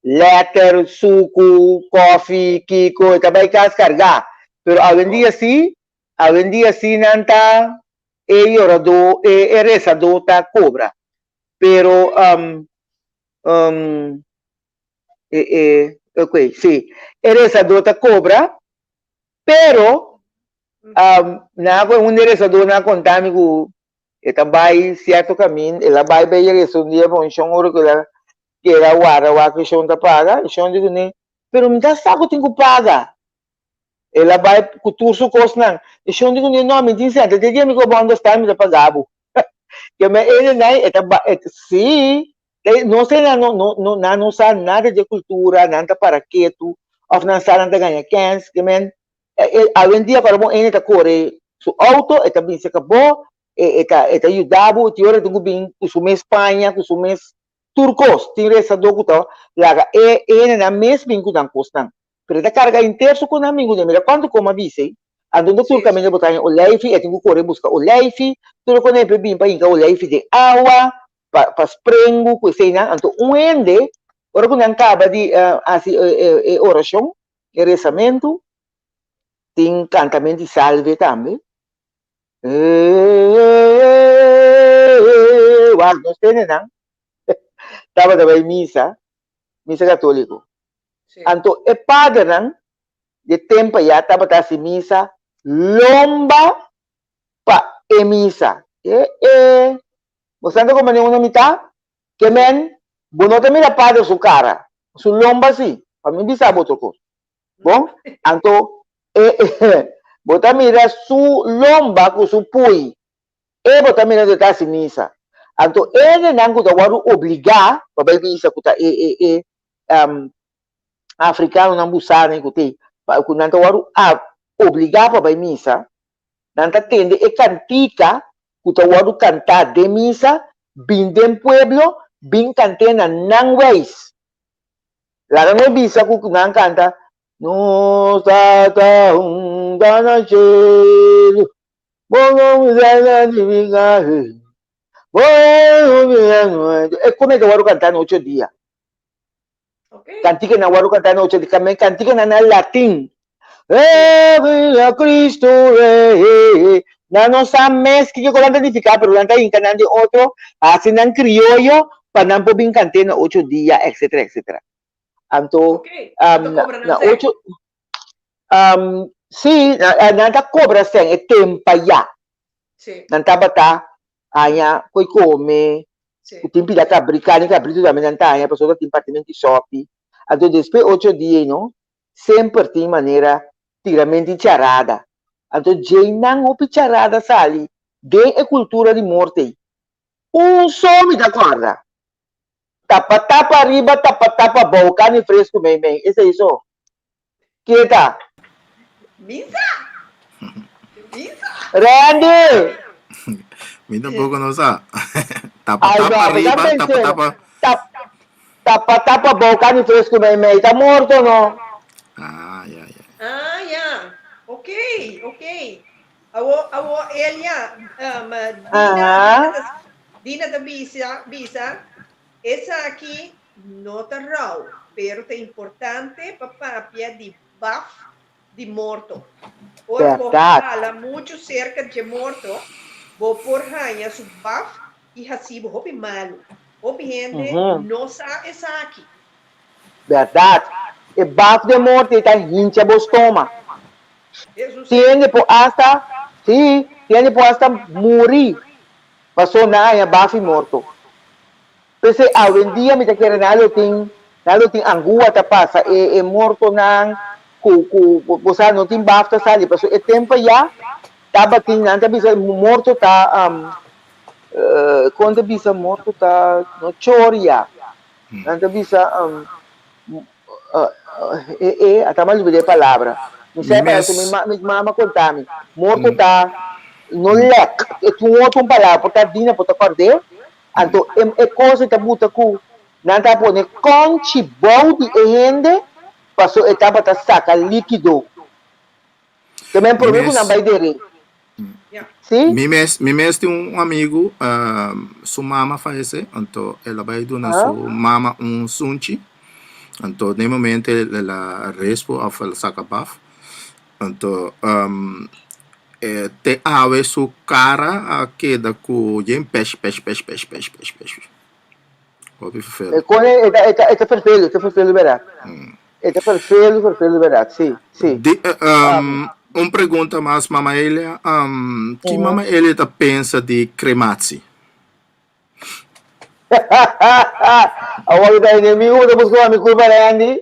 lèter, suku, kòfi, kiko, e ta bai kas kargá. Pero awendia sí, awendia sí nan ta e yoradó, e e resadó ta kobra. Pero um, um, e e, ok, sí, e resadó ta kobra, pero um, nan a ku un di e resadónan a konta mi ku E ta bai sierto kamin, el a bai bay resa un dia pa un shon ora ku el a keda warda wak e shon ta paga, e shon di kuné, pero mi ta sa ku tin ku paga. El a bai ku tur su kosnan, e shon di kuné, no, mi tin sènta, te dia mi ku bo understand mi ta paga bo. Ke men e nenai e ta bai, e ta, si, nos te nan no, no, nan no sa nada di e kultura, nan ta para ketu, òf nan sa nan ta gaña kèns, ke men Awendia ku ora bo hende ta kore su outo e ta bin seka bo, e ta e ta yuda bo, tin ora e tin ku bin ku su mes paña, ku su mes tur kos. Tin resadó ku ta laga e hendenan mes bin ku nan kosnan. Pero e ta karga henter su kosnan bin kuné. Mira kuantu koma a bisa ei. Anto ta tur kaminda bo ta haña oleifi, e tin ku kore buska oleifi, tur e kos nan e bin pa hinka oleifi den awa, pa pa sprengu ku eseinan. Anto un hende ora ku nan kaba di hasi e orashon, E rezamentu tin kantamentu di salve tambe. Wak nos tenenan tabata bai misa, misa katoliko. Anto e padernan di e tempu ayá tabata hasi misa lomba pa e misa. E e, bo sa ta komprende unda mi ta? Ke men, bo no ta mira pader su kara, su lomba si, pa mi bisa bo otro kos. Bon, anto e, bo ta mira su lomba ku su pui, e bo ta mira ku e ta hasi misa. Anto e hendenan ku ta wòrdu obligá pa bai misa ku ta e e e afrikanonan busanan ku t'ei, ku nan ta wòrdu obligá pa bai misa, Nan ta tende e kantika ku ta wòrdu kantá den misa, bin den pueblo, bin kant'é na nan weis. Laga no bisa ku nan kanta, Nos Tata hunta na shelu, bo nomi sea santifiká, bo reino bini. E kome ta wòrdu kantá na ocho dia. Kantikanan wòrdu kantá na ocho dia. Kantikanan na latin. Viva Cristo Rey. Nan no sa mes kiko nan ta nifiká, pero nan ta hinka nan den otro, hasi nan krioyo pa nan por bin kant'é na ocho dia, etcetera, etcetera. Anto, na ocho, sí, nan ta kobra sèn e tempa ya. Nan tabata haña koi kome, ku tin pida kabri, karni kabritu tambe nan ta haña pasobra tin partimentu di sòpi. Anto despues ocho dia ei no, semper tin manera tiramento di charada. Anto djeinan hopi charada sali den e kultura di morto ei. Un so mi ta kòrda, Tapa tapa ariba, tapa tapa abou, karni fresku meimei. Esei so. Kie ta? Misa! Misa! Randy! Mi tampoco no sa. Tapa Ay, tapa no, bo ta arriba, tapa pensero. tapa. Tap, tapa tapa abou, karni fresku meimei. Ta morto no? Ah, ya, ya. Ah, ya. Ok, ok. Awo, awo, Elia, um, Dina, Aha. Dina ta, Dina ta bisa, bisa, esaki no ta rou, pero ta importante pa papia di baf di morto. Ora bo Bèrdat. hala muchu serka dje morto, bo por haña su baf i hasi bo hopi malu. Hopi hende Mhm. no sa esaki. Bèrdat. E baf den morto ei ta hincha bo stoma. Tin hende por asta, sí, tin hende por asta muri paso nan haña baf i morto. P'esei awendia mi ta kere nan lo tin, nan lo tin angua ta pasa e e mortonan ku ku bo sa no tin baf ta sali paso e tempo ya tabatin nan ta bisa morto ta kon ta bisa morto ta no choria nan ta bisa e e ata mi a lubida e palabra mi sa e palabra mi ma mi mama konta mi morto ta no lek e tin un otro un palabra por ta Dina por ta kòrd'é anto e e kos ei ta buta ku nan ta pone kònchi bou di e hende paso e tabata saka líkido. Te men promé ku nan bai deré. Sí? Mi mes, mi mes tin un amigu, su mama fayesé, anto el a bai duna su mama un sunchi, anto den momento el a respo òf el a saka baf, anto te awe su kara a keda ku yen pèsh pèsh pèsh pèsh pèsh pèsh pèsh. Hopi ferfelu. E kon e ta e ta e ta ferfelu, e ta ferfelu bèrdat. E ta ferfelu, ferfelu bèrdat, si, si. Di, un pregunta mas Mama Elia, ki Mama Elia ta pensa di crematie? Awor ta enemigo bo ta buska pa mi culpa Randy.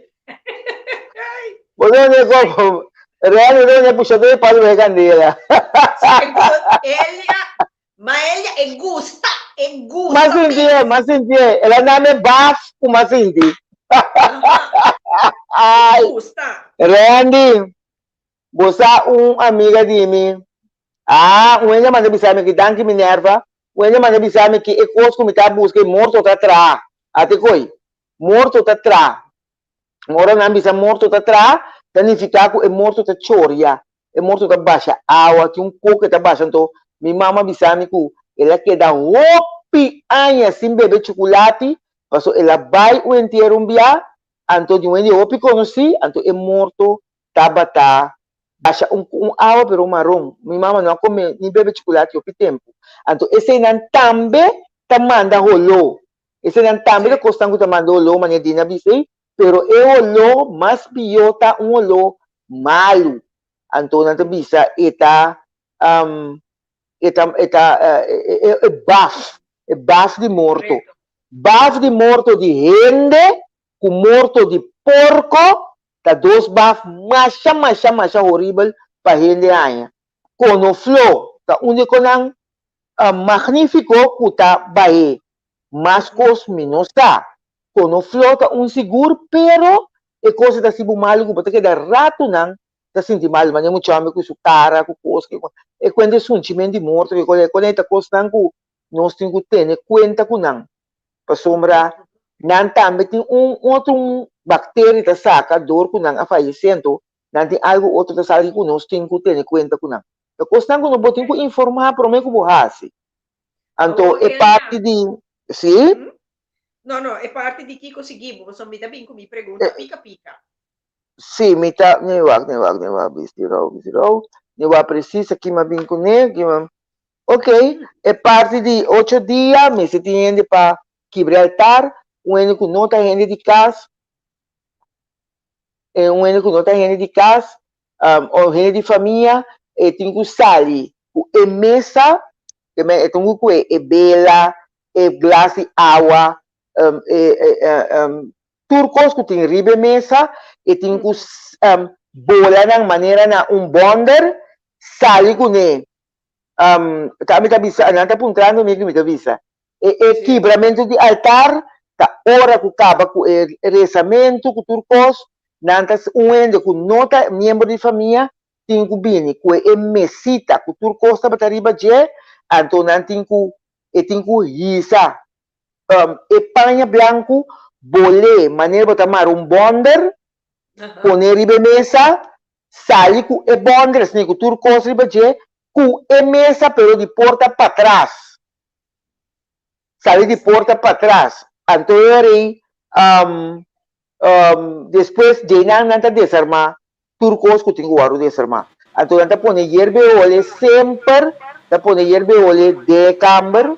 Bo ta wende como Randy bo ta wende pushador di palu pa e candela. Elia Ma Elia e gusta, e gusta M'a sinti e, m'a sinti e. El a na me baf ku m'a sinti. E gusta. Randy, bo sa un amiga di mi, ah, un hende a manda bisa mi aki, danki Minerva, un hende a manda bisa mi ki e kos ku mi ta buska e morto ta traha. Ate koi, morto ta traha. Ora nan bisa morto ta traha, ta nifiká ku e morto ta choria. E morto ta basha awa, tin un koke ta basha, anto mi mama bisa mi ku el a keda hopi aña sin bebe chukulati, paso el a bai un entiero un bia, anto di un hende hopi konosí, anto e morto tabata basha un un awa pero un maron, mi mama no a kome ni bebe chukulati hopi tempu, anto eseinan tambe ta manda holó, eseinan tambe ta kosnan ku ta manda holó manera Dina a bisa ei, Pero e oló mas pió ta un oló malu. Anto nan ta bisa e ta e ta e ta e baf, e baf di morto. Baf di morto di hende ku morto di porko ta dos baf masha masha masha horibel pa hende haña. Konofló ta un di konan magnífiko ku ta bah'é. Mas kos mi no sa. Kono flo ta un sigur pero e kos e ta hasi bo malu ku bo ta keda ratunan ta sinti malu manera mucha homber ku su kara ku kos e kuenta e sunchimen di morto ke kos e ta kosnan ku nos tin ku tene kuenta ku nan pasobra nan tambe tin un otro un bakteria ta saka dor ku nan a fayesé anto nan tin algu otro ta sali ku nos tin ku tene kuenta ku nan ta kosnan ku bo tin ku informá promé ku bo hasi anto e parti di si. No, no, e parti di kiko sigui bo, pasobra mi ta bin ku mi pregunta pika pika. Sí, mi ta, mi wak, mi wak, mi wak, bisti rou, bisti rou, mi wak presis aki mi a bin kuné, ki mi, ok, e parti di ocho dia mester tin hende pa kibra e altar, un hende ku no ta hende di kas, e un hende ku no ta hende di kas, o hende di famia, e tin ku sali ku e mesa, e tin ku kue e bela, e glas di awa, e tur kos ku tin riba e mesa, e tin ku bola nan manera na un bònder, sali kuné. Ta mi ta bisa, nan ta puntrando mi ku mi ta bisa. E e kibramentu di altar ta ora ku kaba ku e resamentu ku tur kos, nan ta un hende ku no ta miembro di famia tin ku bini ku e mesita ku tur kos tabata riba dje, anto nan tin ku E tin ku hisa e paña blanku, bol'é manera bo ta mara un bònder, pon'é riba e mesa, sali ku e bònder, asina ku tur kos riba dje, ku e mesa pero di porta patras. Sali di porta patras. Anto e ora ei Despues djeinan nan ta desarmá tur kos ku tin ku wòrdu desarmá. Anto nan ta pone yerbe hole semper ta pone yerbe hole den e kamber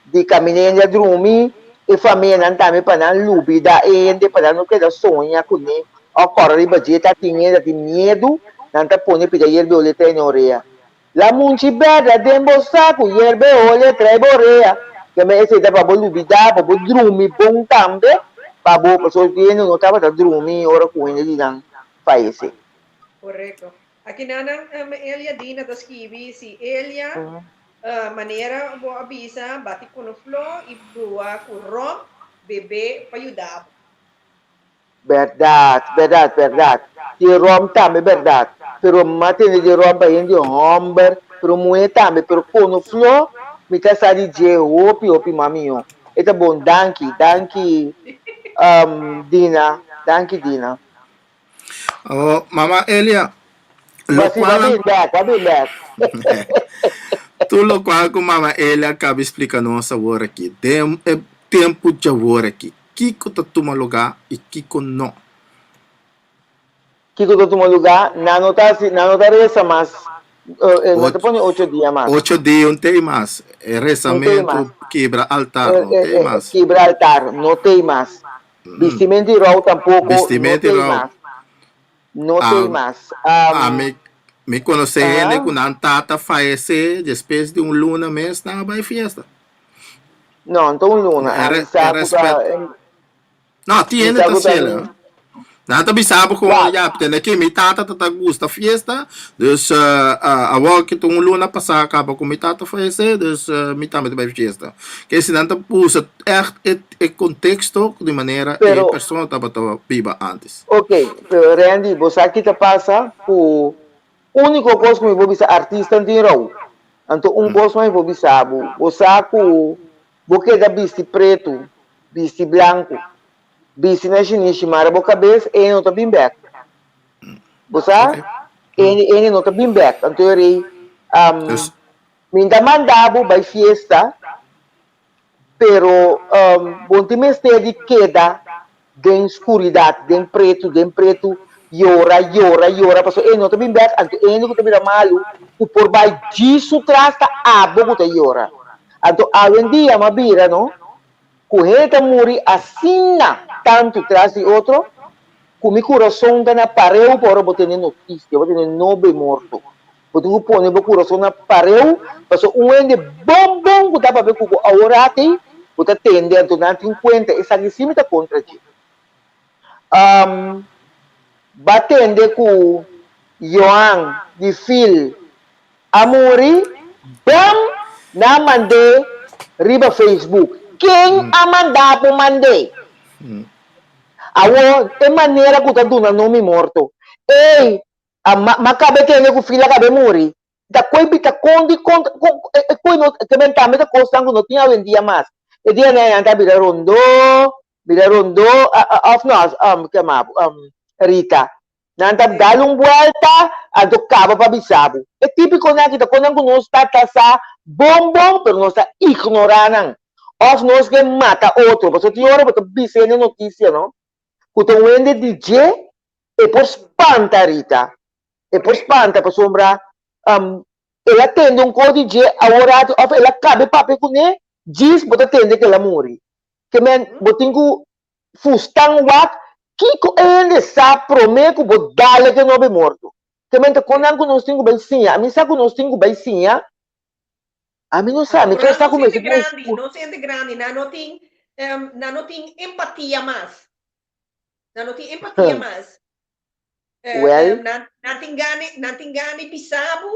di kaminda hende a drumi, e famianan tambe pa nan lubida e hende pa nan no keda soña kuné. òf kòrda riba dje ta tin hende ta tin miedu, nan ta pone pida yerbe ole trae na orea. Lamunchi bèrdè den bo saku, yerbe ole trae bo orea. Keme esei ta pa bo lubidá, pa bo drumi bon tambe, pa bo, pasobra tin hende no tabata drumi ora ku hende di nan fayesé. Korekto. Akinanan Elia Dina ta skibi si Elia manera bo a bisa bati konofló i brua ku ròm bebé pa yuda bo. Bèrdat, bèrdat, bèrdat. Di ròm tambe bèrdat. Pero m'a tende di ròm pa hende hòmber, pero muhé tambe. Pero konofló mi ta sa di dje hopi hopi mas mihó. E ta bon. Danki, danki Dina, danki Dina. Oh, mama Elia, lo cual Tur lo cual cu mama Elia acaba explica nos awor aki, den e tempo djawor aki, kico ta tuma lugar y kico no? Kico ta tuma lugar? Nan no ta haci, nan no ta reza mas, no ta pone ocho dia mas. Ocho dia un tey mas, e rezamento, kibra altar, no tey mas. Kibra altar, no tey mas. Bistimento di rou tampoko no tei mas. No tei mas. Ami mi konosé hende ku nan tata fayesé despues di un luna mes nan a bai fiesta. No, no ta un luna. Ami sa ku ta. No, tin hende ta hasiel. Nan ta bisa bo ku ya, tende aki mi tata ta ta gusta fiesta, dus awor ki ta un luna pasá kaba ku mi tata fayesé, dus mi tambe ta bai fiesta. Ke si nan ta usa ègt e e konteksto di manera e persona tabata biba ántes. Ok, pero Randy, bo sa ki ta pasa ku úniko kos ku mi por bisa artistan tin rou. Anto un kos mas mi por bisa bo, bo sa ku bo keda bisti pretu, bisti blanku, Bisti na shinishi mara bo kabes e no ta bin bek. Bo sa? E e no ta bin bek. Anto e rei, um, mi ta manda bo bai fiesta, pero um, bo no tin mester di keda den skuridat, den pretu, den pretu, yora, yora, yora, pasobra e no ta bin bek. Anto e hende ku ta bira malu, ku por bai djis su tras ta abo ku ta yora. Anto awendia m'a bira, no? Ku hende ta muri asina tantu tras di otro, ku mi kurason ta na pareu pa ora bo tene notisia, bo tene nobe morto. Bo tin ku pone bo kurason na pareu, pasobra un hende bon bon ku ta papia ku bo aworat ei, bo ta tende, anto nan tin kuenta, esaki si mi ta kontra dje. Ba tende ku Johan di Fil a muri, bam! Nan mand'é riba Facebook. Ken a manda bo mand'é? Awor, e manera ku ta duna nomi morto. Ey, a ma kabe tende ku Fil a kabe muri. Ta koe bi ta kon di kon e koe no ke men tambe ta kosnan ku no tin awendia mas. E dianan nan ta bira rondó, bira rondó, òf no, kema Rita? Nan ta dal un buelta, anto kaba pa bisa bo. E típikonan aki ta konan ku nos ta ta sa bon bon, pero nos ta ignorá nan. Òf nos ke mata otro. Pasobra tin ora bo ta bisa hende notisia, no? Ku ta un hende di dje, e por spanta, Rita. E por spanta pasobra el a tende un kos di dje awor ati òf el a kabe papia kuné, djis bo ta tende ku el a muri. Ke men bo tin ku Fustan wak kiko e hende sa prome ku bo dale ke no be morto. Te mente konnan ku nos tin ku bai siña. Ami sa ku nos tin ku bai siña. Ami no sa, mi ke sa ku mester tin grandi, nos hende grandi, nan no tin, nan no tin empatia mas. Nan no tin empatia mas. Well. Nan, nan tin gana, nan tin gana bisa bo,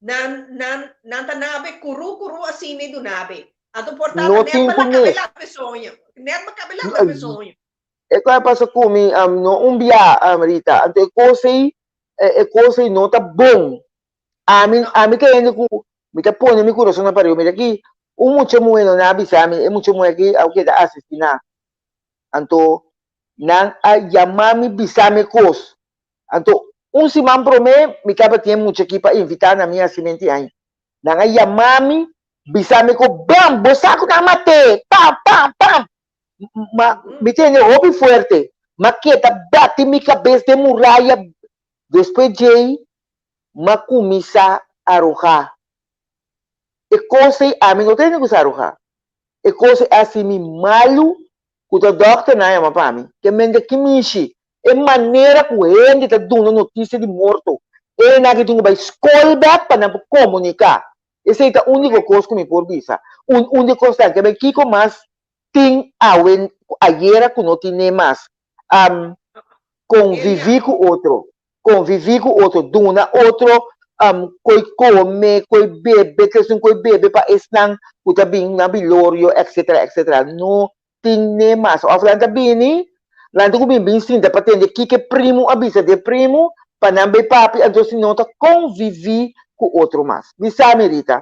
nan, nan, nan ta nabe kuru kuru asina i dunabe. Anto por ta No net tin ba ku la kabe mes. la pe soño. Net ba kabe la pe soño. E kos a pasa ku mi, no un bia, Rita. Anto e kos ei, e kos ei no ta bon. Ami, ami ta hende ku mi ta pone mi kurason na pariba. Mira aki, un mucha muhé no na bisa mi, e mucha muhé aki a keda asesiná. Anto nan a yama mi bisa mi kos. Anto un siman promé mi tabatin e mucha aki pa invitá na mi hasimenti aña. Nan a yama mi bisa mi ku bam bo sa ku nan a mat'é pam pam pam. Ma mi tende hopi fuerte. M'a keda bati mi kabes den muraya. Despues djei m'a kuminsá arohá. E kos ei ami no tende ku sa arohá. E kos ei a hasi mi malu ku ta dòkternan a yama pa mi. Ke mende ki mishi. E manera ku hende ta duna notisia di morto, enan aki tin ku bai skol bèk pa nan por komuniká. Esei ta úniko kos ku mi por bisa. Un un di e kosnan ke bai kiko mas tin awe ayera ku no tin ne mas. Konviví ku otro, konviví ku otro, duna otro koi kome, koi bebe, trese un koi bebe pa esnan ku ta bin na bilorio, etcetera, etcetera. No tin ne mas. Òf nan ta bini, nan ta ku bin bin sinta pa tende kiko e primu a bisa di e primu, pa nan bai papia, anto si no ta konviví ku otro mas. Bisa mi, Rita.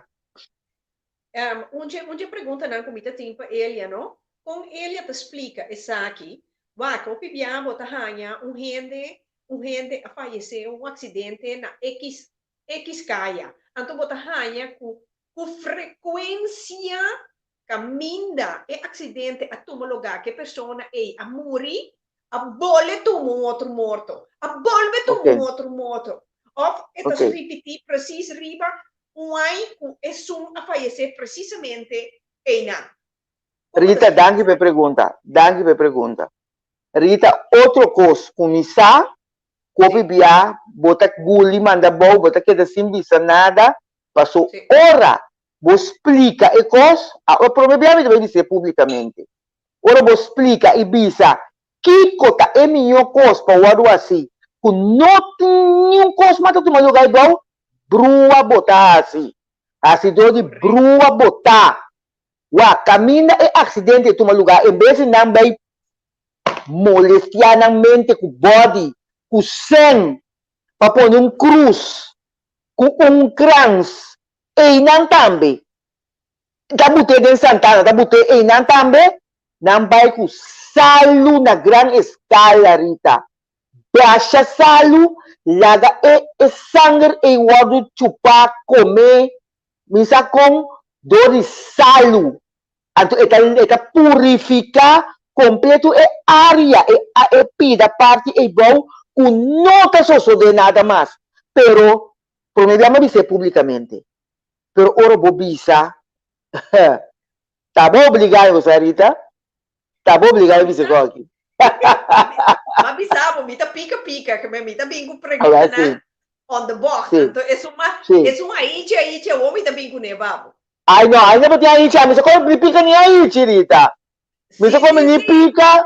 Un dje, un dje preguntanan ku mi ta tin pa Elia, no? Kon Elia ta splika esaki? Wak, hopi bia bo ta haña un hende, un hende a fayesé un aksidente na ekis, ekis kaya. Anto bo ta haña ku ku frekuensia Kaminda e aksidente a tuma lugá ku e persona ei a muri, a bolbe tuma un otro morto, a bolbe tuma un otro morto. Òf e ta ripití presis riba un ai ku esun a fayesé presisamente einan. Rita, danki pa e pregunta. Danki pa e pregunta. Rita, otro kos ku mi sa, ku hopi bia bo ta guli manda bou, bo ta keda sin bisa nada, paso ora Bo splika e kos, a prome bia mi ta bai bis'é públikamente. Ora bo splika i bisa kiko ta e mihó kos pa wòrdu hasi ku no tin niun kos mas ta tuma lugá ei bou, brua bo ta hasi. Hasidó di brua bo ta. Wak, kaminda e aksidente tuma lugá, en bes di nan bai molestiá nan mente ku bòdi, ku sèn, pa pone un krus, ku un krans, Einan tambe. Ta but'é den Santana, ta but'é einan tambe. Nan bai ku salu na gran eskala, Rita. Basha salu, laga e e sanger ei wòrdu chupá, komé, mi sa kon, dor di salu. Anto e ta e ta purifiká kompletu e área, e e pida parti ei bou ku no ta sosodé nada mas. Pero Prome bia mi a bis'é publicamente, pero ora bo bisa, ta bo obligá mi, bo sa Rita? Ta bo obligá mi bisa esaki. M'a bisa bo, mi ta pica pica, ke mi ta bin ku preguntanan on the box, anto esun ma, esun aichi aichi awor mi ta bin kuné pa bo. Ai no, ai no bo tin aichi, ami sa come ni pica ni aichi Rita. Mi sa come ni pica.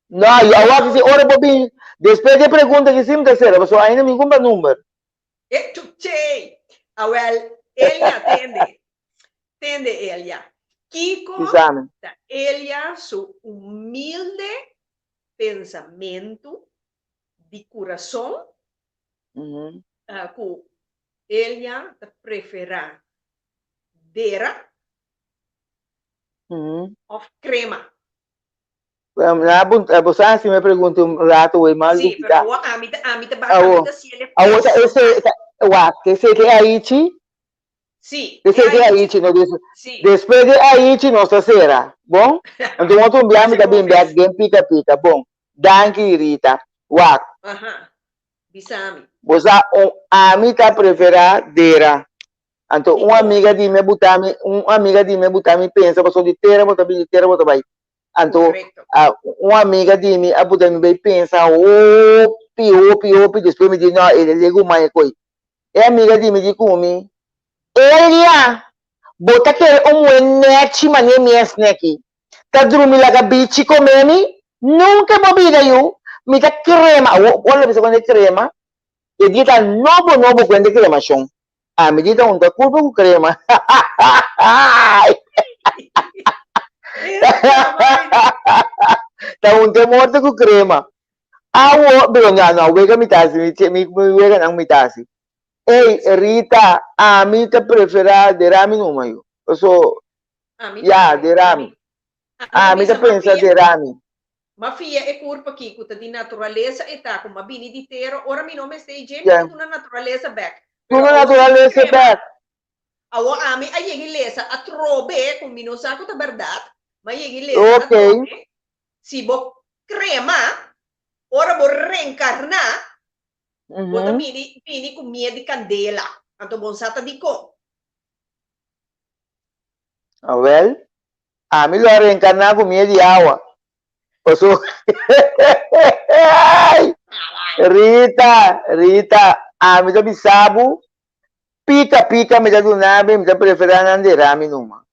No, i awor aki si ora bo bin, despues di e pregunta aki si mi ta sera, pasobra ainda mi kumpra number. E chuchey! Awel, Elia, tende. Tende, Elia. Kiko Bisami. ta Elia su humilde pensamentu di kurason ku Elia ta preferá dera òf krema? Bo sa hasi mi pregunta un rato wey mal Sí, pero awor ami ta ami ta ami ta siele Awor ta ese wak ese ke aichi? Sí, Ese ke aichi no des despues di aichi nos ta sera bon? Anto un otro bia mi ta bin bek den pika pika bon danki Rita wak. Aha bisa mi. Bo sa un ami ta prefera dera anto un amiga di mi a buta mi un amiga di mi a buta mi pensa pasobra di tera bo ta bin di tera bo ta bai Anto un amiga di mi a buta mi bay pensa hopi, hopi, hopi, despues mi di no, e legu mai e koi. E amiga di mi di ku mi, Elia, bo ta kere un muhe nechi mane mi esneki, ta drumi laga bichi kome mi? Nunka bo bida yu, mi ta krema, awor ora lo bisa kuende krema, e dia ta nobo nobo kuende kremashon. Ami di ta hunta kulpa ku krema. Ta hunta e morto ku krema. Awo, pero no, no, wega mi ta hasi, mi, mi, mi weganan mi ta hasi. Ey, Rita, ami ta prefera derami numa yo. Paso, ya, derami. Ami ta pensa derami. M'a fia e kurpa aki ku ta di naturalesa e ta ku m'a bini di tera ora mi no mester e dje mi ta duna naturalesa bek. Pero Duna awor si mi naturalesa krema bek. awor ami a yega i lesa atrobe ku mi no sa ku ta bèrdat m'a yega i lesa atrobe si bo krema ora bo renkarná bo ta bini bini ku mie di kandela anto bo no sa ta dikon. Awel, ami lo a renkarná ku mie di awa. Paso Rita, Rita, ami ta bisa bo, pika pika mi ta duna mi, mi ta prefera nan dera mi numa.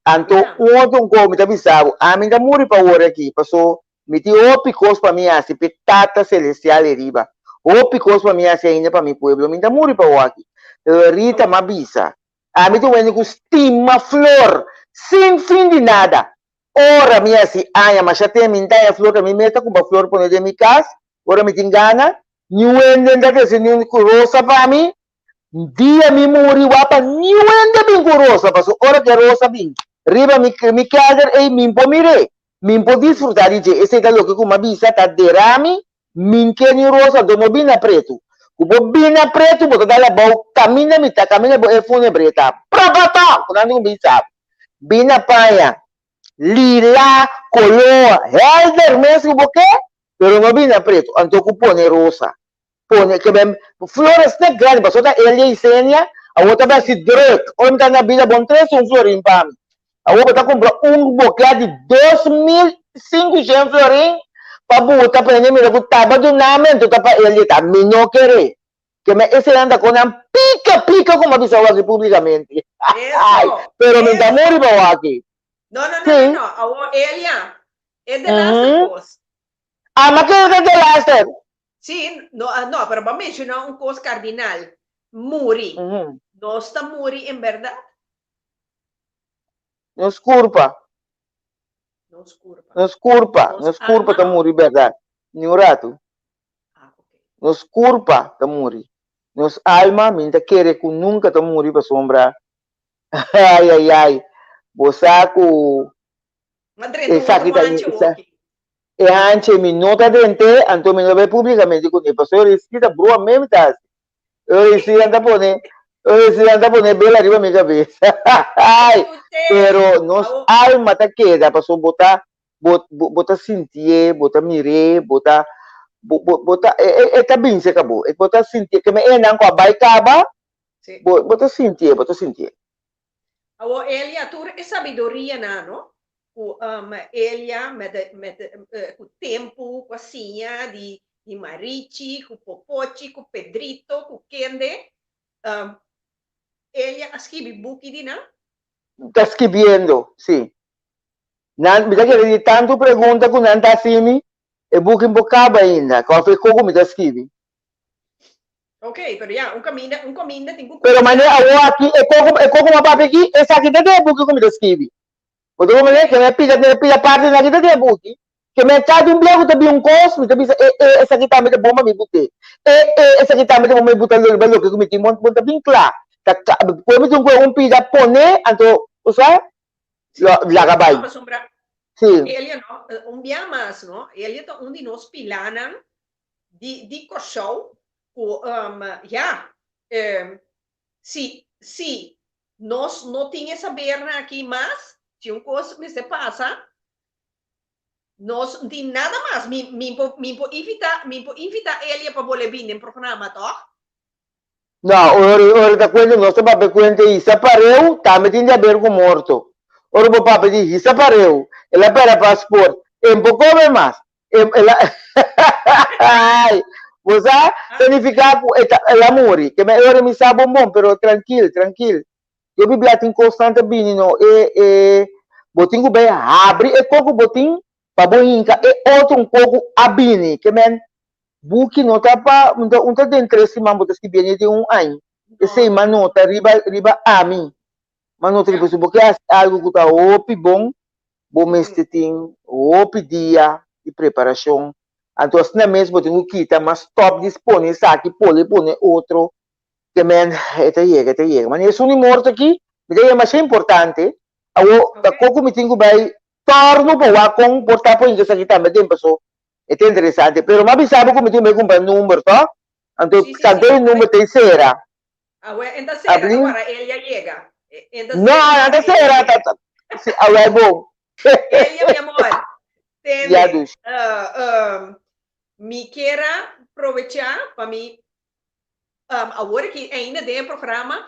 Anto un otro un mi ta bisa bo, ami ta muri pa wor aki, paso mi tin hopi kos pa mi hasi p'e Tata Celestial eriba. Hopi kos pa mi hasi ainda pa mi pueblo, mi ta muri pa wor aki. Pero Rita m'a bisa, ami ta un hende ku stima flor sin fin di nada. Ora mi hasi aña masha ten mi nta haña flor ta mi mes ta kumpra flor pone den mi kas ora mi tin gana niun hende nta trese niun rosa pa mi dia mi muri wapa niun hende bin ku rosa pasobra ora ku e rosa bin riba mi mi kelder ei mi por mir'é mi por disfruta di dje esei ta loke ku mi a bisa ta dera mi mi ke niun rosa anto no bin na pretu ku bo bin na pretu bo ta dal abou kaminda mi ta kaminda bo e funebre ta prapapa ku nan tin ku bin sa Bin na paña lila, koló helder mes ku bo ke, pero no bin na pretu. Anto ku pone rosa. Pone ke ben flores te grandi, pasobra ta Elia i Senia, awor ta basi druk. Ora mi ta na bida bon trese un florin pa mi. Awor bo ta kumpra un bokea di 2500 florin pa buta pa hende mira ku taba duna mi anto ta pa Elia ta. Mi no kere. Ke men esenan ta kon nan pika pika como a bisa waki publicamente. Ay, pero mi ta muri pa waki. No, no, no, no, no. Awor, Elia, e de laatste kos. Ah, ma kere ta de laatste? Sí, no, no, pero bo a menciona un kos kardinal. Muri. Nos ta muri en berdad? Nos kurpa. Nos kurpa. Nos kurpa, nos kurpa ta muri berdad. Ni un ratu. Nos kurpa ta muri. Nos alma mi ta kere ku nunka ta muri pasobra ai ai ai bo sa ku esaki ta e hanchi mi no ta drent'é anto mi no ta bai publikamente kuné pasobra e riski ta brua mes mi ta hasi e riskinan ta pone e riskinan ta pone bela riba mi kabes ai pero nos alma ta keda pasobra bo ta bo bo bo ta sintié, bo ta mir'é, bo ta bo bo bo ta e e e ta bin serka bo, bo ta sintié, keme enan ku a bai kaba, bo bo ta sintié, bo ta sintié. Awor Elia tur e sabidorianan no ku Elia met met ku tempu ku a siña di di Marichi ku Popochi ku Pedrito ku kende Elia a skibi buki di nan? Ta skibiendo, si. Nan, mi ta kere di tantu pregunta ku nan ta hasi mi, e buki no por kaba ainda, ku afe koko mi ta skibi. Ok, pero ya, un kaminda, un kaminda tin ku Pero manera awor aki, e koko, e koko mi a papia aki, esaki ta den e buki ku mi ta skibi. Bo ta komprende? Ke mi a pida, mi a pida partinan aki ta den e buki. Ke mi a kada un bia ku ta bin un kos, mi ta bisa, e, e, esaki tambe ta bon pa mi but'é. E, e, esaki tambe ta bon pa mi buta riba loke ku mi tin. Bo, bo ta bin kla. Ta, ku mi tin ku un pida pone, anto, bo sa? Lo laga bai. No, pasobra Sí. Elia no, un bia mas no, Elia ta un di nos pilanan di di Kòrsou ku ya, si si nos no tin e sabernan aki mas, si un kos mester pasa, nos no tin nada mas. Mi mi por mi por invita mi por invita Elia pa bolbe bini den programa tòg? No, ora ora ta cuenta nos ta papia cuenta hisa pareu tambe tin di haber cu morto. Ora bo papia di hisa pareu, el a pera paspoort, en por come mas. En el a Ay, bo sa significa cu e ta el a muri. Ke me ora mi sa bon bon, pero trankil, trankil. Yo biblia tin cosnan ta bini no e e bo tin cu bay habri e coco bo tin pa bo hinca e otro un coco a bini. Ke men Buki no ta pa un ta un ta den tres siman bo ta skibié ni den un añ. Esei m'a nota riba riba ami. M'a nota riba si bo ke hasi algu ku ta hopi bon, bo mester tin hopi dia di preparashon. Anto asina mes bo tin ku kita mas stòp di pone esaki pole pone otro. Ke men e ta yega e ta yega. Manera esun di morto aki mi ta yega masha importante. Awor ta koko mi tin ku bai tòrnu pa wak kon por ta poniendo esaki tambe den paso E ta interesante, pero m'a bisa bo ku mi tin bai kumpra number to, anto Sí, sí, tanto sí. e number ta e sera. Awe, en ta sera, ta Abli? wara Elia yega. En ta No, sera, ta nan wara ta Elia sera, yega. ta, ta, sí, awe bon. Elia, mi amor, Ya, tende, dushi. uh, um, mi kier a probecha pa mi, um, awor aki ainda den e programa,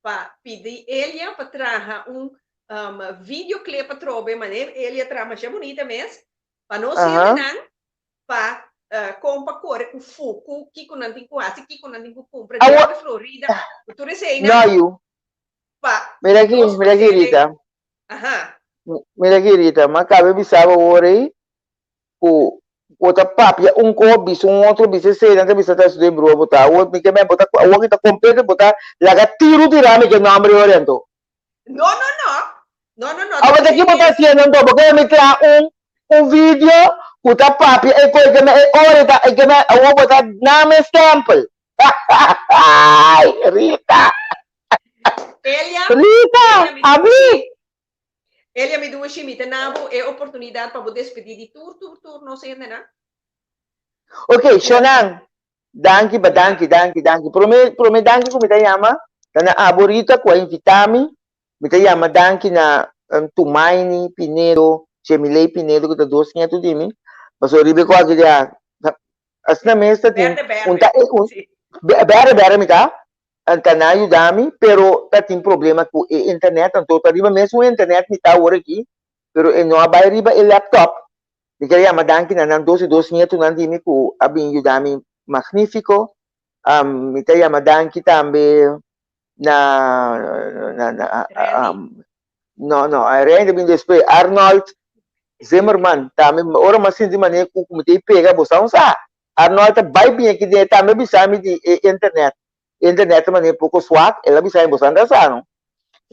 pa pidi Elia pa traha un, um, videoclip atrobe, manera Elia traha masha bunita mes. Pa nos hendenan pa kon pa kore ku fuku, kiko nan tin ku hasi, kiko nan tin ku kumpra dor di Florida, ku tur eseinan. No yu. Pa Mira aki, nos mira aki presente. Rita. Aha. Mira aki Rita, m'a kabe bisa bo awor ei ku bo ta papia un ko, bisa un otro, bisa esei, nan ta bisa ta estudia brua bo ta. Awor mi ke men bo ta awor ki ta kompleto bo ta laga tiru tira mi ke nomber ei ora anto. No, no, no. No, no, no. Awor ta ki bo ta hasiendo anto? Bo ke mi traha un un video ku ta papia e kos ke men e ora ta e ke men awor bo ta name stempel. Rita. Elia, Rita, Elia, mi abi. dushi. Elia, mi dushi, mi ta na bo e oportunidad pa bo despedi di tur, tur, tur nos hendenan. Ok, Shonan, danki pa danki, danki, danki. Prome, prome danki ku mi ta yama ta na abo Rita ku a invita mi. Mi ta yama danki na um, Tumaini Pinedo, Jemilei Pinedo ku ta dos nietu di mi. Pasobra riba e kos aki ya, asina mes ta tin Berde, berde. un ta un Sí. berde berde mi ta. Ta nan a yuda mi, pero ta tin problema ku e internet, anto ta riba mesun internet mi ta awor aki, pero e no a bai riba e laptop. Mi ker yama danki na nan dos e dos nietunan di mi ku a bin yuda mi magnífiko. Mi ta yama danki tambe na na na no no Randy a bin despues, Arnold Zimmerman tambe, ora mi a sinti manera ku mi ta pega bo sa un sa. Arnold ta bai bin aki den e tambe a bisa mi di e internet. E internet ta manera poko swak, el a bisa mi boso anda sa no.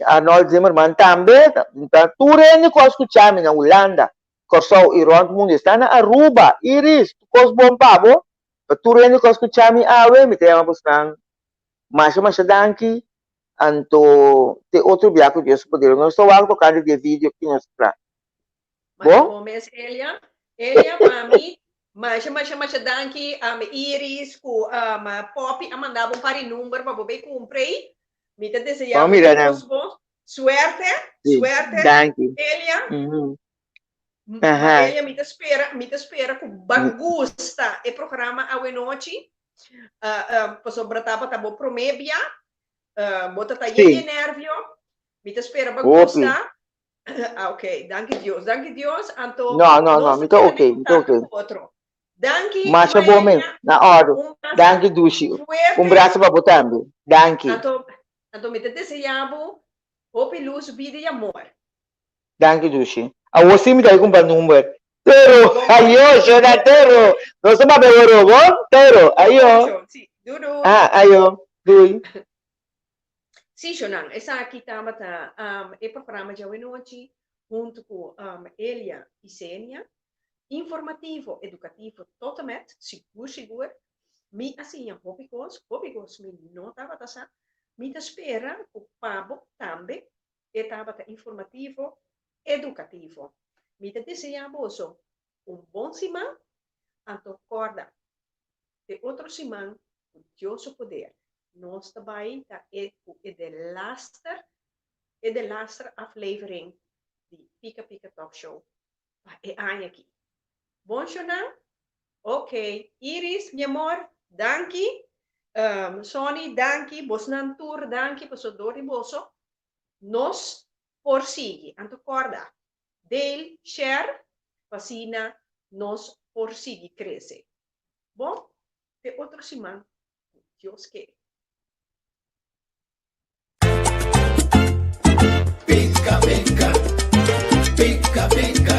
Arnold Zimmerman tambe, ta tur hende ku a skucha mi na Hulanda, Kòrsou i rònt mundu, esta na Aruba, Iris, tur kos bon pa bo, pa tur hende ku a skucha mi awe, mi ta yama bosnan masha masha danki, anto te otro bia ku Dios su poder. Nos ta wak tokante di e video ki nos tra. Masha Bo? bon mes, Elia. Elia, pa mi, masha, masha, masha danki. Um, Iris ku um, Poppy a manda bo un par di number pa bo bay kumpra ei. Mi ta desea Vamos bo mira tur nan. kos bon. Suerte, Sí, suerte, danki. Elia. Mhm. Ma Aha. Elia, mi ta spera, mi ta spera ku ba gusta e programa awenochi. Uh, uh, pasobra tabata bo promé bia. Uh, bo ta ta yen Sí. di nervio. Mi ta spera ba Hopi. gusta. Ah, ok. Danki Dios. Danki Dios. Anto, No, no, no. nos Mi ta ta keda ok, den mi ta contacto ok. ku otro. Danki, Masha bon mes. Maenia. Na ordu. Un brasa Danki, Dushi. Un fuerte. brasa pa bo tambe. Danki. Anto, anto mi ta desea bo hopi luz, bida i amor. Danki, Dushi. Awor sí mi ta bai kumpra number. Tero, Bon, ayo, shona, tero. Nos ta papia awor, bon? Tero, bon, ayo. shon. Sí. Doei, doei. Ah, ayo. Doei. Sí, Shonan, esaki tabata e programa djawe nochi huntu ku Elia i Senia. Informativo, edukativo tot en met, sigur sigur. Mi a siña hopi kos, hopi kos mi no tabata sa. Mi ta spera ku pa bo tambe e tabata informativo, edukativo. Mi ta deseá boso un bon siman, anto kòrda te otro siman ku Dios su poder nos ta bai ta e ku e delaster e delaster aflevering di Pika Pika Talk Show pa e aña aki. Bon shownan? Ok, Iris, mi amor, danki. Um, Sonny, danki. Bosnan tur, danki paso dor di boso nos por sigui. Anto kòrda, deel, share, pa asina nos por sigui krese. Bon, te otro siman, ku Dios ke. Pica pica, pica pica.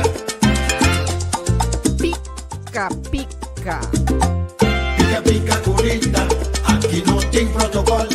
Pica pica. Pica pica curita, aki no tin protocol.